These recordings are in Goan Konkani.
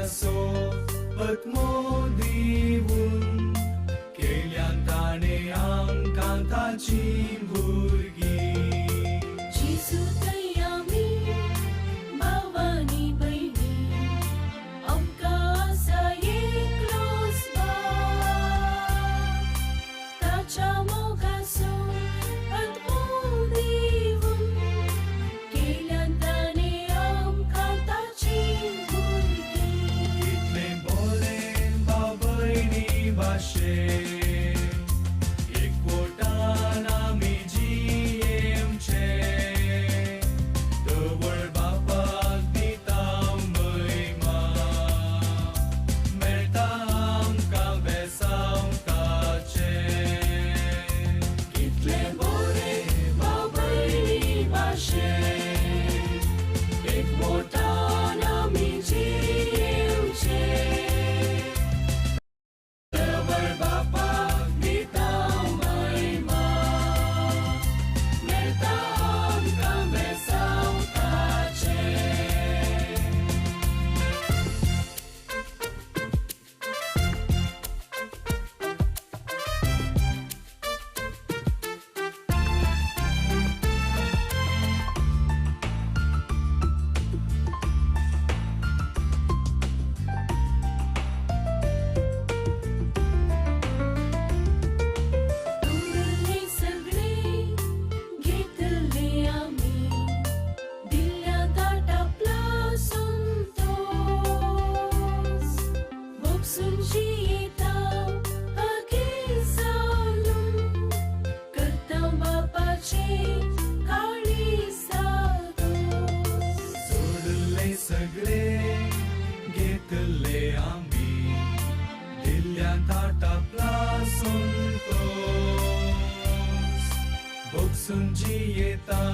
मोगासो आत्मो दिवन केल्यान ताणें आमकां ताची भुरगीं. जेजू आमी भावानी भयणी आमकां आसा एकलोच बाप ताच्या मोगासो आत्मो दिवन केल्यान ताणें आमकां ताची भुरगीं. कितलें बरें भाव भयणी भाशेन एकवटान आमी जियेवचें. धवळ बापाक दिता महिमा मेळटा आमकां बेसांव ताचें. कितलें बरें भाव भयणी भाशेन एकवटान आमी जियेवचें. धवळ बापाक दिता महिमा मेळटा आमकां बेसांव ताचें. उरले सगळे घेतले आमी दिल्या ताटापला संतोस भोगसून जियेता अगे जालून करता बापाचे काळीज दोस. सोडले सगळे घेतले आमी दिल्या ताटापला संतोस भोगसून जियेता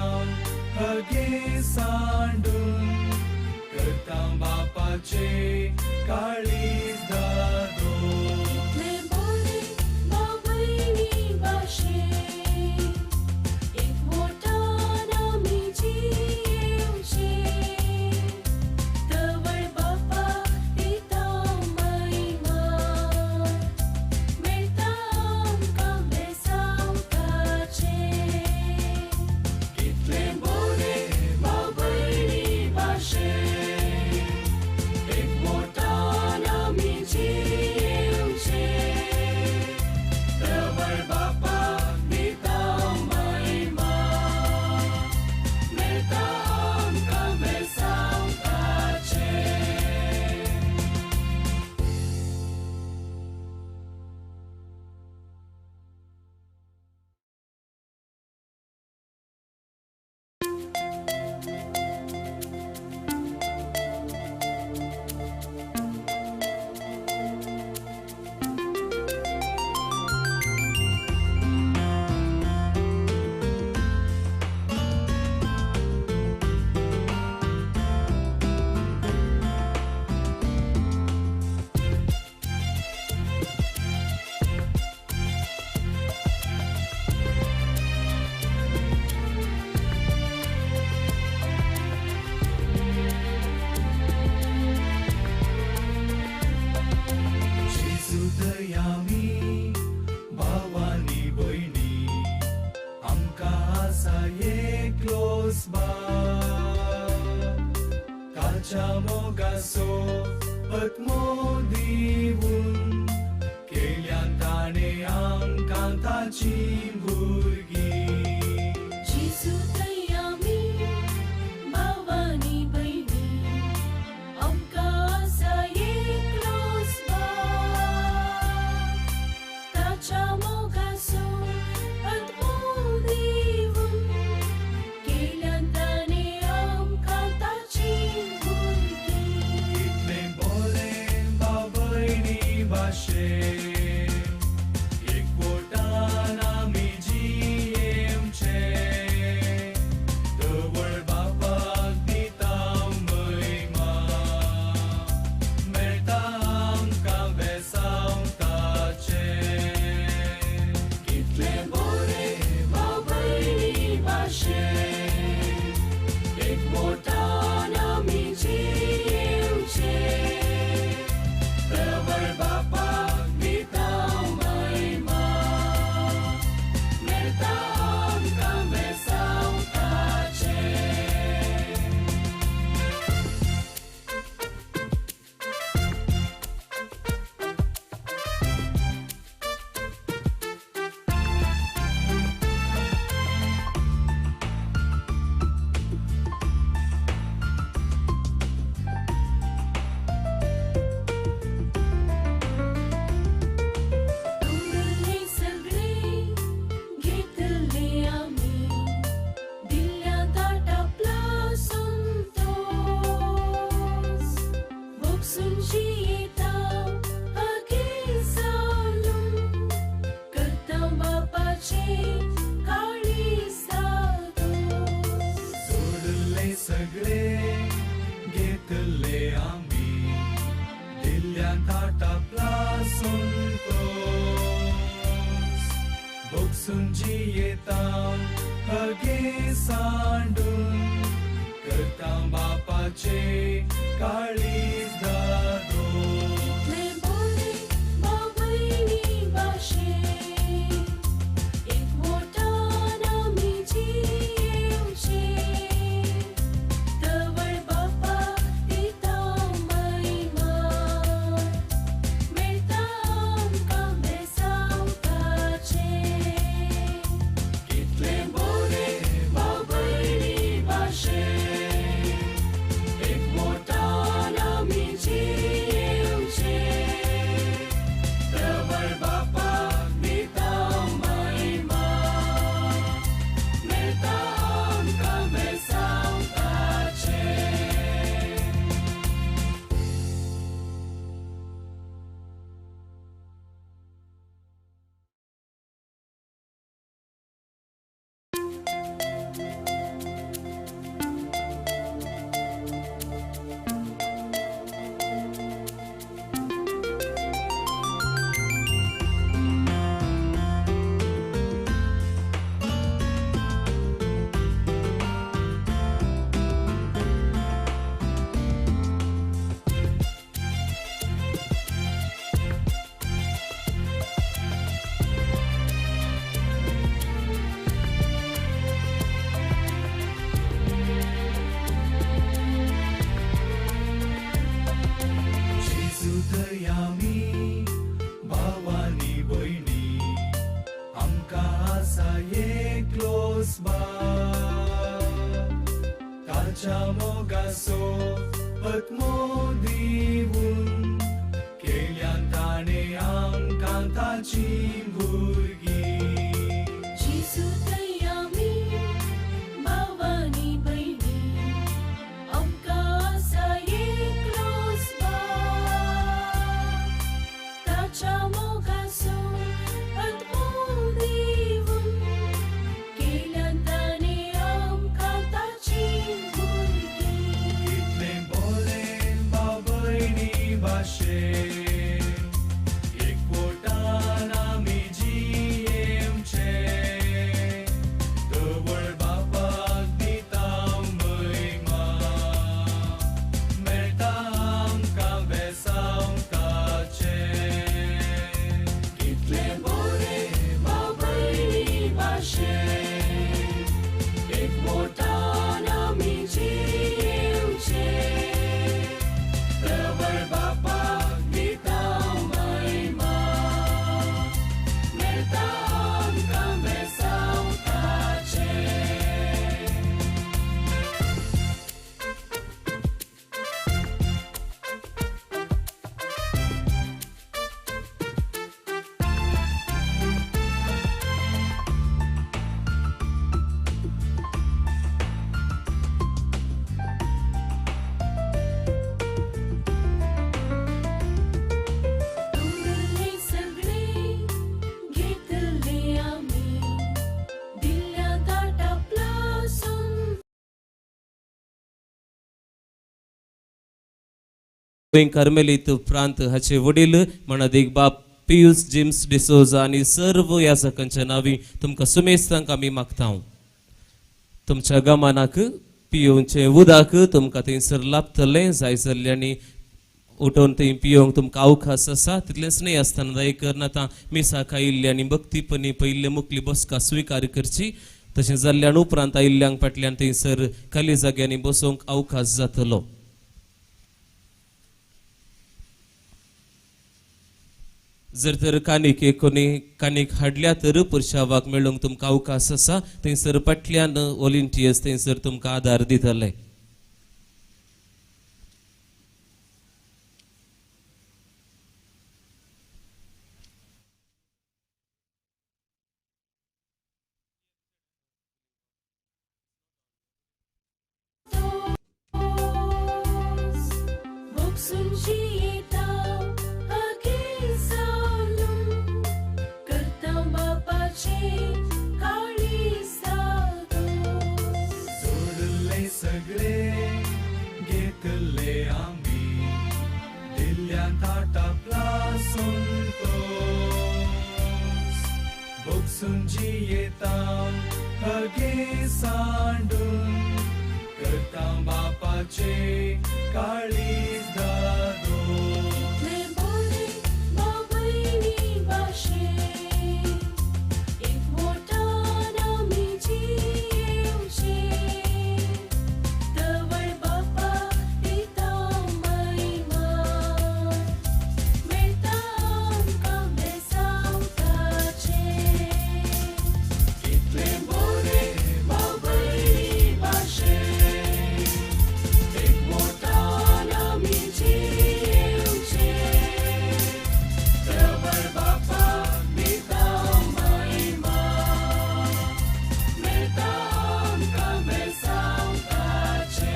हगे सांडून करता बापाचे काळीज दादोस. कितले बरे भाव भयणी भाशेन एकवटान आमी जियेवचें. तवळ बापाक दिता महिमा मेळटा आमकां बेसांव ताचें. कितलें बरें भाव भयणी भाशेन एकवटान आमी जियेवचें. धवळ बापाक दिता महिमा मेळटा आमकां बेसांव ताचें. जेजू दयामी भावानी भयणी आमकां आसा एकलोच बाप ताच्या मोगासो आत्मो दिवन केल्यान ताणें आमकां ताची भुरगीं. जेजू आमी भावानी भयणी आमकां आसा एकलोच बाप ताच्या मोगासो आत्मो दिवन केल्यान ताणें आमकां ताची भुरगीं. कितलें बरें भाव भयणी भाशेन एकवटान आमी जियेवचें. धवळ बापाक दिता महिमा मेळटा आमकां बेसांव ताचें. कितलें बरें भाव भयणी भाशेन एकवटान आमी जियेवचें. संतोस भोगसून जियेता हगे सांडून करता बापाचे काळीज दादो. कितले बोरे बाबयनी भाशेन एकवटान आमी जियेवचे तवळ बापाक दिता महिमा मेळटा आमकां बेसांव ताचें. कितले बोरे बाबयनी भाशेन एकवटान आमी जियेवचे प्रबळ बापाक दिता महिमा मेळटा आमकां बेसांव ताचें. जेजू थंय आमी भावानी भयणी आमकां आसा एकलोच बाप ताच्या मोगासो आत्मो दिवन केल्यान ताणें आमकां ताची भुरगीं. जेजू थंय आमी भावानी भयणी आमकां आसा एकलोच बाप ताच्या मोगासो आत्मो दिवन केल्यान ताणें आमकां ताची भुरगीं. कितले बोरे बाबयनी भाशेन एकवटान आमी जियेवचे तवळ बापाक दिता महिमा मेळटा आमकां बेसांव ताचें. कितले बोरे बाबयनी भाशेन एकवटान आमी जियेवचे प्रबळ बापाक दिता महिमा मेळटा आमकां बेसांव ताचें. दवरले सगळे घेतले आमी दिल्या ताटा प्लासून. गोंय कार्मेलीत प्रांत हाचे वडील म्हणादीक बाप पियूस जेम्स डिसोजा आनी सर्व याजकांच्या नांवी तुमकां सुमेस्तांक आमी मागता. तुमच्या गमनाक पियोवचें उदक तुमकां थंयसर लाभतलें. जाय जाल्ल्यांनी उठोवन थंय पियोवंक तुमकां अवकाश आसा. तितलेंच न्हय आसतना दया करनात मिसाक आयिल्ली आनी भक्तीपणी पयिल्ले मुखली बसका स्विकार करची. तशें जाल्ल्यान उपरांत आयिल्ल्यांक फाटल्यान थंयसर खाली जाग्यांनी बसोवंक अवकाश जातलो. जर तर कानीक कोणी कानीक हाडल्या तर पुरशावाक मेळूंक तुमकां अवकाश आसा. थंयसर फाटल्यान वॉलंटियर्स थंयसर तुमकां आदार दितले. भोगसून जियेता हगे सालून करता बापाचे काळीज दादोस. जोडले सगळे घेतले आमी दिल्या ताटा प्लासून. जेजून जियेता हगे सांडून करता बापाचे काळीज दादो. कितले बरे बाबयनी भाशेन एकवटान आमी जियेवचे तवळ बापा दिता महिमा मेळटा आमकां बेसांव ताचें. कितले बरे बाबयनी भाशेन एकवटान आमी जियेवचे तवळ बापा दिता महिमा मेळटा आमकां बेसांव ताचें.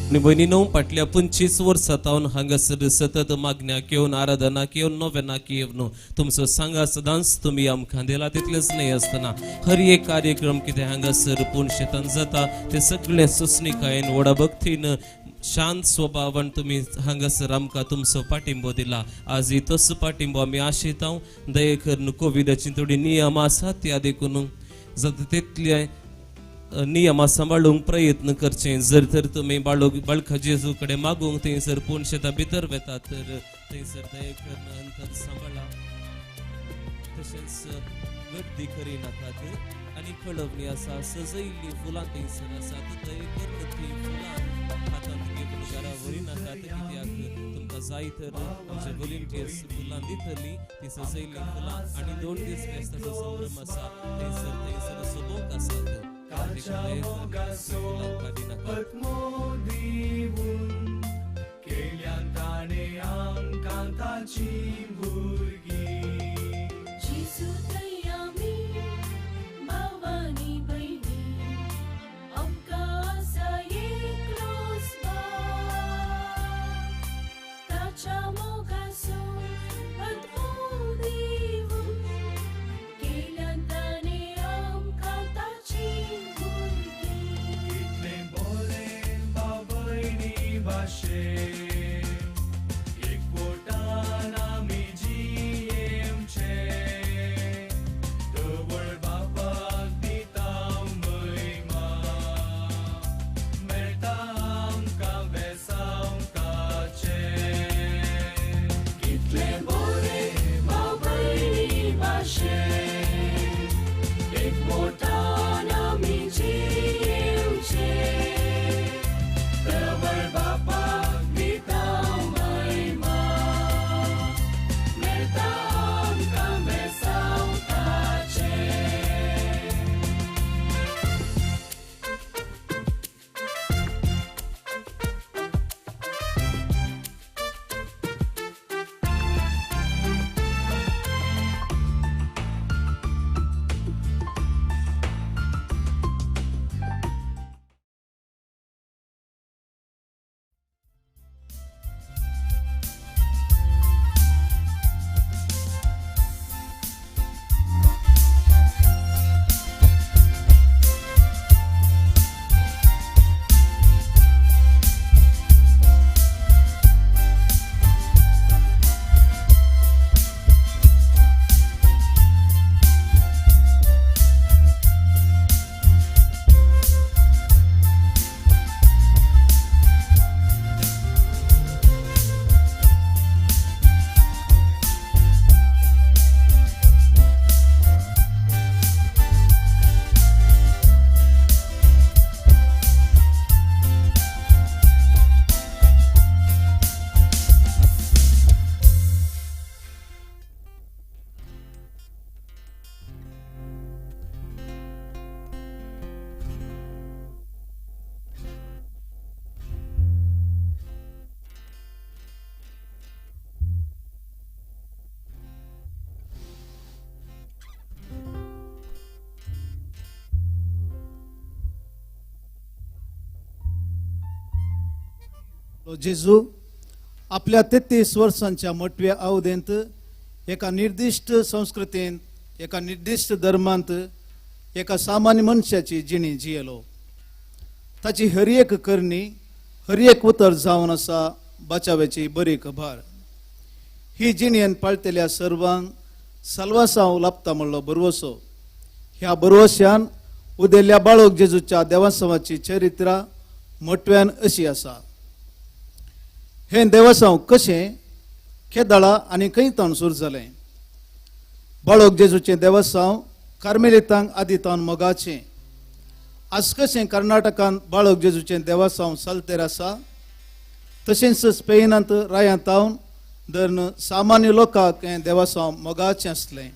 आनी भयणीनो, फाटल्या 25 वर्सां तावन हांगासर सतत मागण्याक येवन, आराधनाक येवन, नोवेनाक येवन तुमचो सांगा सदांच तुमी आमकां दिला. तितलेंच न्हय आसतना हर एक कार्यक्रम कितें हांगासर पूण शेतान जाता ते सगळे सोंसणीकायेन, व्हडा भक्तीन, शांत स्वभावान तुमी हांगासर आमकां तुमचो पाठिंबो दिला. आजय तोच पाठिंबो आमी आशेता. दये करून कोविडाची थोडी नियम आसात त्या देखून जाता तितले नियमां सांबाळूंक प्रयत्न करचे. जर तर तुमी बाळू बाळका जेजू कडेन मागूंक थंयसर पूण शेतां भितर वेतात तर थंयसर दये करून अंतर सांबाळा. तशेंच गर्दी करिनाकात. आनी कळवणी आसा, सजयल्लीं फुलां थंयसर आसात, दये करून ती फुलां हातांत घेवन घरा व्हरिनाकात, कित्याक तुमकां जाय तर आमचे व्हॉलंटियर्स फुलां दितलीं ती सजयल्लीं फुलां. आनी 2 दीस फेस्ताचो संभ्रम आसा, थंयसर थंयसर सोबोवंक आसात, ताच्या मोगाचो फुलां काडिनाकात. आत्मो दिवन केल्यान ताणें आमकां ताची भुरगीं. जेजू थंय आमी भावानी भयणी आमकां आसा एकलोच बाप ताच्या मोगाचो आत्मो दिवन केल्यान ताणें आमकां ताची भुरगीं. कितलें बरें बाबयनी भाशेन एकवटान आमी जियेवचे तवळ बापाक दिता महिमा मेळटा आमकां बेसांव ताचें. कितलें बरें बाबयनी भाशेन एकवटान आमी जियेवचे तवळ बापाक दिता महिमा मेळटा आमकां बेसांव ताचें. जेजू आपल्या 33 वर्सांच्या मोटव्या अवधेंत एका निर्दिश्ट संस्कृतींत, एका निर्दिश्ट धर्मांत एका सामान्य मनशाची जिणी जियेलो. ताची हर एक करणी, हर एक उतर जावन आसा बचाव्याची बरी खबर. ही जिणेन पाळटल्या सर्वांक साल्वासांव लाभता म्हणलो भरवसो. ह्या भरवश्यान उदेल्ल्या बाळक जेजूच्या देवासांवाची चरित्रा मोटव्यान अशी आसा. हें देवासांव कशें केदाळा आनी खंय तावन सुरू जालें? बाळक जेजूचें देवसांव कार्मेलितांक आदी तावन मोगाचें. आज कशें कर्नाटकांत बाळक जेजूचें देवसांव सालतेर आसा, तशेंच स्पेनांत रायांत तावन धरून सामान्य लोकांक हें देवसांव मोगाचें आसलें.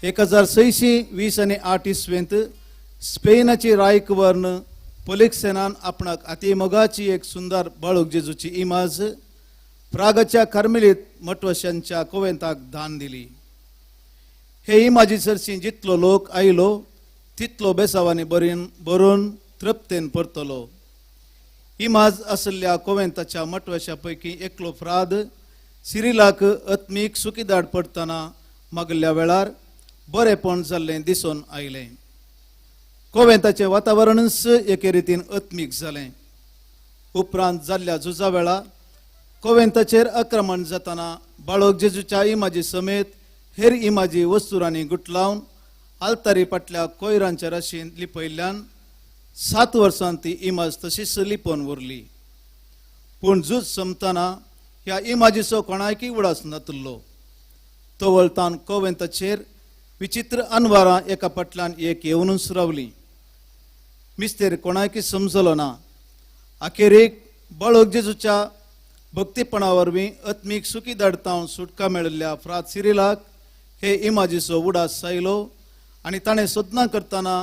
1628 इसवेंत स्पेनाची रायकवर्ण पोलिक्सेनान आपणाक अति मोगाची एक सुंदर बाळक जेजूची इमाज प्रागाच्या कार्मेलीत मटवशांच्या कोवेंताक दान दिली. हे इमाजी सरशी जितलो लोक आयलो तितलो बेसावांनी बरोवन तृप्तेन परतलो. इमाज आशिल्ल्या कोवेंताच्या मटवशा पैकी एकलो फ्राद सिरिलाक आत्मीक सुखीदाड पडटना मागल्या वेळार बरेपण जाल्लें दिसून आयलें. कोवेंताचें वातावरणच एके रितीन आत्मीक जालें. उपरांत जाल्ल्या झुजा वेळा कोवेंताचेर आक्रमण जातना बाळक जेजूच्या इमाजी समेत हेर इमाजी वस्तुरांनी गुटलावन आल्तारी फाटल्या कोयरांच्या राशीन लिपयल्ल्यान 7 वर्सां ती इमाज तशीच लिपोवन उरली. पूण झूज सोंपतना ह्या इमाजीचो कोणायकय उडास नातलो. तवळतान कोवेंताचेर विचित्र अनवारां एका फाटल्यान एक येवनूच रावलीं. मिस्तेर कोणायकय समजलो ना. अखेरेक बाळक जेजूच्या भक्तीपणा वरवीं आत्मीक सुखी दाडतावन सुटका मेळिल्ल्या फ्राद सिरिलाक हे इमाजीचो उडास आयलो आनी ताणें सोदना करतना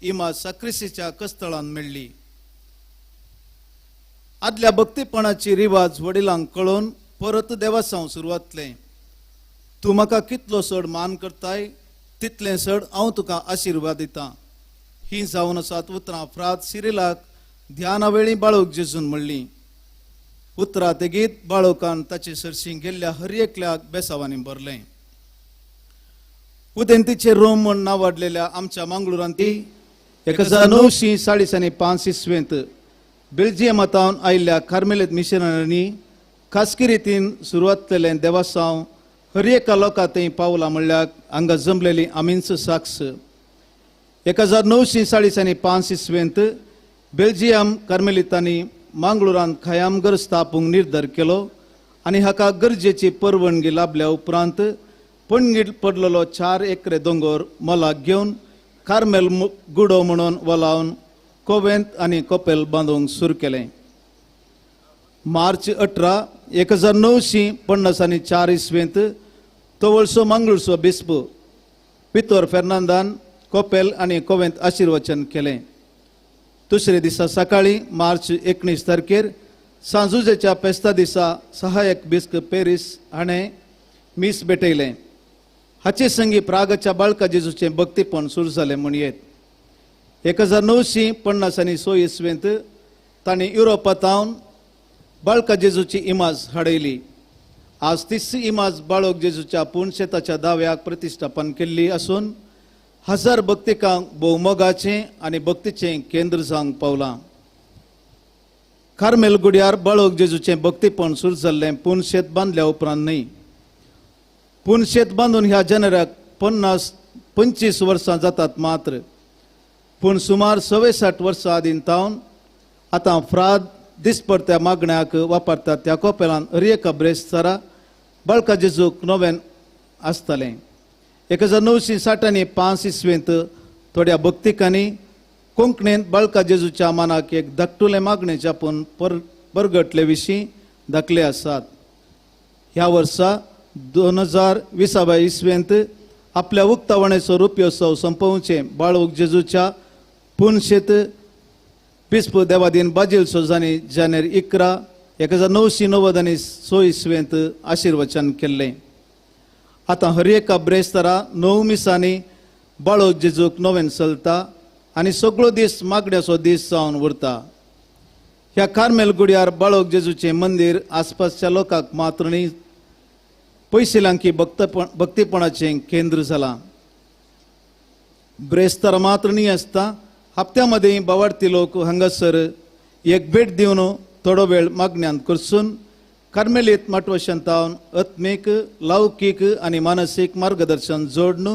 इमाज साक्रिसीच्या कस्तळान मेळ्ळी. आदल्या भक्तीपणाची रिवाज वडिलांक कळोवन परत देवासांव सुरवातलें. तूं म्हाका कितलो चड मान करताय तितलें चड हांव तुका आशिर्वाद दितां. ही जावन आसात उतरां फ्राद सिरिलाक ध्याना वेळी बाळक जेजून म्हणलीं. उतरां तेगीत बाळकान ताचे सरशी गेल्ल्या हर एकल्याक बेसावांनी भरलें. उदेंतीचे रोम म्हूण नांवाडलेल्या आमच्या मंगळुरांत 1945 इसवेंत बेल्जियमांतावन आयिल्ल्या कार्मेलीत मिशनरींनी खासगी रितीन सुरवात केलें देवासांव हर एका लोकां थंय पावलां म्हणल्यार हांगा जमलेली आमींच साक्ष. 1945 इसवेंत बेल्जियम कार्मेलितांनी मांगळुरांत खयामघर स्थापूंक निर्धार केलो आनी हाका गरजेची परवानगी लाभल्या उपरांत पणगीट पडलेलो 4 एकरे दोंगर मोलाक घेवन कार्मेल गुडो म्हणून वलावन कोवेंत आनी कोपेल बांदूंक सुरू केलें. मार्च 18 1954 इसवेंत तवळसो मांगळूरचो बिस्प पितोर फेर्नांदान कोपेल आनी कोवेंत आशिर्वचन केलें. दुसरे दिसा सकाळीं मार्च 19 तारखेर सांजुजेच्या पेस्ता दिसा सहायक बिस्क पेरीस हाणें मीस भेटयलें. हाचे संगी प्रागाच्या बाळका जेजूचें भक्तीपण सुरू जालें म्हणयेत. 1956 इसवेंत तांणी युरोपांत बाळका जेजूची इमाज हाडयली. आज तीच इमाज बाळक जेजूच्या पुणशेताच्या दाव्याक प्रतिष्ठापन केल्ली आसून हजार भक्तिकांक भोवमोगाचें आनी भक्तीचें केंद्र जावंक पावलां. कार्मेल गुड्यार बाळक जेजूचें भक्तीपण सुरू जाल्लें पुनशेत बांदल्या उपरांत न्हय. पुनशेत बांदून ह्या जनराक 25 वर्सां जातात मात्र, पूण सुमार 60 वर्सां आदीं तावन आतां फ्राद दिसपडत्या मागण्याक वापरतात त्या कोपेलान हर एका ब्रेस्तारा बाळका जेजूक नव्यान आसतालें. 1965 इसवेंत थोड्या भक्तिकांनी कोंकणींत बाळका जेजूच्या मानाक एक धाकटुलें मागणें छापून परगटले विशीं धाकले आसात. ह्या वर्सा 2020 इसवेंत आपल्या उक्तावणेचो रुप्योत्सव सोंपोवचें बाळक जेजूच्या पुनशेत बिस्प देवादीन बाजील सोजांनी जानेर 11 1996 इसवेंत आशिर्वचन केल्लें. आतां हर एका ब्रेस्तारा 9 मिसांनी बाळक जेजूक नवेन चलता आनी सगळो दीस मागण्याचो दीस जावन उरता. ह्या कार्मेल गुड्यार बाळक जेजूचें मंदीर आसपासच्या लोकांक मात्र न्ही पयशिलांकी भक्तीपणाचें केंद्र जालां. ब्रेस्तार मात्र न्ही आसता हप्त्या मदीं बावाडती लोक हांगासर एक भेट दिवन थोडो वेळ मागण्यांत करसून कार्मेलीत माटवशांतावन आत्मीक, लौकीक आनी मानसीक मार्गदर्शन जोडून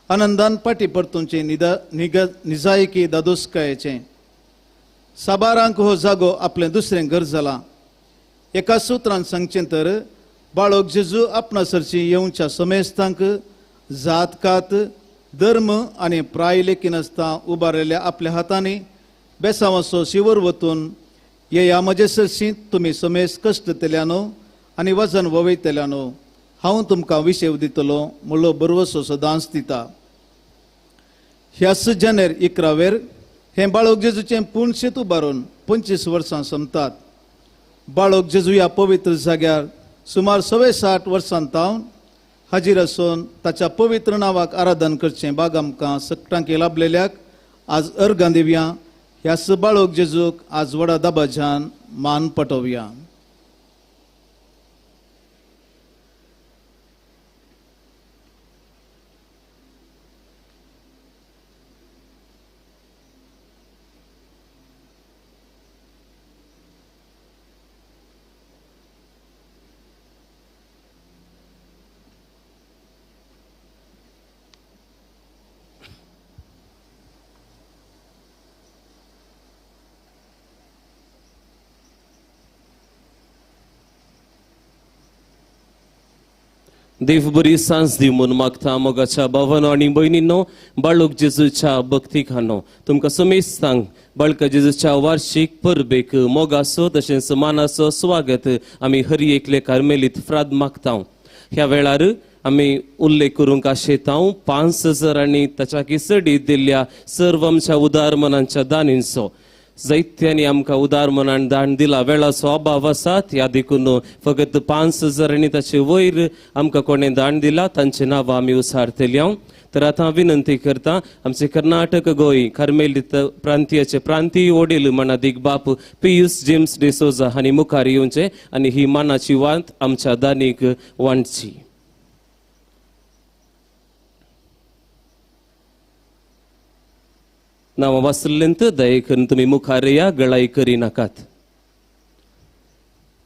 आनंदान पाटी परतुंचे निजायकी दादोसकायेचें. साबारांक हो जागो आपलें दुसरें घर जालां. एका सुत्रान सांगचें तर बाळक जेजू आपणासरशी येवच्या समेस्तांक जात कात, धर्म आनी प्राय लेखिनासतना उबारिल्ल्या आपल्या हातांनी बेसांवाचो शिवर वतून येया म्हजे सरशी तुमी समेस्त कश्टतल्यानो आनी वजन ववयतल्यानो, हांव तुमकां विशेव दितलो म्हणलो बरवसो सदांच दिता. ह्याच जानेर 11वेर हें बाळक जेजूचें पूर्ण शेत उबारून 25 वर्सां सोंपतात. बाळक जेजू ह्या पवित्र जाग्यार सुमार 60 वर्सां तावन हाजीर आसून ताच्या पवित्र नांवाक आराधन करचें बाग आमकां सगटांकी लाभलेल्याक आज अर्गां दिवया. ह्याच बाळक जेजूक आज व्हडा दबाज्यान मान पटोवया. देव बरी सांज दी म्हूण मागता मोगाच्या भावानो आनी भयणींनो, बाळक जेजूच्या भक्तिकानो, तुमकां समेस्तांक बाळका जेजूच्या वार्षीक परबेक मोगाचो तशेंच मानाचो स्वागत आमी हर एकले कार्मेलीत फ्राद मागता. ह्या वेळार आमी उल्लेख करूंक आशेतांव 5000 आनी ताच्या चडीत दिल्ल्या सर्व आमच्या उदार मनांच्या दानींचो. जायत्यांनी आमकां उदार मनान दान दिला, वेळाचो अभाव आसा ह्या देखून फकत 5000 आनी ताचे वयर आमकां कोणें दान दिला तांचें नांव आमी उसारतली. हांव तर आतां विनंती करता आमचे कर्नाटक गोंय कार्मेलीत प्रांतीयाचे प्रांतीय वडील मनादीक बाप पियूस जेम्स डिसोजा हांणी मुखार येवचें आनी ही मानाची वात आमच्या दानीक वांटची. नांवां वाचलेंत दये करून तुमी मुखार या, गळाई करिनाकात.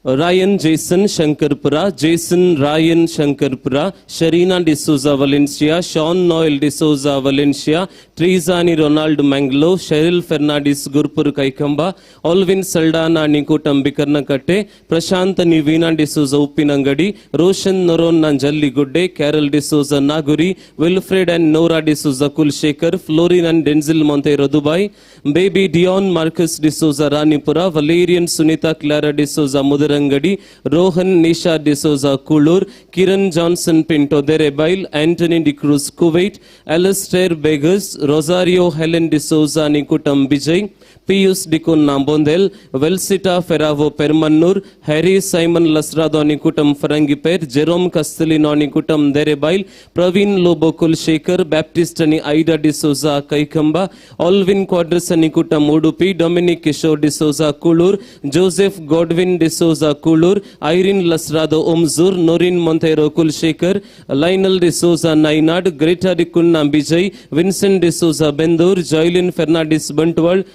Ryan Jason Shankarpura, Jason Ryan Shankarpura, Sharina D'Souza Valencia, Sean Noel D'Souza Valencia, Treesa आनी Ronald Manglo, Cheryl Fernandes Gurpur Kaikamba, Alvin Saldanha आनी कुटुंबी कर्णकट्टे, प्रशांत आनी Veena D'Souza Uppinangady, Roshan Noronha Jalligudde, Carol D'Souza Naguri, Wilfred and Nora D'Souza Kulshekar, Florin and Denzil Monteiro Dubai, Baby Dion Marcus D'Souza Ranipura, Valerian Sunita Clara D'Souza Mudarangadi, Rohan Nisha D'Souza Kulur, Kiran Johnson Pinto Derebail, Anthony D'Cruz Kuwait, Alastair Begas, Rosario Helen D'Souza Nikutam Bijay, Pius D'Cunha Bondel, Velsita Ferravo Permannur, Harry Simon Lasrado Nikutam Farangipet, Jerome Castellino Nikutam Derebail, Praveen Lobo Kulshekar, Baptist ani Ida D'Souza Kaikamba, Alvin Quadras Nikutam Udupi, Dominic Kishore D'Souza Kulur, Joseph Godwin D'Souza Kulur, Irene Lasrado Omzur, Norin Monteiro Kulshekar, Lionel D'Souza Nainad, Greta D'Cunha Bijay, Vincent D'Souza Bendur, Joylin Fernandes Bantwal,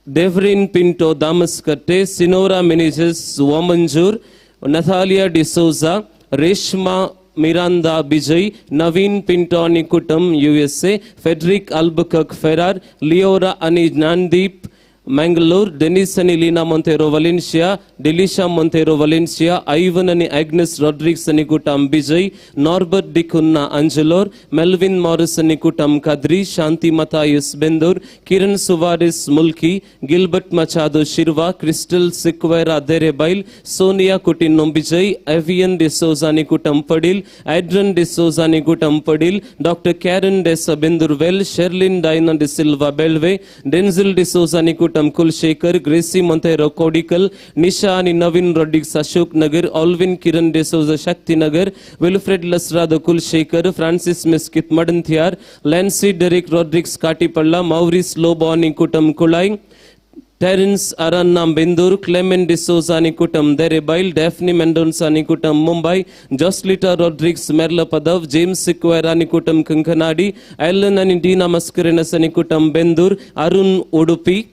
Devrin Pinto Damaskatte, Sinora Menezes Wamanjur, Nathalia D'Souza, Reshma Miranda Bijay, Naveen Pinto Nikutam USA, Frederick Albuquerque Ferrar, Leora ani Jnandeep Mangalore, Dennis ani Lina Monteiro Valencia, Delisha Monteiro Valencia, Ivan ani Agnes Rodrigues Nikutam Bijay, Norbert D'Cunha Angelor, Melvin Morris Nikutam Kadri, Shanti Matthias Bendur, Kiran Suvaris Mulki, Gilbert Machado Shirva, Crystal Sequeira Derebail, Sonia Coutinho Bijay, Avian D'Souza Nikutam Padil, Adrian D'Souza Nikutam Padil, Dr. Karen Desa Bendurvel, Sherlyn Diana D'Silva Belve, Denzil D'Souza Nikutam Kulshekar, Gracie Monteiro Kodikal, Nisha ani Naveen Rodrigues Ashok Nagar, Alvin Kiran D'Souza Shakti Nagar, Wilfred Lasrado Kulshekar, Francis Miskit Madanthiyar, Lancy Derek Rodrigues Katipalla, Maurice Lobo Nikutam Kulai, Terence Aranna Bendur, Clement D'Souza Nikutam Derebail, Daphne Mendonca Nikutam Mumbai, Joslita Rodrigues Merla Padav, James Sequeira Nikutam Kankanadi, Alan ani Dina Mascarenhas Nikutam Bendur, Arun Udupi,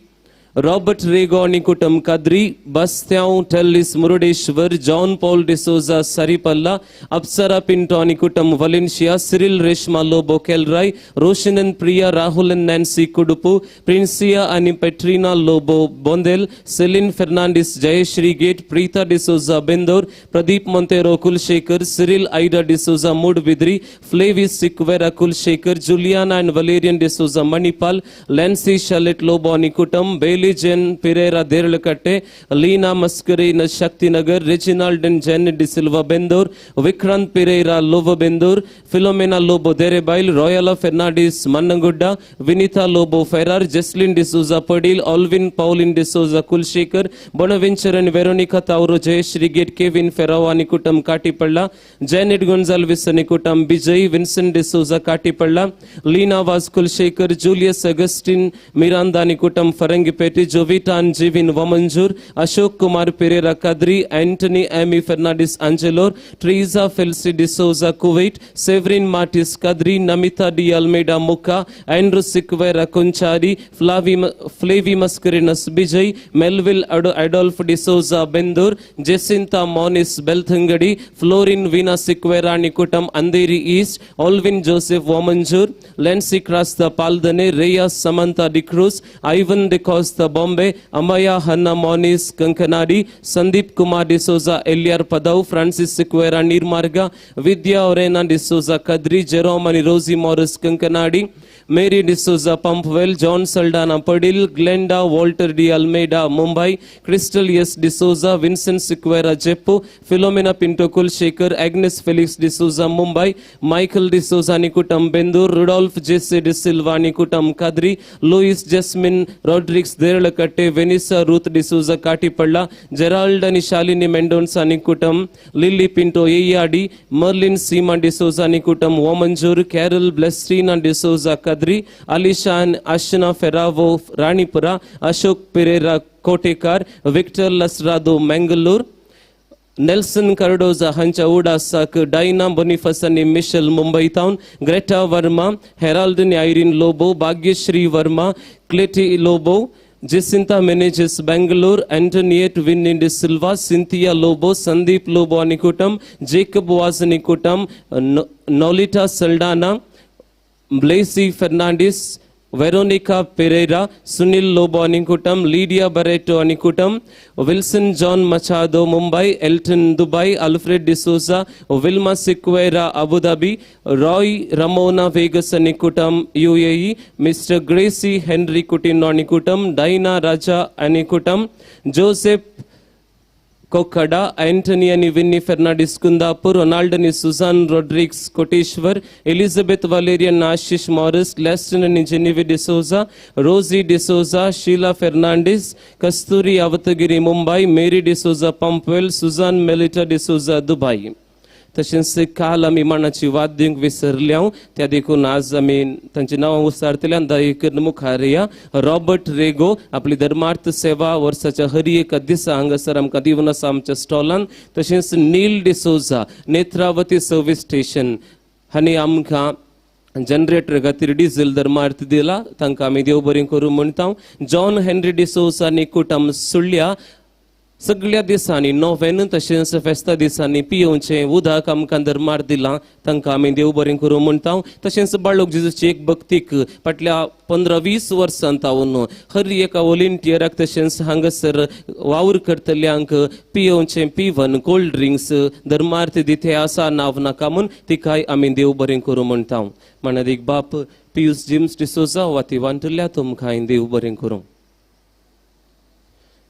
Robert Rego आनी कुटुंब Kadri, Bastiao Tellis Murudeshwar, John Paul D'Souza Saripalla, Apsara Pinto आनी कुटुंब Valencia, Cyril Reshma Lobo Kelrai, Roshan and Priya Rahul and Nancy Kudupu, Princia आनी Petrina Lobo Bondel, Celine Fernandes Jayashree gate, Preetha D'Souza Bendor, Pradeep Monteiro Kulshekar, Cyril Ida D'Souza Moodbidri, Flavis Sequeira Kulshekar, Juliana and Valerian D'Souza Manipal, Lancy Shalet Lobo आनी कुटुंब, Bailey Jen Pereira Derlakatte, Leena Mascarena Shaktinagar, Reginald and Janet D'Silva Bendur, Vikrant Pereira Lobo Bendur, Philomena Lobo Derebail, Royala Fernandes Mannangudda, Vinitha Lobo Ferrar, Jesslyn D'Souza Padil, Alvin Pauline D'Souza Kulshekar, Bonaventure and Veronica Tauro Jayashree Gate, Kevin Ferrao Anikutam Katipalla, Janet Gonzalez Anikutam Bijay, Vincent D'Souza Katipalla, Leena Vaz Kulshekar, Julius Augustine Miranda Anikutam Farangipet, Jovita and Jivin Vamanjur, Ashok Kumar Pereira Kadri, Anthony Amy Fernandez Angelor, Teresa Felsi D'Souza Kuwait, Severin Martis Kadri, Namita D Almeida Mukha, Andrew Sequeira Kunchari, Flavi Mascarenhas Bijay, Melville Adolf D'Souza Bendur, Jacinta Monis Belthangadi, Florin Veena Sequeira Nikutam Andheri East, Alvin Joseph Vamanjur, Lancy Krasta Paldane, Rhea Samantha D'Cruz, Ivan D'Costa Bombay, Amaya Hanna Moniz Kankanadi, Sandeep Kumar D'Souza Eliar Padau, Francis Sequeira Nirmarga, Vidya Orena D'Souza Kadri, Jerome and Rosie Morris Kankanadi, Mary D'Souza Pumpwell, John Saldana Padil, Glenda Walter D Almeida Mumbai, Crystal S D'Souza, Vincent Sequeira Jeppu, Philomena Pinto Kulshekar, Agnes Felix D'Souza Mumbai, Michael D'Souza Nikutam Bendur, Rudolph Jesse D'Silva Nikutam Kadri, Louis Jasmine Rodrigues Derlakatte, Vanessa Ruth D'Souza Katipalla, Gerald and Shalini Mendonca Nikutam, Lily Pinto Eyadi, Merlin Seema D'Souza Nikutam Vamanjur, Carol Blestina D'Souza Kadri, Alisha and Ashna Ferravo Ranipura, Ashok Pereira Kotekar, Victor Lasrado Mangalore, Nelson Cardoza Hancha Udasak, Diana Bonifasani Michelle Mumbai Town, Greta Verma, Herald and Irene Lobo, Bhagyashree Verma, Clety Lobo, Jacinta Menezes Bangalore, Antoniette Winnie De Silva, Cynthia Lobo, Sandeep Lobo Anikutam, Jacob Vaz Anikutam, Nolita Saldana, Blacy Fernandez, Veronica Pereira, Sunil Lobo Anikutam, Lydia Barreto Anikutam, Wilson John Machado Mumbai, Elton Dubai, Alfred D'Souza, Wilma Sequeira Abu Dhabi, Roy Ramona Vegas Anikutam UAE, Mr. Gracie Henry Coutinho Anikutam, Dinah Raja Anikutam, Joseph Kokada, Anthony and Winnie Fernandez Kundapur, Ronald and Susan Rodrigues Koteshwar, Elizabeth Valerian Ashish Morris, Glaston and Genevieve D'Souza, Rosie D'Souza, Sheila Fernandez, Kasturi Avatagiri Mumbai, Mary D'Souza Pumpwell, Susan Melita D'Souza Dubai. तशेंच काल आमी माणाची वाद दिवंक विसरल्या त्या देखून आज आमी तांची नांवां उसारतले आनी दयेकर मुखार या. रॉबर्ट रेगो आपली धर्मार्थ सेवा वर्साच्या हर एका दिसा हांगासर आमकां दिवन आसा आमच्या स्टॉलान. तशेंच Neil D'Souza Netravati service station हांणी आमकां जनरेटर खातीर डिझल धर्मार्थ दिला, तांकां आमी देव बरें करूं म्हणटा. जॉन हेनरी डिसोजा आनी कुटुंब सुळ्या सगळ्या दिसांनी नोवेन तशेंच फेस्ता दिसांनी पियोवचें उदक आमकां धर्मार दिलां, तांकां आमी देव बरें करूं म्हणटा. तशेंच बाळोक जेजूची एक भक्तीक फाटल्या 15-20 वर्सां तावन हर एका वॉलंटियराक तशेंच हांगासर वावर करतल्यांक पियोवचें पिवन कोल्ड ड्रिंक्स धर्मार्थ दिते आसा नांव नाका म्हूण तिकाय आमी देव बरें करूं म्हणटा. मानादीक बाप पियूस जेम्स डिसोजा वाती वांटल्या तुमकां देव बरें करूं.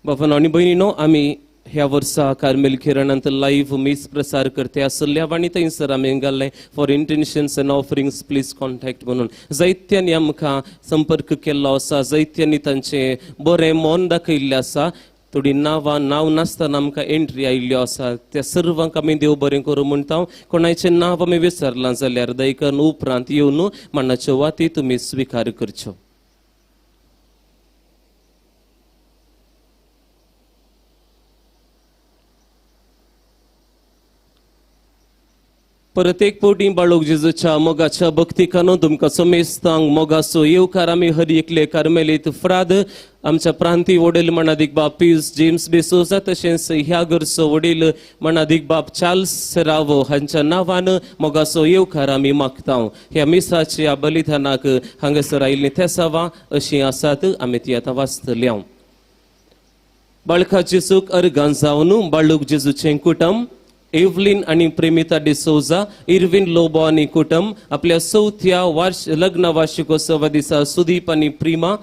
बापानो आनी भयणीनो, आमी ह्या वर्सा कार्मेल किरणांत लायव्ह मीस प्रसार करते आसल्या आनी थंयसर आमी घाल्लें for intentions and offerings please contact म्हणून जायत्यांनी आमकां संपर्क केल्लो आसा, जायत्यांनी तांचें बरें मन दाखयल्लें आसा. थोडी नांवां नांव नासतना आमकां एंट्री आयिल्ल्यो आसा, त्या सर्वांक आमी देव बरें करूं म्हणटा. कोणाचें नांव आमी विसरलां जाल्यार दयकन उपरांत येवन मानाच्यो वाती तुमी स्विकार करच्यो. परत एक पवटी बाळूक जेजूच्या मोगाच्या भक्तिकानो तुमकां समेस्तांक मोगाचो येवकार आमी हर एकले कार्मेलीत फ्राद आमच्या प्रांती वडील मणादीक बाब पियूस जेम्स डिसोजा तशेंच ह्या घरचो वडील मणादीक बाब चार्ल्स सेरावो हांच्या नांवान मोगाचो येवकार आमी मागता. ह्या मिसाच्या बलिदानाक हांगासर आयिल्लीं थेसावां अशीं आसात, आमी ती आतां वाचतली. बाळका जेजूक अर्गां जावन बाळूक जेजूचें कुटुंब, एवलिन आनी प्रेमिता डिसोजा, इरविन लोबो आनी कुटुंब आपल्या चवथ्या वार्ष लग्न वार्षिकोत्सवा दिसा सुदीप आनी प्रिमा,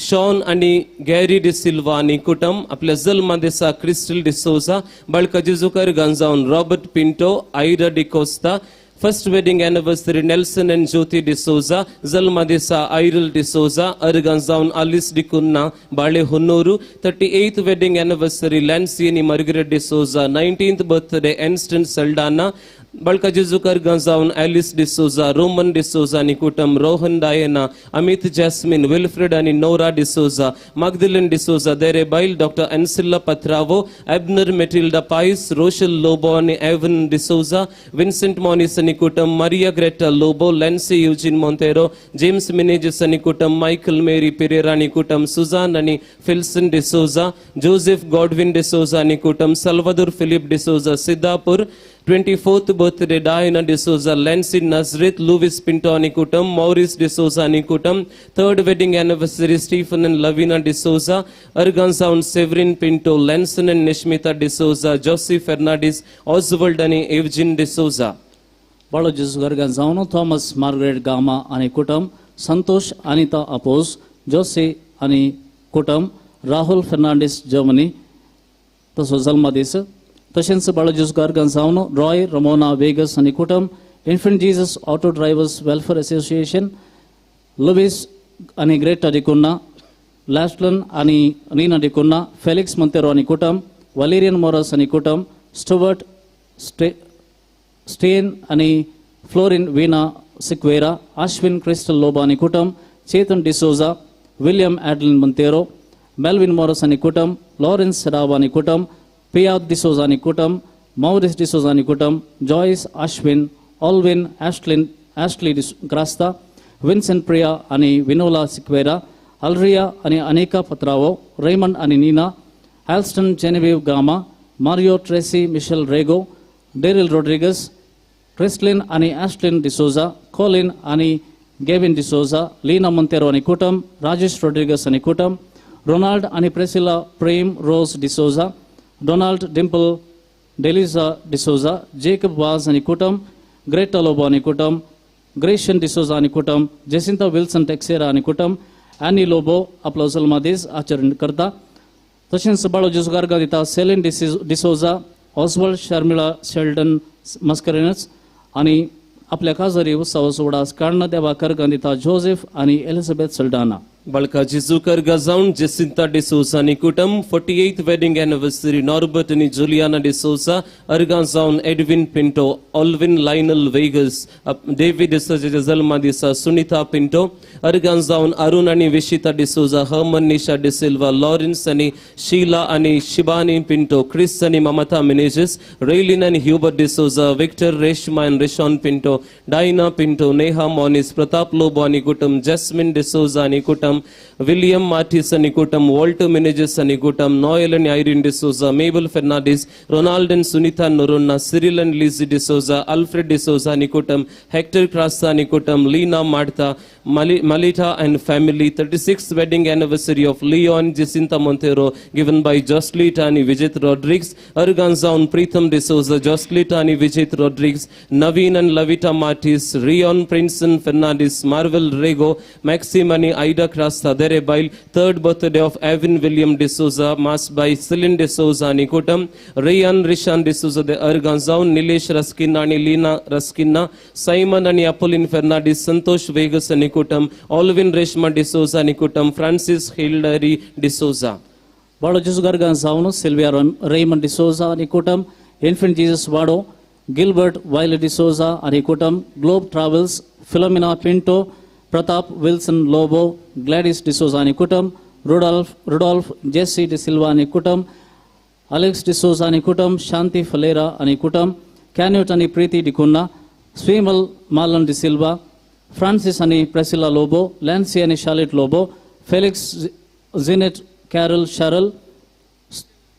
शॉन आनी गॅरी डिसिल्वा आनी कुटुंब आपल्या जल्मा दिसा क्रिस्टल डिसोजा, बाळका जेजूक अर्गां जावन Robert Pinto, Ira D'Costa, first wedding anniversary Nelson and Jyoti D'Souza, जल्मा दिसा आयरल डिसोजा, अर्गां जावन Alice D'Cunha, Balehonnur, 38th wedding anniversary Lancy आनी Margaret D'Souza, 19th birthday Anston Saldanha, बाळका जेजूक अर्गां जावन एलिस डिसोजा, रोमन डिसोजा आनी कुटुंब, Rohan Diana, Amit Jasmine, Wilfred आनी नोरा डिसोजा, मागदिलन डिसोजा, देरे बायल डॉक्टर एन्सिल्ला पत्रावो, एबनर मेटिल्डा पायस, रोशल लोबो आनी एवन डिसोजा, विन्सेंट मॉनिस आनी कुटुंब, Maria Greta Lobo, Lancy Eugene Monteiro, James Menezes आनी कुटुंब, मायकल मेरी पिरेरा आनी कुटुंब, सुजान आनी फिल्सन डिसोजा, जोसेफ गॉडविन डिसोजा आनी कुटुंब, Salvador Philip D'Souza, Siddhapur, 24th birthday Diana D'Souza, Lancy Nazareth, Louis Pinto आनी कुटुंब, मॉरिस डिसोजा आनी कुटुंब, third wedding anniversary Stephen and Lavina D'Souza, अर्गां जावन Severin Pinto, Lanson and Nishmita D'Souza, Joseph Fernandes, Oswald आनी एवजिन डिसोजा. बाळो जेजू अर्गां जावन थॉमस मार्गरेट गामा आनी कुटुंब, संतोष अनिता अपोज, जोसे आनी कुटुंब, राहुल फर्नांडीस जर्मनी तसो जल्मा दीस. तशेंच बाळो जेजू अर्गां जावन रॉय रमोना वेगस आनी कुटुंब, Infant Jesus auto drivers welfare association, Luis आनी ग्रेटा डिकुन्ना, लॅस्टलन आनी नीना डिकुन्ना, फेलिक्स मोंतेरो आनी कुटुंब, वलेरियन मोरस आनी कुटुंब, स्टुवर्ट स्टेन आनी फ्लोरिन वीना सिक्वेरा, आश्विन क्रिस्टल लोबो आनी कुटुंब, चेतन डिसोजा, विलियम ॲडलिन मोंतेरो, मेल्विन मोरस आनी कुटुंब, लॉरेन्स सेराव आनी कुटुंब, पियाद डिसोजा आनी कुटुंब, मॉरिस डिसोजा आनी कुटुंब, Joyce Ashwin, Alvin Astlin Astley Crasta, Vincent Priya आनी विनोला सिक्वेरा, अल्रिया आनी अनेका पत्रावो, रेमंड आनी Nina, Alston Genevieve Gama, Mario Tracy Michelle Rego, Daryl Rodrigues, Chrislin आनी ॲस्टलिन डिसोजा, कॉलिन आनी गेविन डिसोजा, लीना मोंतेरो आनी कुटुंब, राजेश रोड्रिगस आनी कुटुंब, रोनाल्ड आनी Priscilla Prem Rose D'Souza, Donald Dimple Deliza D'Souza, Jacob Vaz आनी कुटुंब, ग्रेटा लोबो आनी कुटुंब, ग्रेशन डिसोजा आनी कुटुंब, जेसिंता विल्सन टेक्सेरा आनी कुटुंब, ॲनी लोबो आपलो जल्मादीस आचरण करता. तशेंच बाळो जेजू अर्गां दिता salient D'Souza, Oswald Sharmila Sheldon Mascarenhas आनी आपल्या काजारी उत्सवाचो उडास काडणा देवाक अर्गां दिता जोसेफ आनी एलिझाबेथ सल्डाना. बाळका जेजूक अर्गां जावन जेसिंता डिसोजा आनी कुटुंब, 48th wedding anniversary Norbert आनी जुलियाना डिसोजा, अर्गां जावन Edwin Pinto, Alvin Lionel Vegas, David डिसोजाच्या जल्मा दिसा सुनिता पिंटो, अर्गां जावन अरुण आनी विशिता डिसोजा, हर्मन निशा डिसिल्वा, लॉरेन्स आनी शीला आनी शिबानी पिंटो, क्रिस आनी ममता मिनेजेस, रेलिन आनी Hubert D'Souza, Victor Reshma आनी रिशॉन पिंटो, डायना पिंटो, नेहा मॉनिस, प्रताप लोबो आनी कुटुंब, जॅस्मिन डिसोजा आनी कुटुंब, विलियम मार्टिस आनी कुटुंब, वॉल्टर मिनेजेस आनी कुटुंब, नॉयल आनी Irene D'Souza, Mabel Fernandes, Ronald आनी Sunita Noronha, Cyril आनी लिझी डिसोजा, अल्फ्रेड डिसोजा आनी कुटुंब, हेक्टर क्रास्ता आनी कुटुंब, Leena Martha, Malita and family, 36th wedding anniversary of Leon Jacinta Monteiro given by Joslita and Vijay Rodrigues, अर्गां जावन Pritam D'Souza, Joslita and Vijay Rodrigues, Naveen and Lavita Martis, Rion Princeton Fernandes, Marvel Rego, Maxim and Ida Crasta, Dere Bail, third birthday of Evan William D'Souza, mass by Celine D'Souza and Kutam, Rayan Rishan D'Souza de अर्गां जावन Nilesh Raskinna and Leena Raskinna, Simon and Apolline Fernandes, Santosh Vegas and कुटुंब, ऑल्विन रेशमा डिसोजा आनी कुटुंब, फ्रांसिस हिल्डरी डिसोजा. बाळो जेजू अर्गां जावन सिल्विया रेमंड डिसोजा आनी कुटुंब, इन्फंट जीजस वाडो, गिलबर्ट वायले डिसोजा आनी कुटुंब, Globe Travels, Philomena Pinto, Pratap Wilson Lobo, Gladys D'Souza आनी कुटुंब, रुडॉल्फ जेसी डिसिल्वा आनी कुटुंब, अलेक्स डिसोजा आनी कुटुंब, शांती फलेरा आनी कुटुंब, कॅन्यूट आनी प्रीती डिकुन्ना, स्वीमल मालन डिसिल्वा, फ्रांसीस आनी प्रेसिला लोबो, लॅन्सी आनी Charlotte Lobo, Felix Jeanette Carol Cheryl,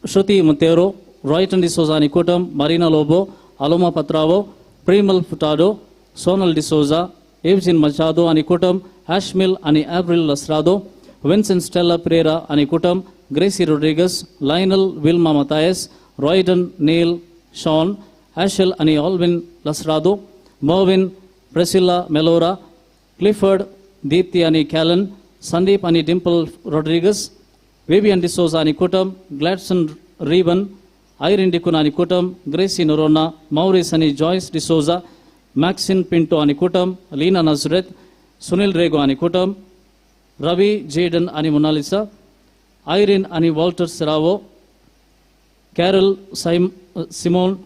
Shruti Monteiro, Royton D'Souza आनी कुटुंब, Marina Lobo, Aloma Patrao, Premal Furtado, Sonal D'Souza, Evgene Machado आनी कुटुंब, आशमिल आनी एब्रिल लस्रादो, विन्सेंट स्टेला प्रेरा आनी कुटुंब, Gracy Rodrigues, Lionel Wilma Mathias, Royden Neil Sean, Ashel आनी Alvin Lasrado, Mervin Priscilla Melora, Clifford Deepti आनी कॅलन, संदीप आनी डिम्पल रॉड्रिगस, वेबियन डिसोजा आनी कुटुंब, ग्लॅडसन रिबन, आयरिन डिकुना आनी कुटुंब, ग्रेसी नोरोना, मॉरिस आनी जॉयस डिसोजा, मॅक्सिन पिंटो आनी कुटुंब, लीना नजरेत, सुनील रेगो आनी कुटुंब, रवी जेडन आनी मोनालिसा, आयरिन आनी Walter Serrao, Carol Simone,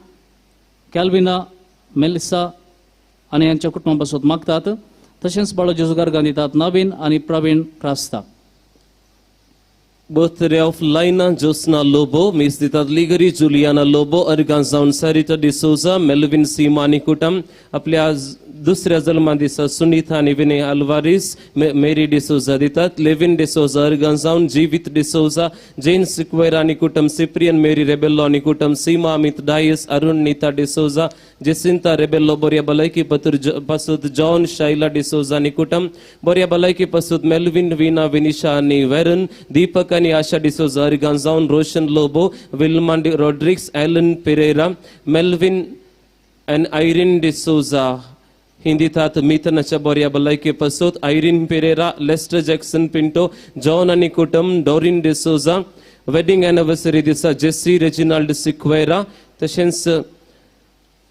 Calvina Melissa आनी ह्यांच्या कुटुंबा पासून मागतात. तशेंच बाळो जेजुगार दितात नवीन आनी Praveen Crasta. Birthday of Laina Josna Lobo, miss दितात लिगरी जुलियाना लोबो, अर्गां जावन सरिता डिसोजा, मेल्विन सीमा आनी कुटुंब. आपल्या दुसऱ्या जल्मा दिसा सुनीता आनी विनय अल्वारीस, मेरी डिसोजा दितात, लेविन डिसोजा अर्गां जावन जीवित डिसोजा, जेन सिक्वेरा आनी कुटुंब, सिप्रियन मेरी रेबेल्लो आनी कुटुंब, सीमा अमित डायस, अरुण नीता डिसोजा, जेसिंता रेबेल्लो बोरिया भलायकी पासूत जॉन शैला डिसोजा आनी कुटुंब, बोरिया भलायकी पासूत मेल्विन वीना विनिशा आनी वेरन, दीपक आनी आशा डिसोजा अर्गां जावन Roshan Lobo, Wilma Rodrigues, Alan Pereira, Melvin and Irene D'Souza. हिंदीतात मिथनाच्या बोरिया भलायकी पासूत Irene Pereira, Lester Jackson Pinto, John आनी कुटुंब, डोरीन डिसोजा. वेडिंग एनिवर्सरी दिसा जेसी रेजिनाल्ड सिक्वेरा, तशेंच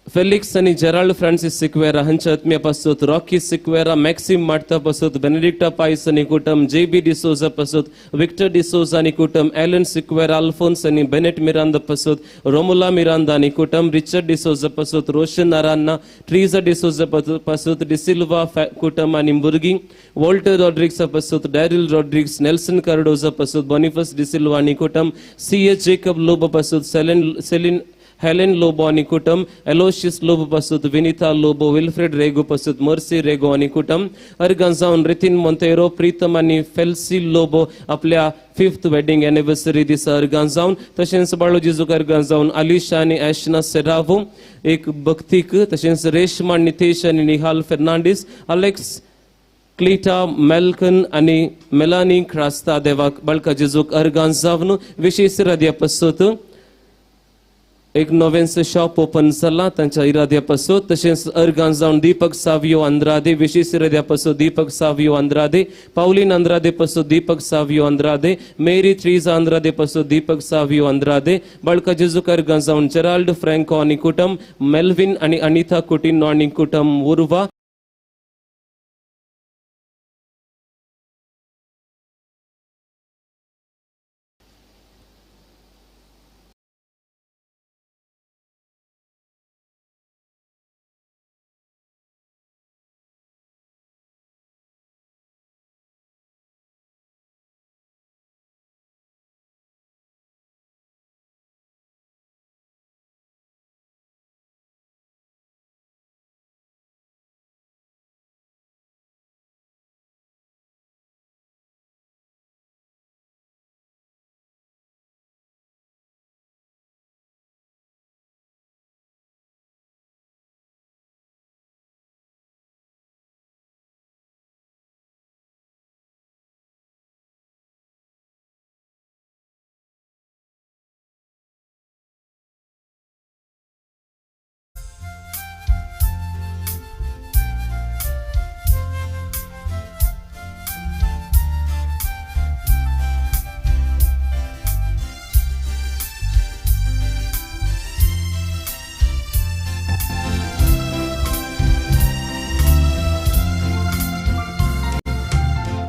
फेलिक्स आनी जेराल्ड फ्रांसीस सिक्वेरा हांच्या आत्म्या पासूत रॉकी सिक्वेरा, मॅक्सिम मार्ता पासूत बेनेडिक्टा पायस आनी कुटुंब, जे बी डिसोजा पासूत विक्टर डिसोजा आनी कुटुंब, एलन सिक्वेरा, अल्फोन्स आनी बेनेट मिरांदा पासूत रोमुला मिरांदा आनी कुटुंब, रिचर्ड डिसोजा पासूत रोशन अरान्ना, ट्रीजा डिसोजा पासूत डिसिल्वा कुटुंब आनी भुरगीं, वॉल्टर रॉड्रिग्सा पासूत डॅरिल रॉड्रिग्स, नेल्सन कार्डोजा पासूत बॉनिफस डिसिल्वा आनी कुटुंब, सी एच जेकब लोबो पासूत सेलिन हेलेन लोबो आनी कुटुंब, एलोशियस लोबो पासूत विनिता लोबो, विल्फ्रेड रेगो पासूत मर्सी रेगो आनी कुटुंब. अर्गां जावन रितीन मोंतेरो, प्रीतम आनी फेल्सी लोबो आपल्या 5th wedding anniversary दिसा अर्गां जावन, तशेंच बाळो जेजूक अर्गां जावन अलिशा आनी एशना सेरावो एक भक्तीक, तशेंच रेशमा नितेश आनी निहाल फेर्नांडीस, अलेक्स क्लिटा मेल्कन आनी मेलानी क्रास्ता देवाक बाळका जेजूक अर्गां जावन विशेष इराद्या पासूत एक नवेंच शॉप ओपन जाला तांच्या इराद्या पासून. तशेंच अर्गां जावन दीपक सावियो अंद्रादे, विशेष इराद्या पासून दीपक सावियो अंद्रादे, पावलीन अंद्रादे पासून दीपक सावियो अंद्रादे, मेरी थ्रीजा अंद्रादे पासून दीपक सावियो अंद्रादे. बाळका जेजूक अर्गां जावन जेराल्ड फ्रँको आनी कुटुंब, मेल्विन आनी अनिता कुटिनो आनी कुटुंब उर्वा.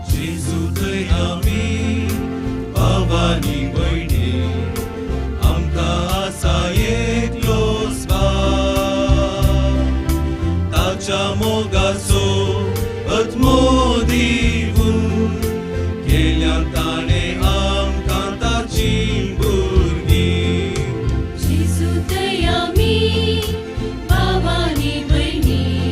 जेजू थंय आमी भावानी भयणी.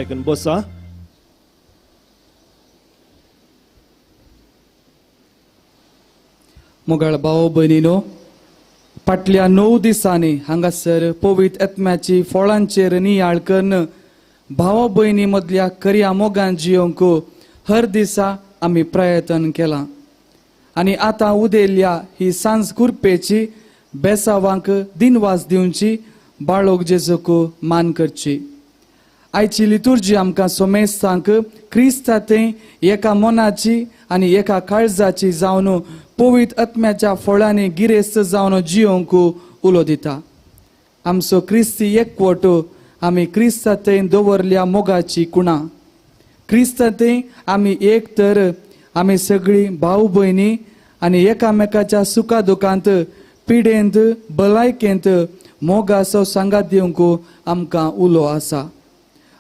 दया करून बसा. मोगाळ भाव भयणीनो, फाटल्या 9 दिसांनी हांगासर पवित्र आत्म्याची फळांचेर नियाळ करून भाव भयणी मदल्या खऱ्या मोगान जियोंक हर दिसा आमी प्रयत्न केला आनी आतां उदेल्ल्या ही सांज कुरपेची बेसावांक दिनवास दिवची, बाळोक जेजूक मान करची. आयची लितुर्जी आमकां सोमेस्तांक क्रिस्ता थंय एका मनाची आनी एका काळजाची जावन पवित्र आत्म्याच्या फळांनी गिरेस्त जावन जियोंक उलो दिता. आमचो क्रिस्ती एकवट आमी क्रिस्ता थंय दवरल्या मोगाची कुणा. क्रिस्ता थंय आमी एक तर आमी सगळीं भाव भयणी आनी एकामेकाच्या सुखा दुखांत, पिडेंत, भलायकेंत मोगाचो सांगात दिवंक आमकां उलो आसा.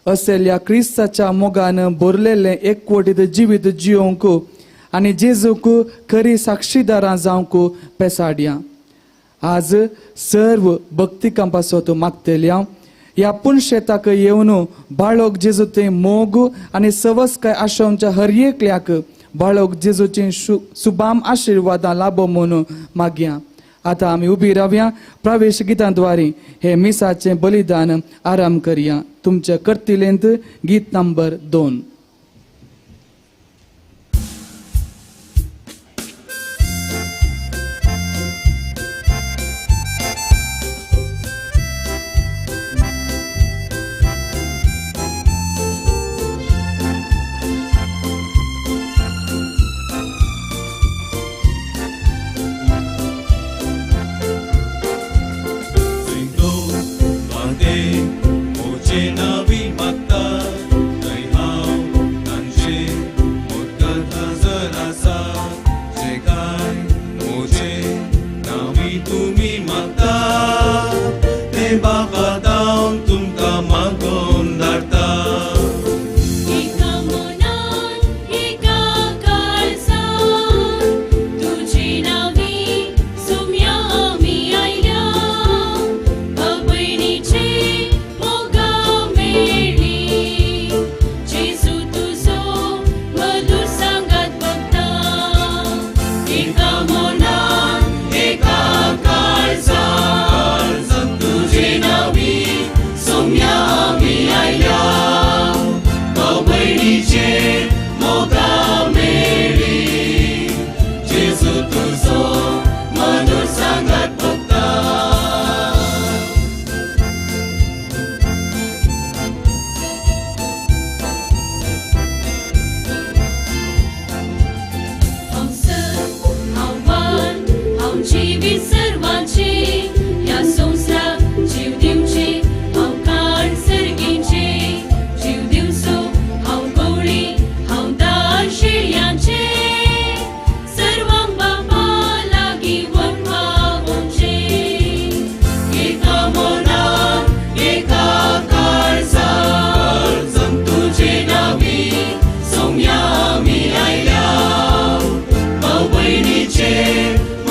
असल्या क्रिस्ताच्या मोगान भरलेलें एकवटीत जिवीत जियोंक आनी जेजूक खरी साक्षीदारां जावंक पेसाडया. आज सर्व भक्तिकां पासत मागतल्या ह्या पुनशेताक येवन बाळक जेजू थंय मोग आनी सवस्काय आशोवच्या हर एकल्याक बाळक जेजूची सुबाम आशिर्वादां लाभो म्हणून मागया. आतां आमी उबी रावया, प्रवेश गितांद्वारे हे मिसाचें बलिदान आराम करया. तुमच्या कर्तिलेंत गीत नंबर 2.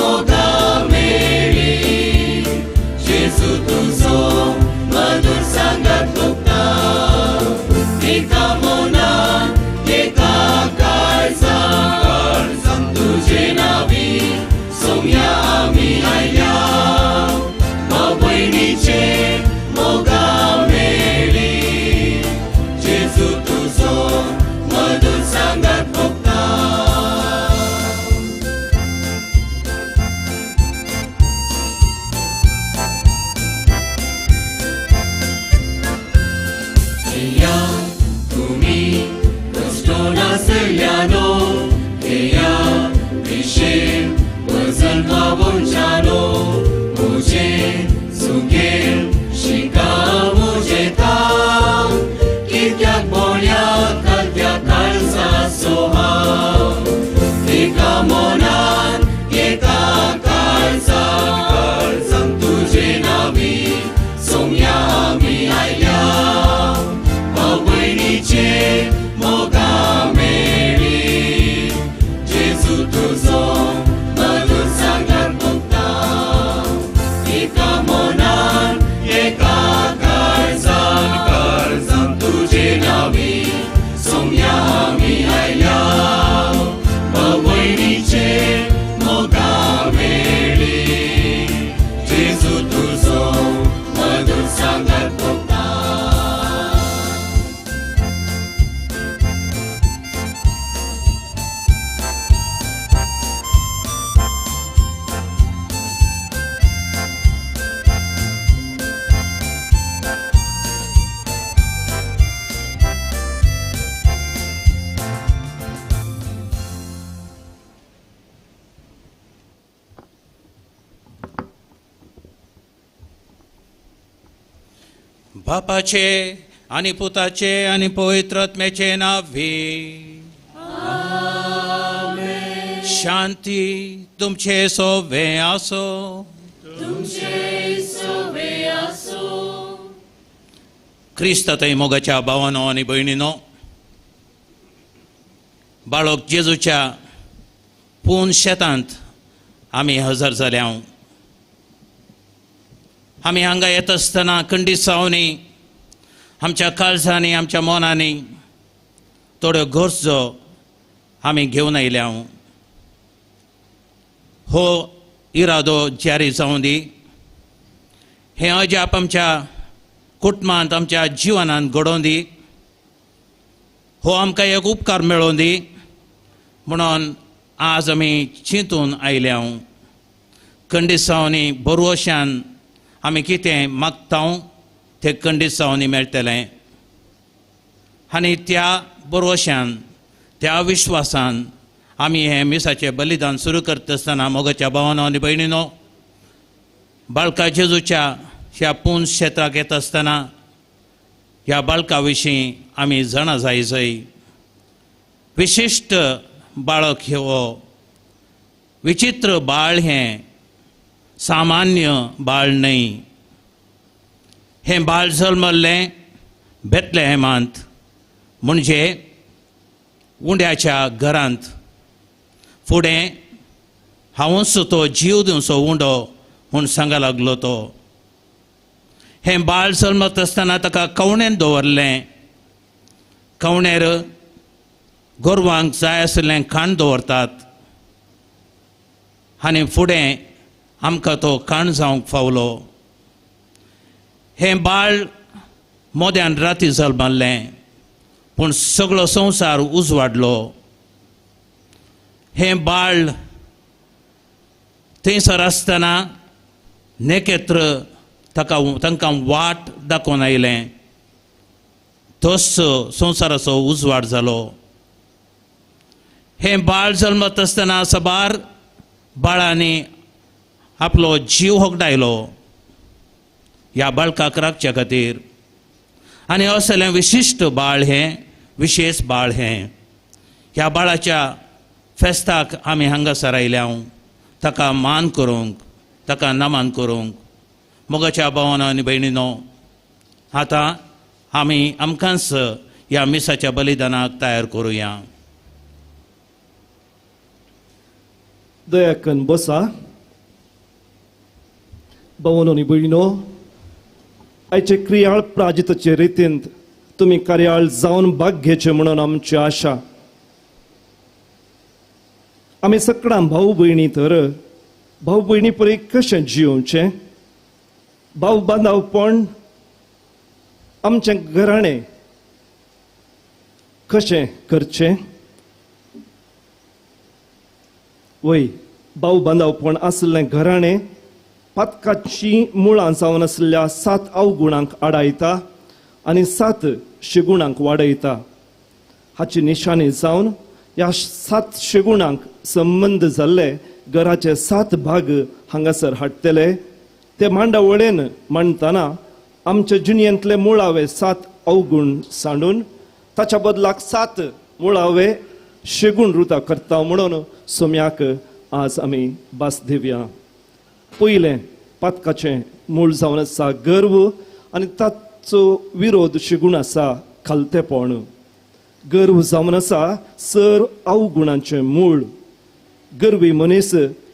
मोगा मेळी बापाचे आनी पुताचे आनी पवित्र आत्म्याचे नांवी शांती तुमचे सोवे आसो. तुमचे सोवे आसो. क्रिस्तातय मोगाच्या भावानो आनी भयणीनो, बाळक जेजूच्या पून शेतांत आमी हजर जाल्या. आमी हांगा येत आसतना कंडिसांवनी आमच्या काळजांनी आमच्या मनांनी थोड्यो गरजो आमी घेवन आयल्या. हो इरादो जारी जावं दी. हें अजाप आमच्या कुटुंबांत आमच्या जिवनांत घडोवन दी. हो आमकां एक उपकार मेळोवन दी म्हणून आज आमी चिंतून आयल्या. कंडिसांवनी बरवशान आमी कितें मागता तें कंडिसांवनी मेळटलें आनी त्या बरवशान त्या विश्वासान आमी हें मिसाचें बलिदान सुरू करता आसतना मोगाच्या भावानो आनी भयणीनो, बाळका जेजूच्या ह्या पून क्षेत्राक येता आसतना ह्या बाळका विशीं आमी जाणा जाय जाय. विशिश्ट बाळक हो विचित्र बाळ हें सामान्य बाळ न्हय. हें बाळ जल्मल्लें बेतलेहेमांत म्हणजे उंड्याच्या घरांत. फुडें हांवूच तो जीव दिवचो उंडो म्हूण सांगा लागलो तो. हें बाळ जल्मत आसतना ताका कवणेन दवरलें. कवणेर गोरवांक जाय आशिल्लें खाण दवरतात आनी फुडें आमकां तो खाण जावंक फावलो. हें बाळ मोद्यान राती जल्मल्लें पूण सगळो संवसार उजवाडलो. हें बाळ थंयसर आसतना नेकेत्र ताका तांकां वाट दाखोवन आयलें. तोच संवसाराचो उजवाड जालो. हें बाळ जल्मत आसतना साबार बाळांनी आपलो जीव होगडायलो ह्या बाळकाक राखच्या खातीर. आनी असलें विशिश्ट बाळ हें विशेश बाळ हें. ह्या बाळाच्या फेस्ताक आमी हांगासर आयल्या ताका मान करूंक ताका नमन करूंक. मोगाच्या भावानो आनी भयणीनो, आतां आमी आमकांच ह्या मिसाच्या बलिदानाक तयार करुया. दया करून बसा. भावानो आनी भयणीनो, आयचे क्रियाळ प्राजिताचे रितींत तुमी कार्याळ जावन भाग घेवचें म्हणून आमची आशा. आमी सगळ्यां भाव भयणी तर भाव भयणी परी कशें जियोवचें, भाव बांदावपण आमचें घराणें कशें करचें. वय भाव बांदावपण आशिल्लें घराणें पातकाचीं मुळां जावन आशिल्ल्या 7 अवगुणांक आडायता आनी 7 शेगुणांक वाडयता. हाची निशाणी जावन ह्या 7 शेगुणांक संबंद जाल्ले घराचे 7 भाग हांगासर हाडटले. ते मांडावळेन मांडटना आमच्या जिणेंतले मुळावे 7 अवगुण सांडून ताच्या बदलाक 7 मुळावे शेगुण रुता करता म्हणून सोम्याक आज आमी भास दिवया. पयलें पातकाचें मूळ जावन आसा गर्व आनी ताचो विरोध शेगुण आसा खालतेपण. गर्व जावन आसा सर अवगुणांचें मूळ. गर्वी मनीस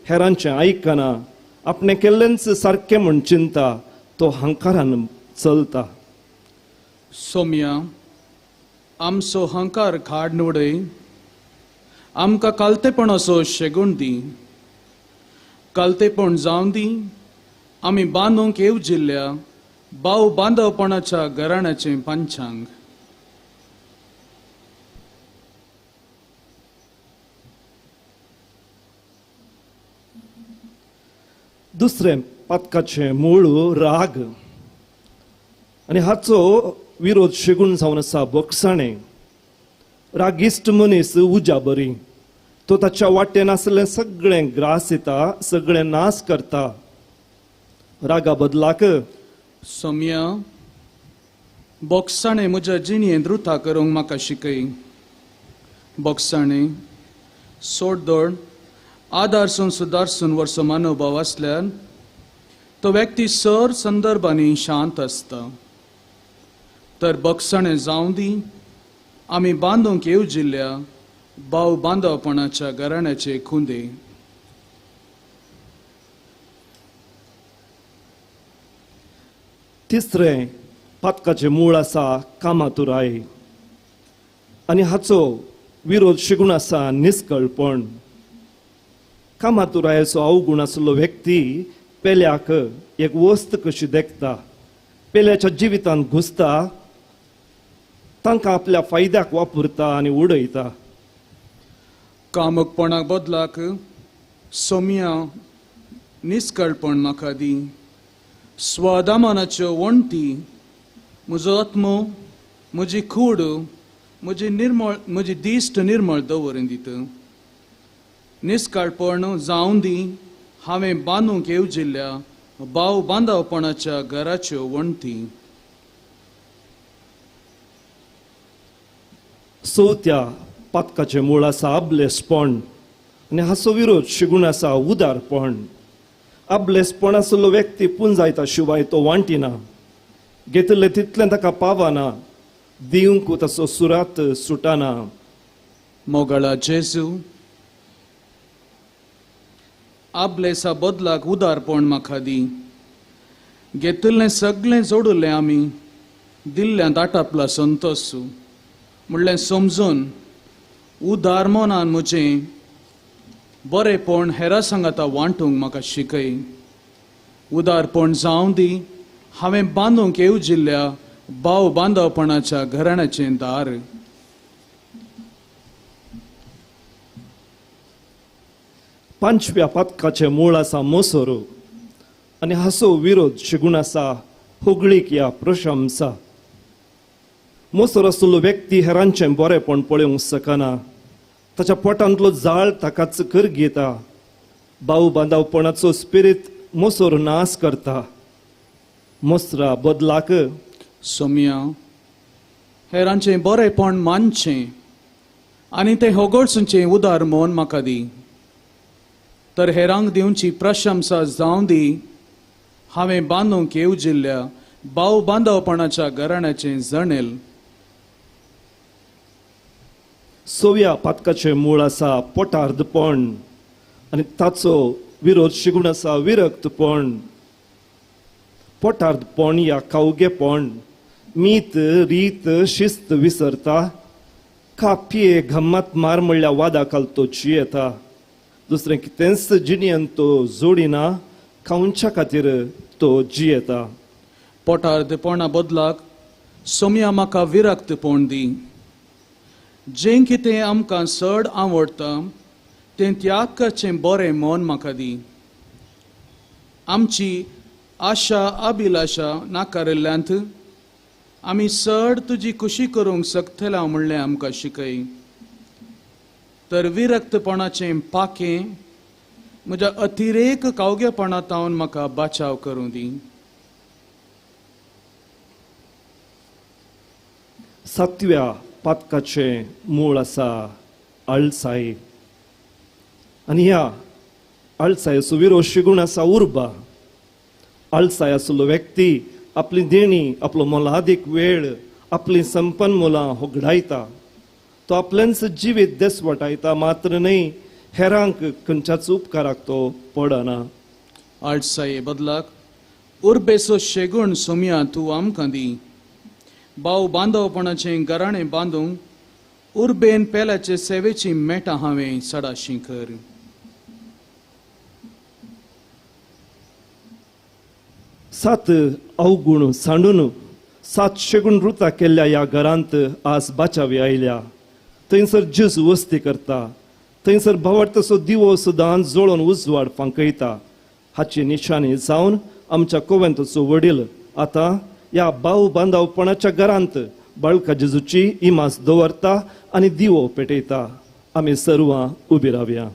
हेरांचें आयकना, आपणें केल्लेंच सारकें म्हूण चिंता, तो हंकारान चलता. सोम्या, आमचो हंकार काड उडय, आमकां कालतेपणाचो शेगूण दी. कालतेपण जावन दी आमी बांदूंक येवजिल्ल्या भाव बांदवपणाच्या घराण्याचें पंचांग. दुसरें पातकाचें मूळ राग आनी हाचो विरोध शेगूण जावन आसा बोगसाणें. रागिश्ट मनीस उज्या बरी, तो ताच्या वाटेन आसलें सगळें ग्रास येता, सगळें नाश करता. रागा बदलाक सोम्या, बोगसाणें म्हज्या जिणयेंत रुथा करूंक म्हाका शिकय. बोगसाणें, सोडदोड, आदारसून सुदारसून वर्सो मनोभाव आसल्यार तो व्यक्ती सर संदर्भांनी शांत आसता. तर बोगसाणें जावं दी आमी बांदूंक येवजिल्ल्या भाव बांदवपणाच्या घराण्याचे खुंदे. तिसरें पातकाचें मूळ आसा कामातुराय आनी हाचो विरोध शिगूण आसा निस्कळपण. कामातुरायेचो अवगुण आसलो व्यक्ती पेल्याक एक वस्त कशी देखता, पेल्याच्या जिवितांत घुसता, तांकां आपल्या फायद्याक वापरता आनी उडयता. कामकपणाक बदलाक सोम्या निस्कळपण म्हाका दी. स्वादामानाच्यो वण्टी म्हजो आत्मो, म्हजी कूड, म्हजी निर्मळ, म्हजी दिश्ट निर्मळ दवरून दित. निस्काळपण जावं दी हांवें बांदूंक येवजिल्ल्या भाव बांदवपणाच्या घराच्यो वण्टी. चवथ्या पातकाचें मूळ आसा आबलेसपण आनी हाचो विरोध शिगूण आसा उदारपण. आबलेसपण आसलो व्यक्ती पुंजायता शिवाय तो वांटिना, घेतिल्लें तितलें ताका पावना, दिवंक ताचो सुरात सुटाना. मोगाळा जेजू, आबलेसा बदलाक उदारपण म्हाका दी. घेतिल्लें सगळें जोडिल्लें आमी दिल्ल्यां आटापला संतोस म्हणलें समजून उदार मनान म्हजें बरेपण हेरा सांगाता वांटूंक म्हाका शिकय. उदारपण जावं दी हांवें बांदूंक येवजिल्ल्या भाव बांदवपणाच्या घराण्याचें दार. पांचव्या पातकाचें मूळ आसा मोसोरो आनी हाचो विरोध शिगूण आसा होगळीक या प्रशंसा. मोसोर आसलो व्यक्ती हेरांचें बरेपण पळोवंक शकना, ताच्या पोटांतलो जाळ ताकाच कर घेता. भाव बांदवपणाचो स्पिरीत मोसोर नाश करता. मोसरा बदलाक सोम्या हेरांचें बरेपण मानचें आनी तें होगोळसूचें उदार मन म्हाका दी. तर हेरांक दिवची प्रशंसा जावं दी हांवें बांदूंक येवजिल्ल्या भाव बांदवपणाच्या घराण्याचें जणेल. सव्या पातकाचें मूळ आसा पोटार्दपण आनी ताचो विरोध शिगूण आसा विरक्तपण. पोटार्दपण या कावगेपण मीत रीत शिस्त विसरता, कापये गम्मत मार म्हणल्या वादा घालतो जियेता, दुसरें कितेंच जिणेन तो जोडिना, खावच्या खातीर तो जियेता. पोटार्दपणा बदलाक सोम्या म्हाका विरक्तपण दी. जें कितें आमकां चड आवडटा तें त्याग करचें बरें मन म्हाका दी. आमची आशा अभिलाशा नाकारिल्ल्यांत आमी चड तुजी खुशी करूंक शकतले म्हणलें आमकां शिकय. तर विरक्तपणाचें पाखें म्हज्या अतिरेक कावगेपणा तावन म्हाका बाचाव करूं दी. सातव्या पातकाचें मूळ आसा आळसाय आनी ह्या आळसायेचो विरोध शिगूण आसा उर्बा. आळसाय आसलो व्यक्ती आपली देणी, आपलो मोलादीक वेळ, आपली संपन्न मुलां होगडायता. तो आपलेंच जिवीत देसवटायता मात्र न्हय हेरांक खंयच्याच उपकाराक तो पडना. आळसाये बदलाक उर्बेचो शेगूण सोम्या तूं आमकां दी. भाव बांदवपणाचें घराणें बांदूंक उर्बेन पेल्याचे सेवेची मेटां हांवें सडाशी कर. सात अवगुण सांडून सात शेगूण रुता केल्ल्या ह्या घरांत आज बाचावी आयल्या. थंयसर जेजू वस्ती करता, थंयसर भावार्थाचो दिवो सुद्दां जळोवन उजवाड फांकयता. हाची निशाणी जावन आमच्या कोवेंताचो वडील आतां ह्या भाव बांदवपणाच्या घरांत बाळका जेजूची इमाज दवरता आनी दिवो पेटयता. आमी सर्वां उबी रावया.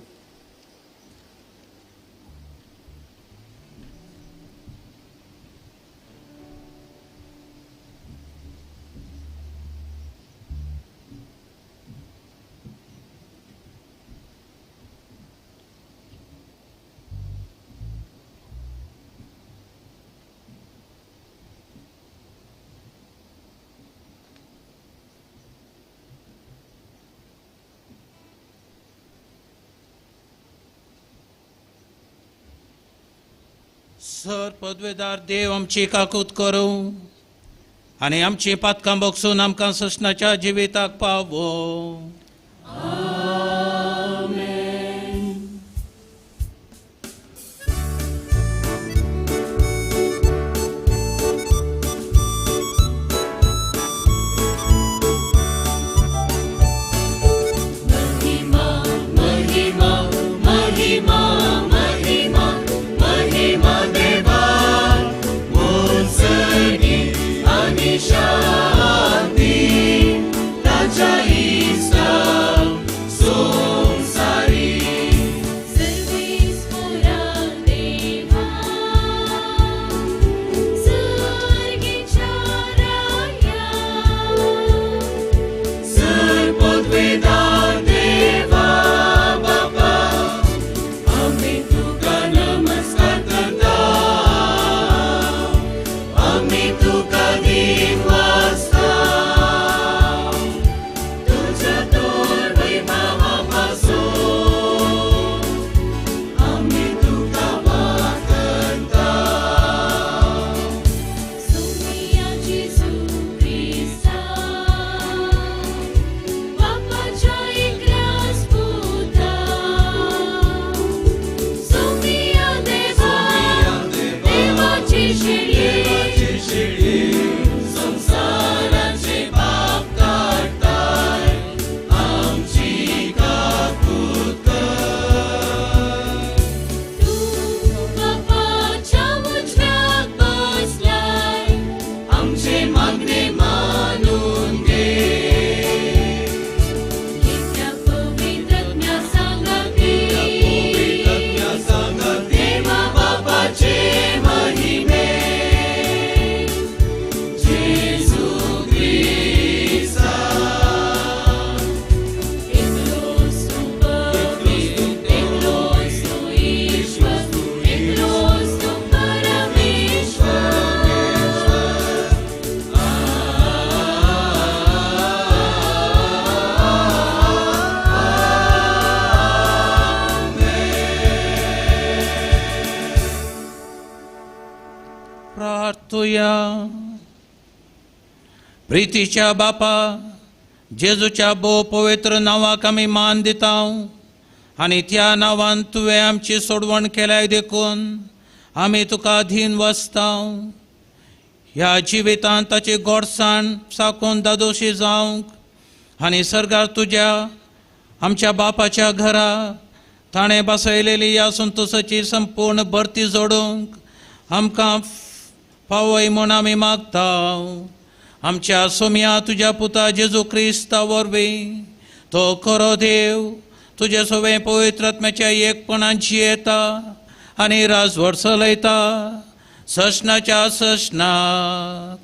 सर पदवेदार देव आमची काकूत करूं आनी आमची पातकां बगसून आमकां ससनाच्या जिविताक पावो. प्रितीच्या बापा जेजूच्या भोव पवित्र नांवाक आमी मान दिता आनी त्या नांवान तुवें आमची सोडवण केल्याय देखून आमी तुका अधीन वसता. ह्या जिवितांत ताची गोडसाण साकून दादोशी जावंक आनी सर्गार तुज्या आमच्या बापाच्या घरा ताणें बसयलेली ह्या संतोसाची संपूर्ण भरती जोडूंक आमकां पावय म्हूण आमी मागता. आमच्या सोम्या तुज्या पुता जेजू क्रिस्ता वरवीं तो खरो देव तुजे सवें पवित्र आत्म्याच्या एकपणान जियेता आनी राजवट चलयता ससनाच्या ससनाक.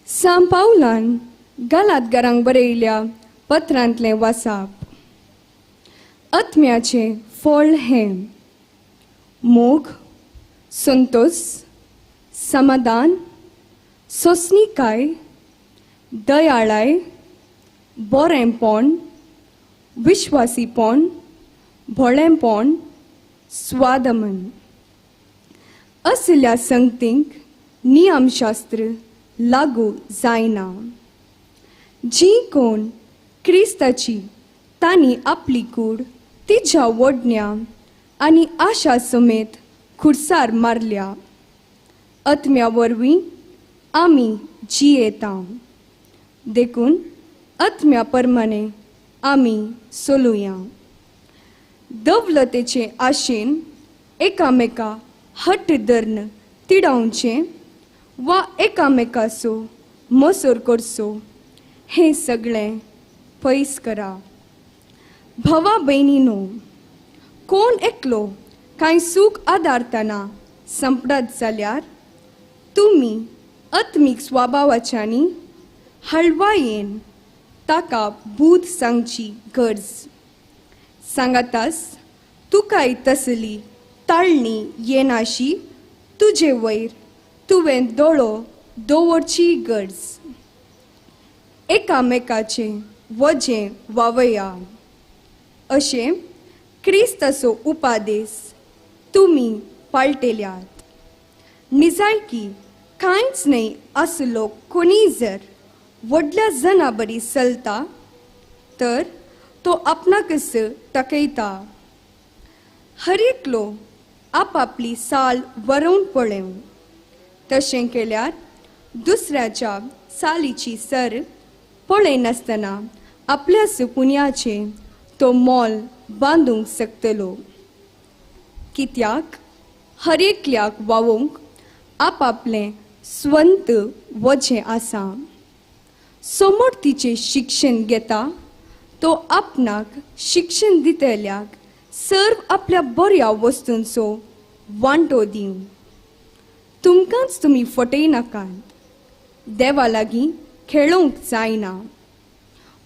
सांत पावलान गालातगारांक बरयल्या पत्रांतलें वासाप. आत्म्याचें फळ हें मोग, संतोष, समाधान, सोंसणीकाय, दयाळाय, बरेंपण, विश्वासीपण, भोळेंपण, स्वादमन. असल्या संगतींक नियमशास्त्र लागू जायना. जी कोण क्रिस्ताची तांणी आपली कूड तिच्या वडण्या आनी आशा समेत खुर्सार मारल्या. आत्म्या वरवीं आमी जियेता, देखून आत्म्या प्रमाणे आमी चलुया. दवलतेचे आशेन एकामेका हट धरून तिडावचें वा एकामेकाचो मसोर करचो हें सगळें पयस करा. भावा भयणीनो, कोण एकलो कांय सूख आदारतना संपडत जाल्यार तुमी आत्मीक स्वभावाच्यांनी हळवायेन ताका बूद सांगची गरज. सांगातास तुकाय तसली ताळणी येनाशी तुजे वयर तुवें दोळो दवरची गरज. एकामेकाचें वजें वावया. अशें क्रिस्ताचो उपादेस तुमी पाळटेल्यात. निजायकी कांयच न्हय आसलो कोणीय जर व्हडल्या जना बरी चलता तर तो आपणाकच टकयता. हर एकलो आपापली साल वरोवन पळोवं. तशें केल्यार दुसऱ्याच्या सालीची सर पळयनासतना आपल्या सुपुन्याचें तो मोल बांदूंक शकतलो. कित्याक हर एकल्याक वावोवंक आपापलें स्वंत वजें आसा. समोर तिचें शिक्षण घेता तो आपणाक शिक्षण दितल्याक सर्व आपल्या बऱ्या वस्तूंचो वांटो दिवं. तुमकांच तुमी फटयनाकात. देवा लागीं खेळोवंक जायना.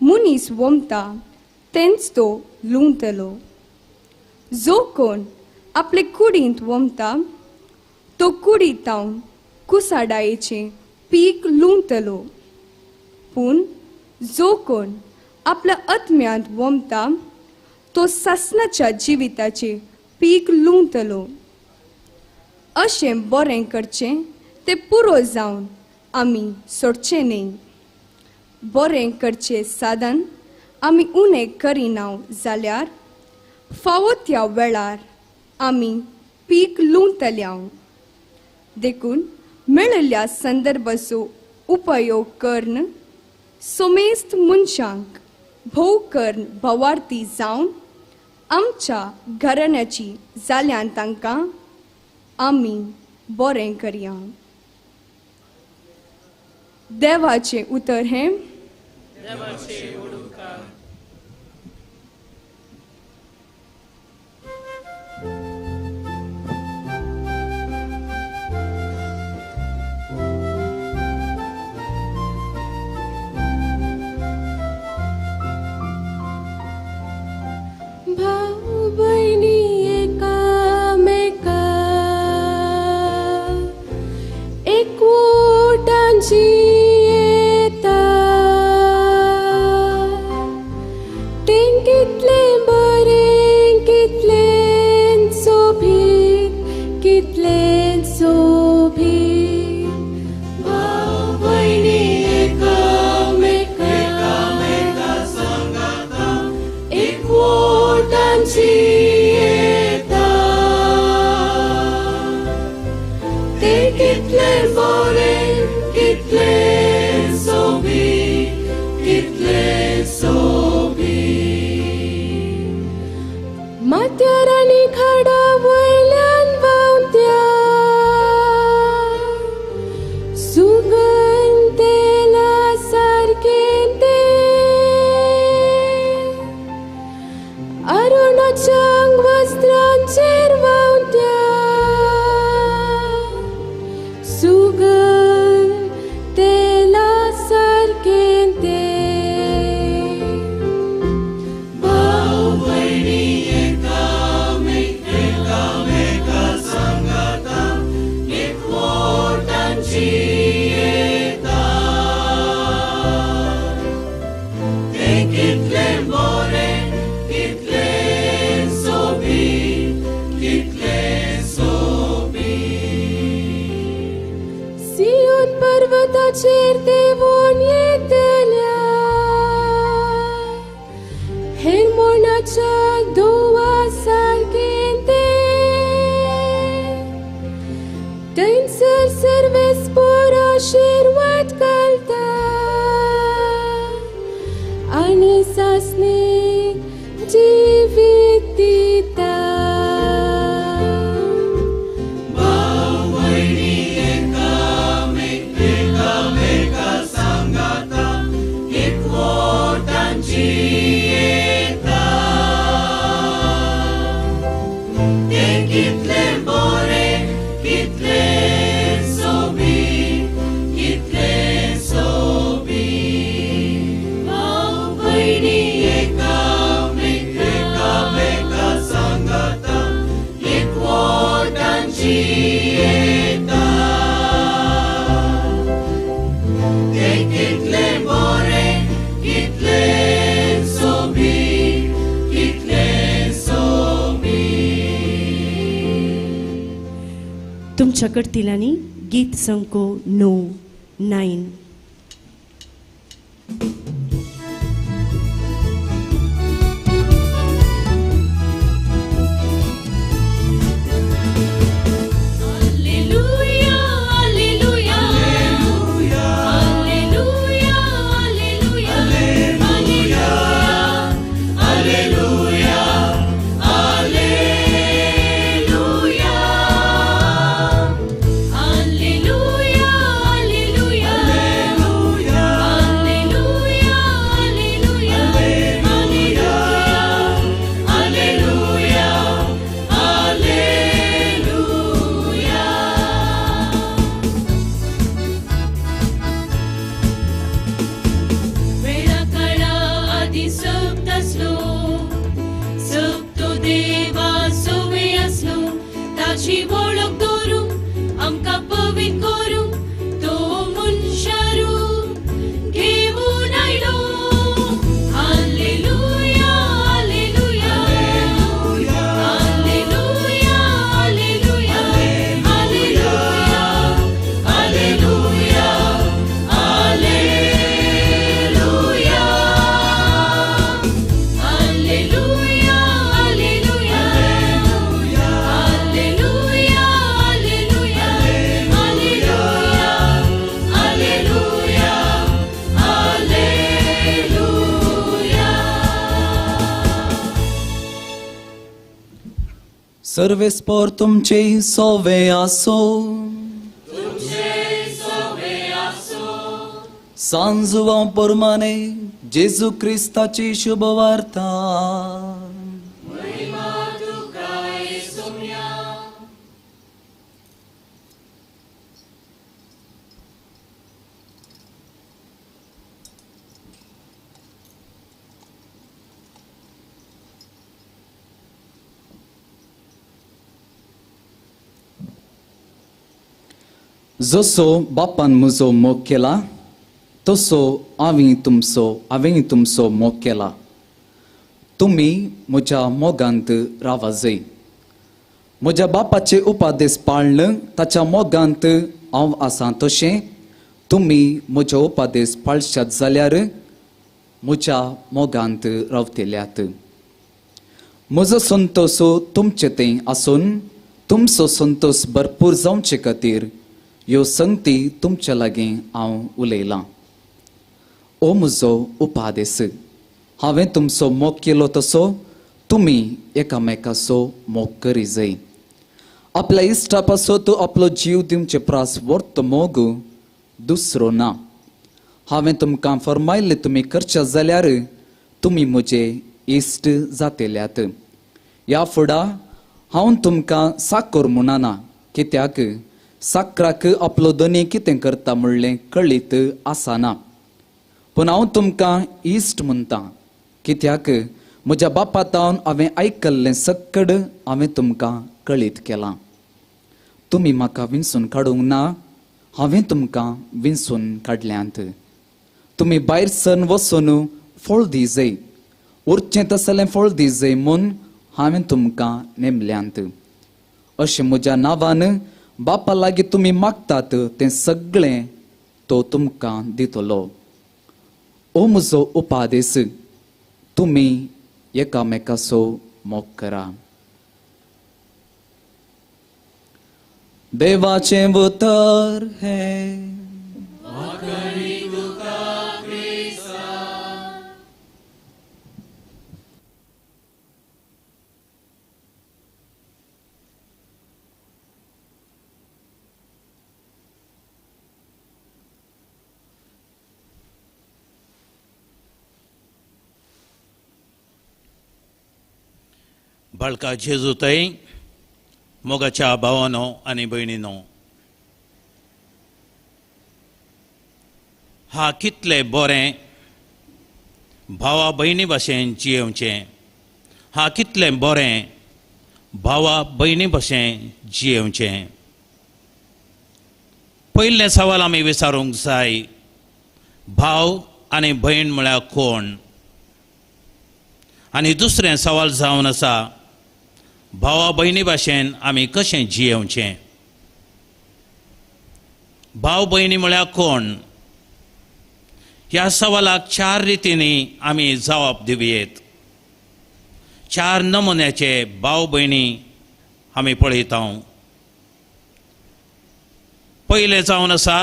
मनीस वमता तेंच तो लुंवतलो. जो कोण आपले कुडींत वमता तो कुडींत कुसाडायेचें पीक लुंवतलो. पूण जो कोण आपल्या आत्म्यांत वमता तो सासणाच्या जिविताचें पीक लुंवतलो. अशें बरें करचें तें पुरो जावन आमी सोडचें न्हय. बरें करचें साधन आमी उणें करिना जाल्यार फावो त्या वेळार आमी पीक लुंवतल्या. देखून मेळिल्ल्या संदर्भाचो उपयोग करून सोमेस्त मनशांक भोव करून भवार्थी जावन आमच्या घराण्याची जाल्यान तांकां आमी बरें करया. देवाचें उतर हें. भाऊ बहिणी एकामेका एकवटांची येता. तें कितलें बरें, कितलें सोबीत, कितलें सोबीत. भाऊ भयणी एकामेका सांगाता एकवटांची येता. तें कितलें बरें, कितलें सोबीत, कितलें सोबीत. माथ्यार आनी खाडा वयल्यान व्हांवत्या सुगंध तेला सारकें तें अरुणाच्या वस्त्रांचेर व्हांवत्या सुगंध तेला सारकें तें. आमच्या कडतिलांनी गीत संको 9 9. सर्वेस्पर तुमचे सोवे आसो, सांजुवां परमाने जेजू क्रिस्ताची शुभवार्ता. जसो बापान म्हजो मोग केला तसो हांवें तुमचो मोग केला. तुमी म्हज्या मोगांत रावाजय. म्हज्या बापाचे उपादेश पाळन ताच्या मोगांत हांव आसा तशें तुमी म्हज्या उपादेश पाळशात जाल्यार म्हज्या मोगांत रावतल्यात. म्हजो संतोश तुमचे थंय आसून तुमचो संतोश भरपूर जावचे खातीर ह्यो संगती तुमच्या लागीं हांव उलयलां. ओ म्हजो उपादेस, हांवें तुमचो मोग केलो तसो तुमी एकामेकाचो मोग करी जाय. आपल्या इश्टा पासत आपलो जीव दिवचे प्रास वर्त मोग दुसरो ना. हांवें तुमकां फरमायल्लें तुमी करच्या जाल्यार तुमी म्हजे इश्ट जातल्यात. ह्या फुडा हांव तुमकां साकर म्हणना, कित्याक साकराक आपलो धनी कितें करता म्हणलें कळीत आसना. पूण हांव तुमकां इश्ट म्हणटा, कित्याक म्हज्या बापा तावन हांवें आयकल्लें सक्कड हांवें तुमकां कळीत केलां. तुमी म्हाका विंचून काडूंक ना, हांवें तुमकां विंचून काडल्यांत. तुमी भायर सरून वचून फळ दी जाय, उरचें तसलें फळ दी जाय म्हूण हांवें तुमकां नेमल्यांत. अशें म्हज्या नांवान बापा लागीं तुमी मागतात तें सगळें तो तुमकां दितलो. ओ म्हजो उपादेस, तुमी एकामेकाचो मोग करा. देवाचें उतर हें. बाळका जेजूतय, मोगाच्या भावानो आनी भयणीनो, हा कितले बरें भावा भयणी भाशेन जियेवचें, हा कितलें बरें भावा भयणी भाशेन जियेवचें. पयलें सवाल आमी विचारूंक जाय, भाव आनी भयण म्हळ्यार कोण? आनी दुसरें सवाल जावन आसा, भावा भयणी भाशेन आमी कशें जियेवचें? भाव भयणी म्हळ्यार कोण? ह्या सवालाक चार रितींनी आमी जवाब दिवयेत. चार नमुन्याचे भाव भयणी आमी पळयता. पयलें जावन आसा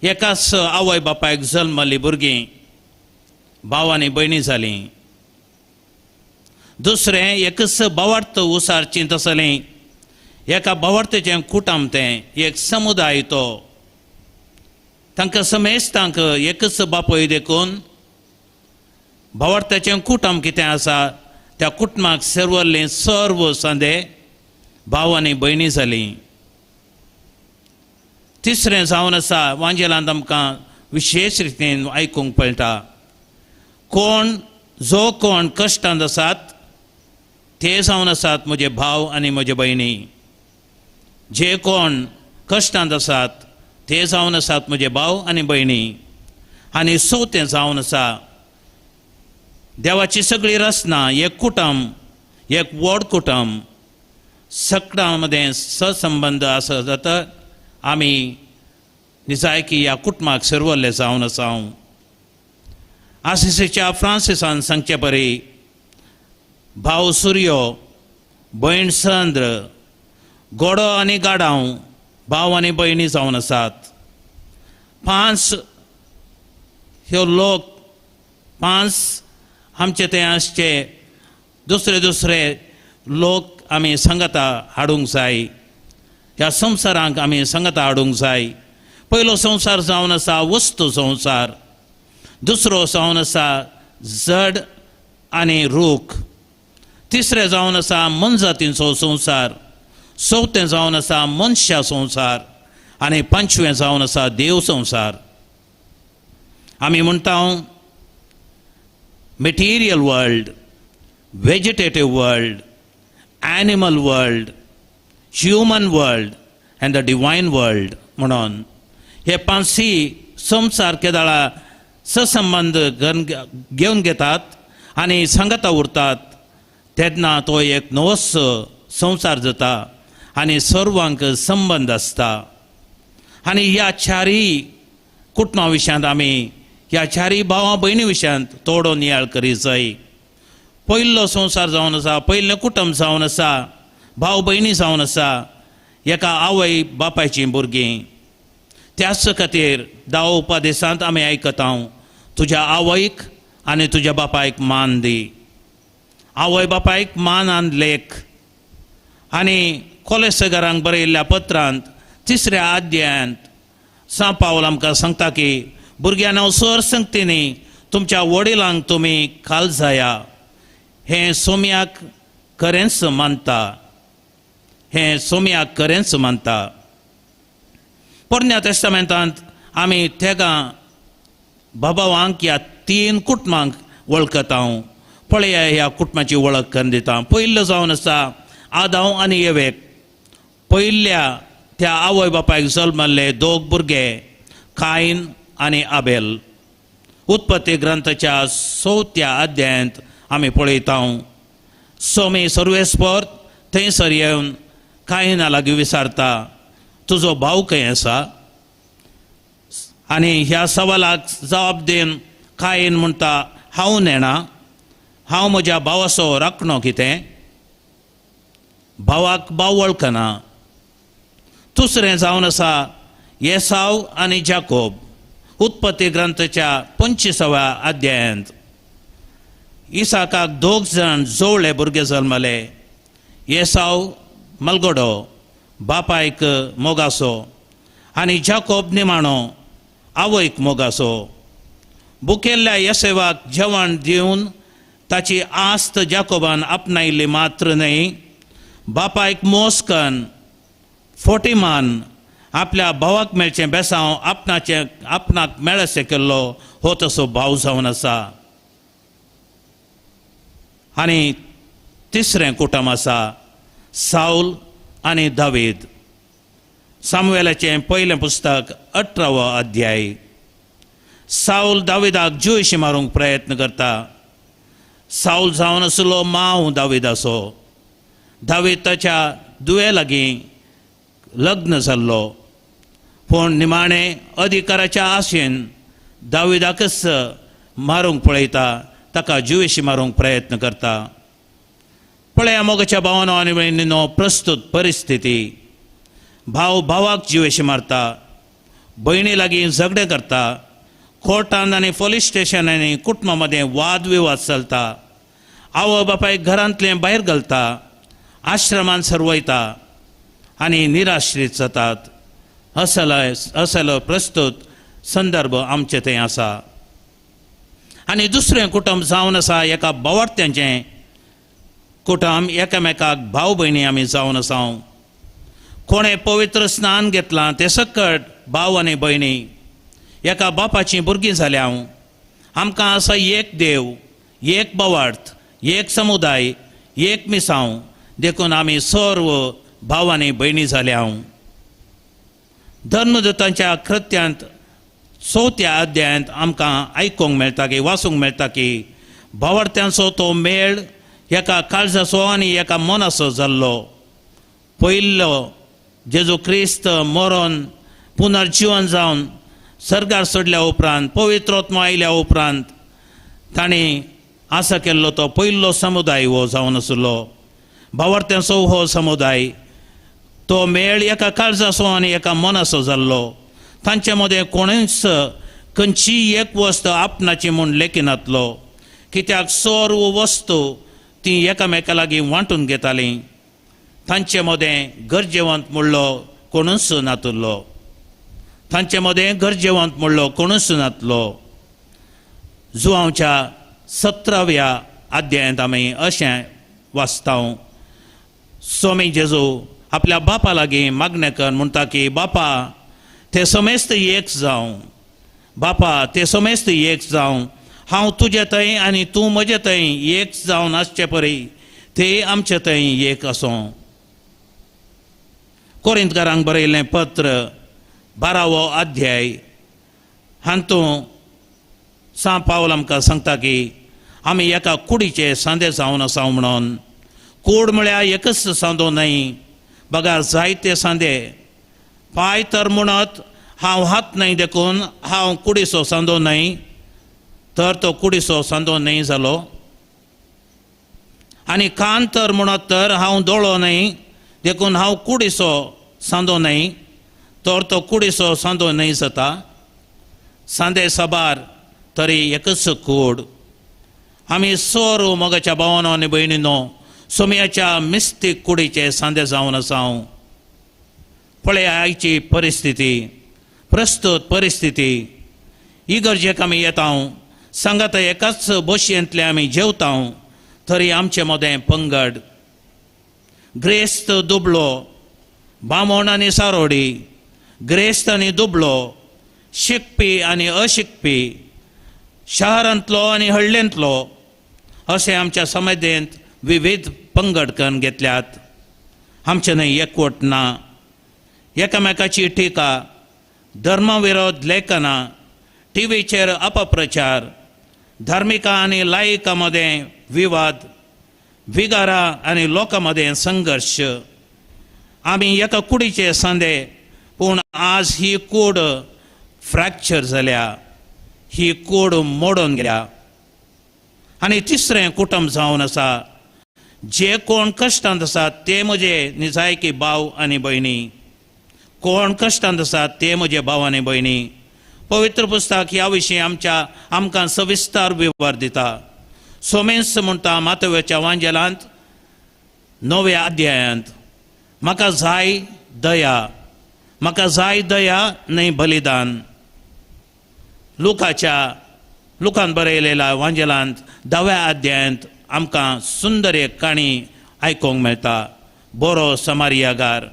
एकाच आवय बापायक जल्मल्ली भुरगीं भाव आनी भयणी जालीं. दुसरें एकच भावार्थ उसारचीं तसलीं एका भावार्थेचें कुटुंब तें एक समुदाय तो तांकां समेस्तांक एकच बापूय देखून भावार्थाचें कुटुंब कितें आसा त्या कुटुंबाक सर्वल्लीं सर्व सांदे भाव आनी भयणी जालीं. तिसरें जावन आसा वांजेलांत आमकां विशेश रितीन आयकूंक पळटा कोण जो कोण कश्टांत आसात ते जावन आसात म्हजे भाव आनी म्हजे भयणी. जे कोण कश्टांत आसात ते जावन आसात म्हजे भाव आनी भयणी. आनी चवथें जावन आसा देवाची सगळी रचना एक कुटुंब एक व्हड कुटुंब सगळ्यां मदें ससंबंद आसा जाता आमी निजायकी ह्या कुटुंबाक सर्वल्ले जावन आसा. आसिसीच्या फ्रांसिसान सांगचे परी भाव सुर्यो भयण चंद्र गोडो आनी गाडांव भाव आनी भयणी जावन आसात. पांच ह्यो लोक पांच आमचे ते आसचे दुसरे दुसरे लोक आमी सांगाता हाडूंक जाय. ह्या संवसारांक आमी सांगाता हाडूंक जाय. पयलो संवसार जावन आसा वस्तू संवसार, दुसरो जावन आसा जड आनी रूख, तिसरें जावन आसा मनजातींचो संवसार, चवथें जावन आसा मनशा संवसार आनी पांचवें जावन आसा देव संवसार. आमी म्हणटा material world, vegetative world, animal world, human world and the divine world म्हणून हे पांचशी संवसार केदाळा ससंबंद घेवन घेतात आनी सांगाता उरतात तेन्ना तो एक नवोच संवसार जाता आनी सर्वांक संबंद आसता. आनी ह्या चारी कुटुंबा विशयांत आमी ह्या चारी भावा भयणी विशयांत थोडो नियाळ करीत जाय. पयलो संवसार जावन आसा, पयलें कुटुंब जावन आसा, भाव भयणी जावन आसा एका आवय बापायचीं भुरगीं. त्याच खातीर दावो उपदेशांत आमी आयकता तुज्या आवयक आनी तुज्या बापायक मान दी. आवय बापायक मानान लेख. आनी कोलेसगरांक बरयल्ल्या पत्रांत तिसऱ्या अध्यायांत सांव पावल आमकां सांगता की भुरग्यांनो सर संगतींनी तुमच्या वडिलांक तुमी खाल जाया. हें सोम्याक खरेंच मानता, हें सोम्याक खरेंच मानता. पोरण्या तेस्तामेंतांत आमी तेगां बाबावांक ह्या तीन कुटुंबांक वळखता. पळया ह्या कुटुंबाची वळख करून दिता. पयलो जावन आसा आदांव आनी एवेक. पयल्या त्या आवय बापायक जल्मल्ले दोग भुरगे कायन आनी आबेल. उत्पत्ती ग्रंथाच्या चवथ्या अध्यायांत आमी पळयता सोमी सर्वेस्पर थंयसर येवन कायना लागीं विचारता तुजो भाव खंय आसा. आनी ह्या सवालाक जबाब दिवन कायन म्हणटा हांव नेणा, हांव म्हज्या भावाचो राखणो कितें, भावाक भाव वळखना. दुसरें जावन आसा येसाव आनी जाकोब. उत्पत्ती ग्रंथाच्या 25व्या अध्यायांत इसाकाक दोग जाण जोवळे भुरगे जल्मले. येसाव मलगडो बापायक मोगासो आनी जाकोब निमाणो आवयक मोगासो. बुकेल्ल्या येसेवाक जेवण दिवन ताची आस्त जाकोबान आपणायल्ली मात्र न्हय, बापायक मोस्कन फोटीमान आपल्या भावाक मेळचें बेसांव आपणाचें आपणाक मेळशें केल्लो हो तसो भाव जावन आसा. आनी तिसरें कुटुंब आसा सावल आनी दावीद. सामुएलाचें पयलें पुस्तक 18वो अध्याय. सावल दाविदाक जिवशी मारूंक प्रयत्न करता. सावल जावन आसलो मांव दाविदाचो. दावीद ताच्या दुवे लागीं लग्न जाल्लो, पूण निमाणें अधिकाराच्या आशेन दाविदाकच मारूंक पळयता, ताका जिवेशी मारूंक प्रयत्न करता. पळया मोगाच्या भावानो आनी भयणीनो, प्रस्तुत परिस्थिती, भाव भावाक जिवेशी मारता, भयणी लागीं झगडें करता, कोर्टान आनी पोलीस स्टेशनांनी कुटुंबा मदें वाद विवाद चलता, आवय बापायक घरांतलें भायर घालता, आश्रमान सरवयता आनी निराश्रीत जातात. असलो प्रस्तुत संदर्भ आमचे थंय आसा. आनी दुसरें कुटुंब जावन आसा एका बावडत्यांचें कुटुंब, एकामेकाक भाव भयणी आमी जावन आसा. कोणें पवित्र स्नान घेतलां ते सकट भाव आनी भयणी एका बापाचीं भुरगीं जाल्या. आमकां आसा एक देव, एक भावार्थ, एक समुदाय, एक मिसांव, देखून आमी सर्व भाव आनी भयणी जाल्या. धर्मदूतांच्या कृत्यांत 4थ्या अध्यायांत आमकां आयकूंक मेळटा की, वाचूंक मेळटा की भावार्थ्यांचो तो मेळ एका काळजाचो आनी एका मनाचो जाल्लो. पयलो जेजू क्रिस्त मरोन पुनर्जिवन जावन सर्गार सोडल्या उपरांत, पवित्र आत्मो आयल्या उपरांत तांणी आसा केल्लो तो पयलो समुदाय हो जावन आसलो भावार्थ्यांचो हो समुदाय. तो मेळ एका काळजाचो आनी एका मनाचो जाल्लो. तांचे मदें कोणूच खंयचीय एक वस्त आपणाची म्हूण लेखिनातलो, कित्याक सर्व वस्तू ती एकामेका लागीं वांटून घेतालीं. तांचे मदें गरजेवंत म्हणलो कोणूच नातलो, तांचे मदें गरजेवंत म्हणलो कोणूच नातलो. जुवांवच्या 17व्या अध्यायांत आमी अशें वाचता, स्वामी जेजू आपल्या बापा लागीं मागणें कर म्हणटा की बापा ते समेस्त एक जावं, बापा ते समेस्त एक जावं, हांव तुजे थंय आनी तूं म्हजे थंय एक जावन आसचे परी ते आमचे थंय एक आसूं. कोरिंतकारांक बरयल्लें पत्र 12वो अध्याय हातूंत सांत पावल आमकां सांगता की आमी एका कुडीचे सांदे जावन आसा म्हणून. कूड म्हळ्यार एकच सांदो न्हय, बगर जायते सांदे. पांय तर म्हणत हांव हात न्हय देखून हांव कुडीचो सांदो न्हय, तर तो कुडीचो सांदो न्हय जालो. आनी कान तर म्हणत तर हांव दोळो न्हय देखून हांव कुडीचो सांदो न्हय, तर तो कुडीचो सांदो न्हय जाता. सांदे साबार तरी एकच कूड. आमी सर्व मोगाच्या भावानो आनी भयणीनो सोमयाच्या मिस्तीक कुडीचे सांदे जावन आसा. पळया आयची परिस्थिती, प्रस्तुत परिस्थिती. इगर्जेक आमी येता, सांगात एकाच बशयेंतले आमी जेवता, तरी आमचे मदें पंगड, ग्रेस्त दुबळो, बामण आनी सारोडी, ग्रेस्त आनी दुबळो, शिकपी आनी अशिकपी, शहरांतलो आनी हळ्ळेंतलो, अशें आमच्या समाजेंत विविध पंगड करून घेतल्यात. आमचें न्हय एकवट ना, एकामेकाची टिका, धर्मविरोध लेखनां, टिवीचेर अपप्रचार, धार्मिका आनी लायिका मदें विवाद, विगारा आनी लोकां मदें संघर्श. आमी एका कुडीचे सांदे, पूण आज ही कूड फ्रॅक्चर जाल्या, ही कूड मोडून गेल्या. आनी तिसरें कुटुंब जावन आसा, जे कोण कश्टांत आसात ते म्हजे निजायकी भाव आनी भयणी. कोण कश्टांत आसात ते म्हजे भाव आनी भयणी. पवित्र पुस्तक ह्या विशीं आमकां सविस्तर विवर दिता. सोमेंस म्हणटा मातव्याच्या वांजेलांत 9व्या अध्यायांत, म्हाका जाय दया, म्हाका जाय दया न्हय बलिदान. लुकान बरयलेल्या वांजेलांत 10व्या अध्यायांत आमकां सुंदर एक काणी आयकूंक मेळटा, बरो समारियागार.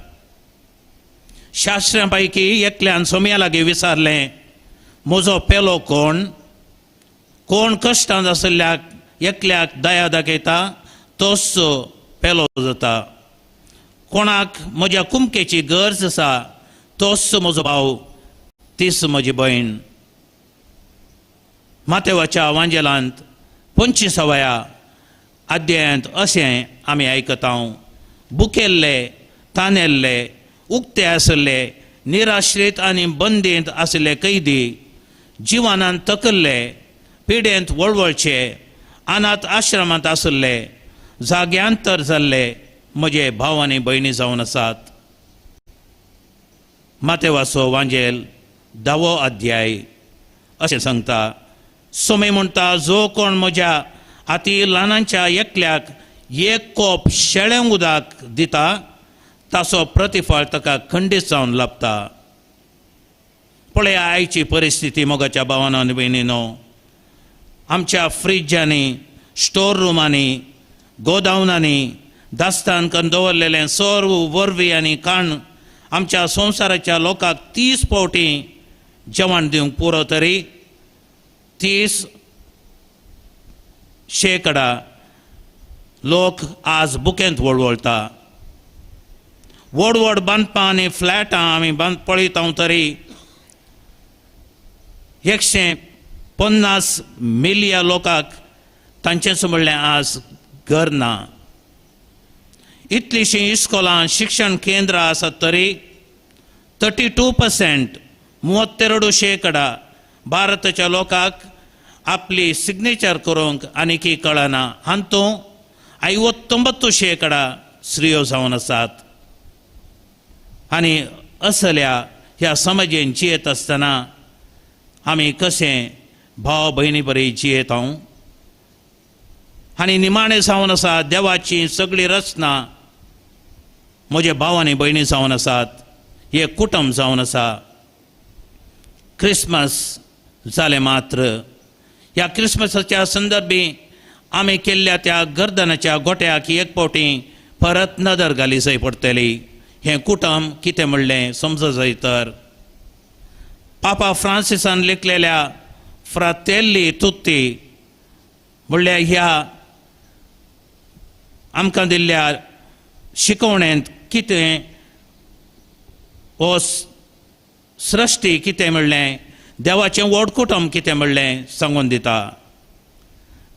शास्त्र्यां पैकी एकल्यान सोम्या लागीं विचारलें, म्हजो पेलो कोण? कोण कश्टांत आशिल्ल्याक एकल्याक दया दाखयता तोच पेलो जाता. कोणाक म्हज्या कुमकेची गरज आसा तोच म्हजो भाव, तीच म्हजी भयण. मातेवाच्या वांजेलांत 25व्या अध्यायांत अशें आमी आयकता, बुकेल्ले, तानेल्ले, उक्ते आशिल्ले, निराश्रीत आनी बंदींत आशिल्ले कैदी, जिवानान तकल्ले, पिडेंत वळवळचे, अनाथ आश्रमांत आशिल्ले, जाग्यांतर जाल्ले म्हजे भाव आनी भयणी जावन आसात. मातेवाचो वांजेल 10वो अध्याय अशें सांगता. सोमे म्हणटा, जो कोण म्हज्या आती ल्हानांच्या एकल्याक एक कोप शेळें उदक दिता ताचो प्रतिफळ ताका खंडीत जावन लाभता. पळया आयची परिस्थिती मोगाच्या भावानो आनी भयणीनो, आमच्या फ्रिजांनी, स्टोर रुमांनी, गोदावनांनी दास्तान करून दवरलेलें सर्व वरवी आनी काण आमच्या संवसाराच्या लोकांक 30 फावटी जेवण दिवंक पुरो तरी 30% लोक आज बुकेंत वळवळटा. व्हड व्हड बांदपां आनी फ्लॅटां आमी बांद पळयता तरी 150 मिलियन लोकांक तांचेंच म्हणलें आज घर ना. इतलीशीं इस्कोलां, शिक्षण केंद्रां आसात तरी 32% 32% भारताच्या लोकांक आपली सिग्नेचर करूंक आनीकी कळना. हातूंत 59% स्त्रियो जावन आसात. आनी असल्या ह्या समाजेन जियेत आसतना आमी कशें भाव भयणी बरी जियेत हांव. आनी निमाणें जावन आसा देवाची सगळी रचना म्हजे भाव आनी भयणी जावन आसात, हे कुटुंब जावन आसा. क्रिसमस जालें मात्र ह्या क्रिसमसाच्या संदर्भी आमी केल्ल्या त्या गर्दनाच्या गोट्याक एक फावटी परत नदर घाली जाय पडटली. हें कुटुंब कितें म्हणलें समज जाय तर पापा फ्रांसिसान लेखलेल्या फ्रातेल्ली तुत्ती म्हणल्यार ह्या आमकां दिल्ल्या शिकवणेंत कितें हो सृश्टी कितें म्हणलें, देवाचें व्हड कुटुंब कितें म्हणलें सांगून दिता.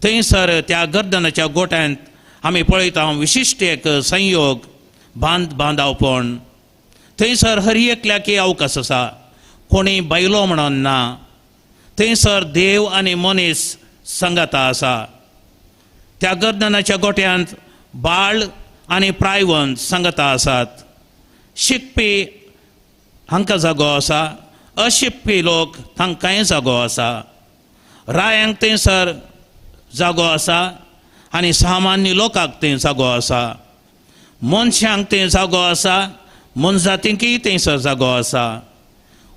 थंयसर त्या गर्दनाच्या गोट्यांत आमी पळयता विशिश्ट एक संयोग बांद बांदावपण. थंयसर हर एकल्याक अवकाश आसा, कोणी बायलो म्हणून ना. थंयसर देव आनी मनीस सांगाता आसा. त्या गर्दनाच्या गोट्यांत बाळ आनी प्रायवंत सांगाता आसात. शिकपी हांकां जागो आसा, अशिकपी लोक तांकांय जागो आसा. रायांक थंयसर जागो आसा आनी सामान्य लोकांक थंय जागो आसा. मनशांक थंय जागो आसा, मनजातींकय थंयसर जागो आसा.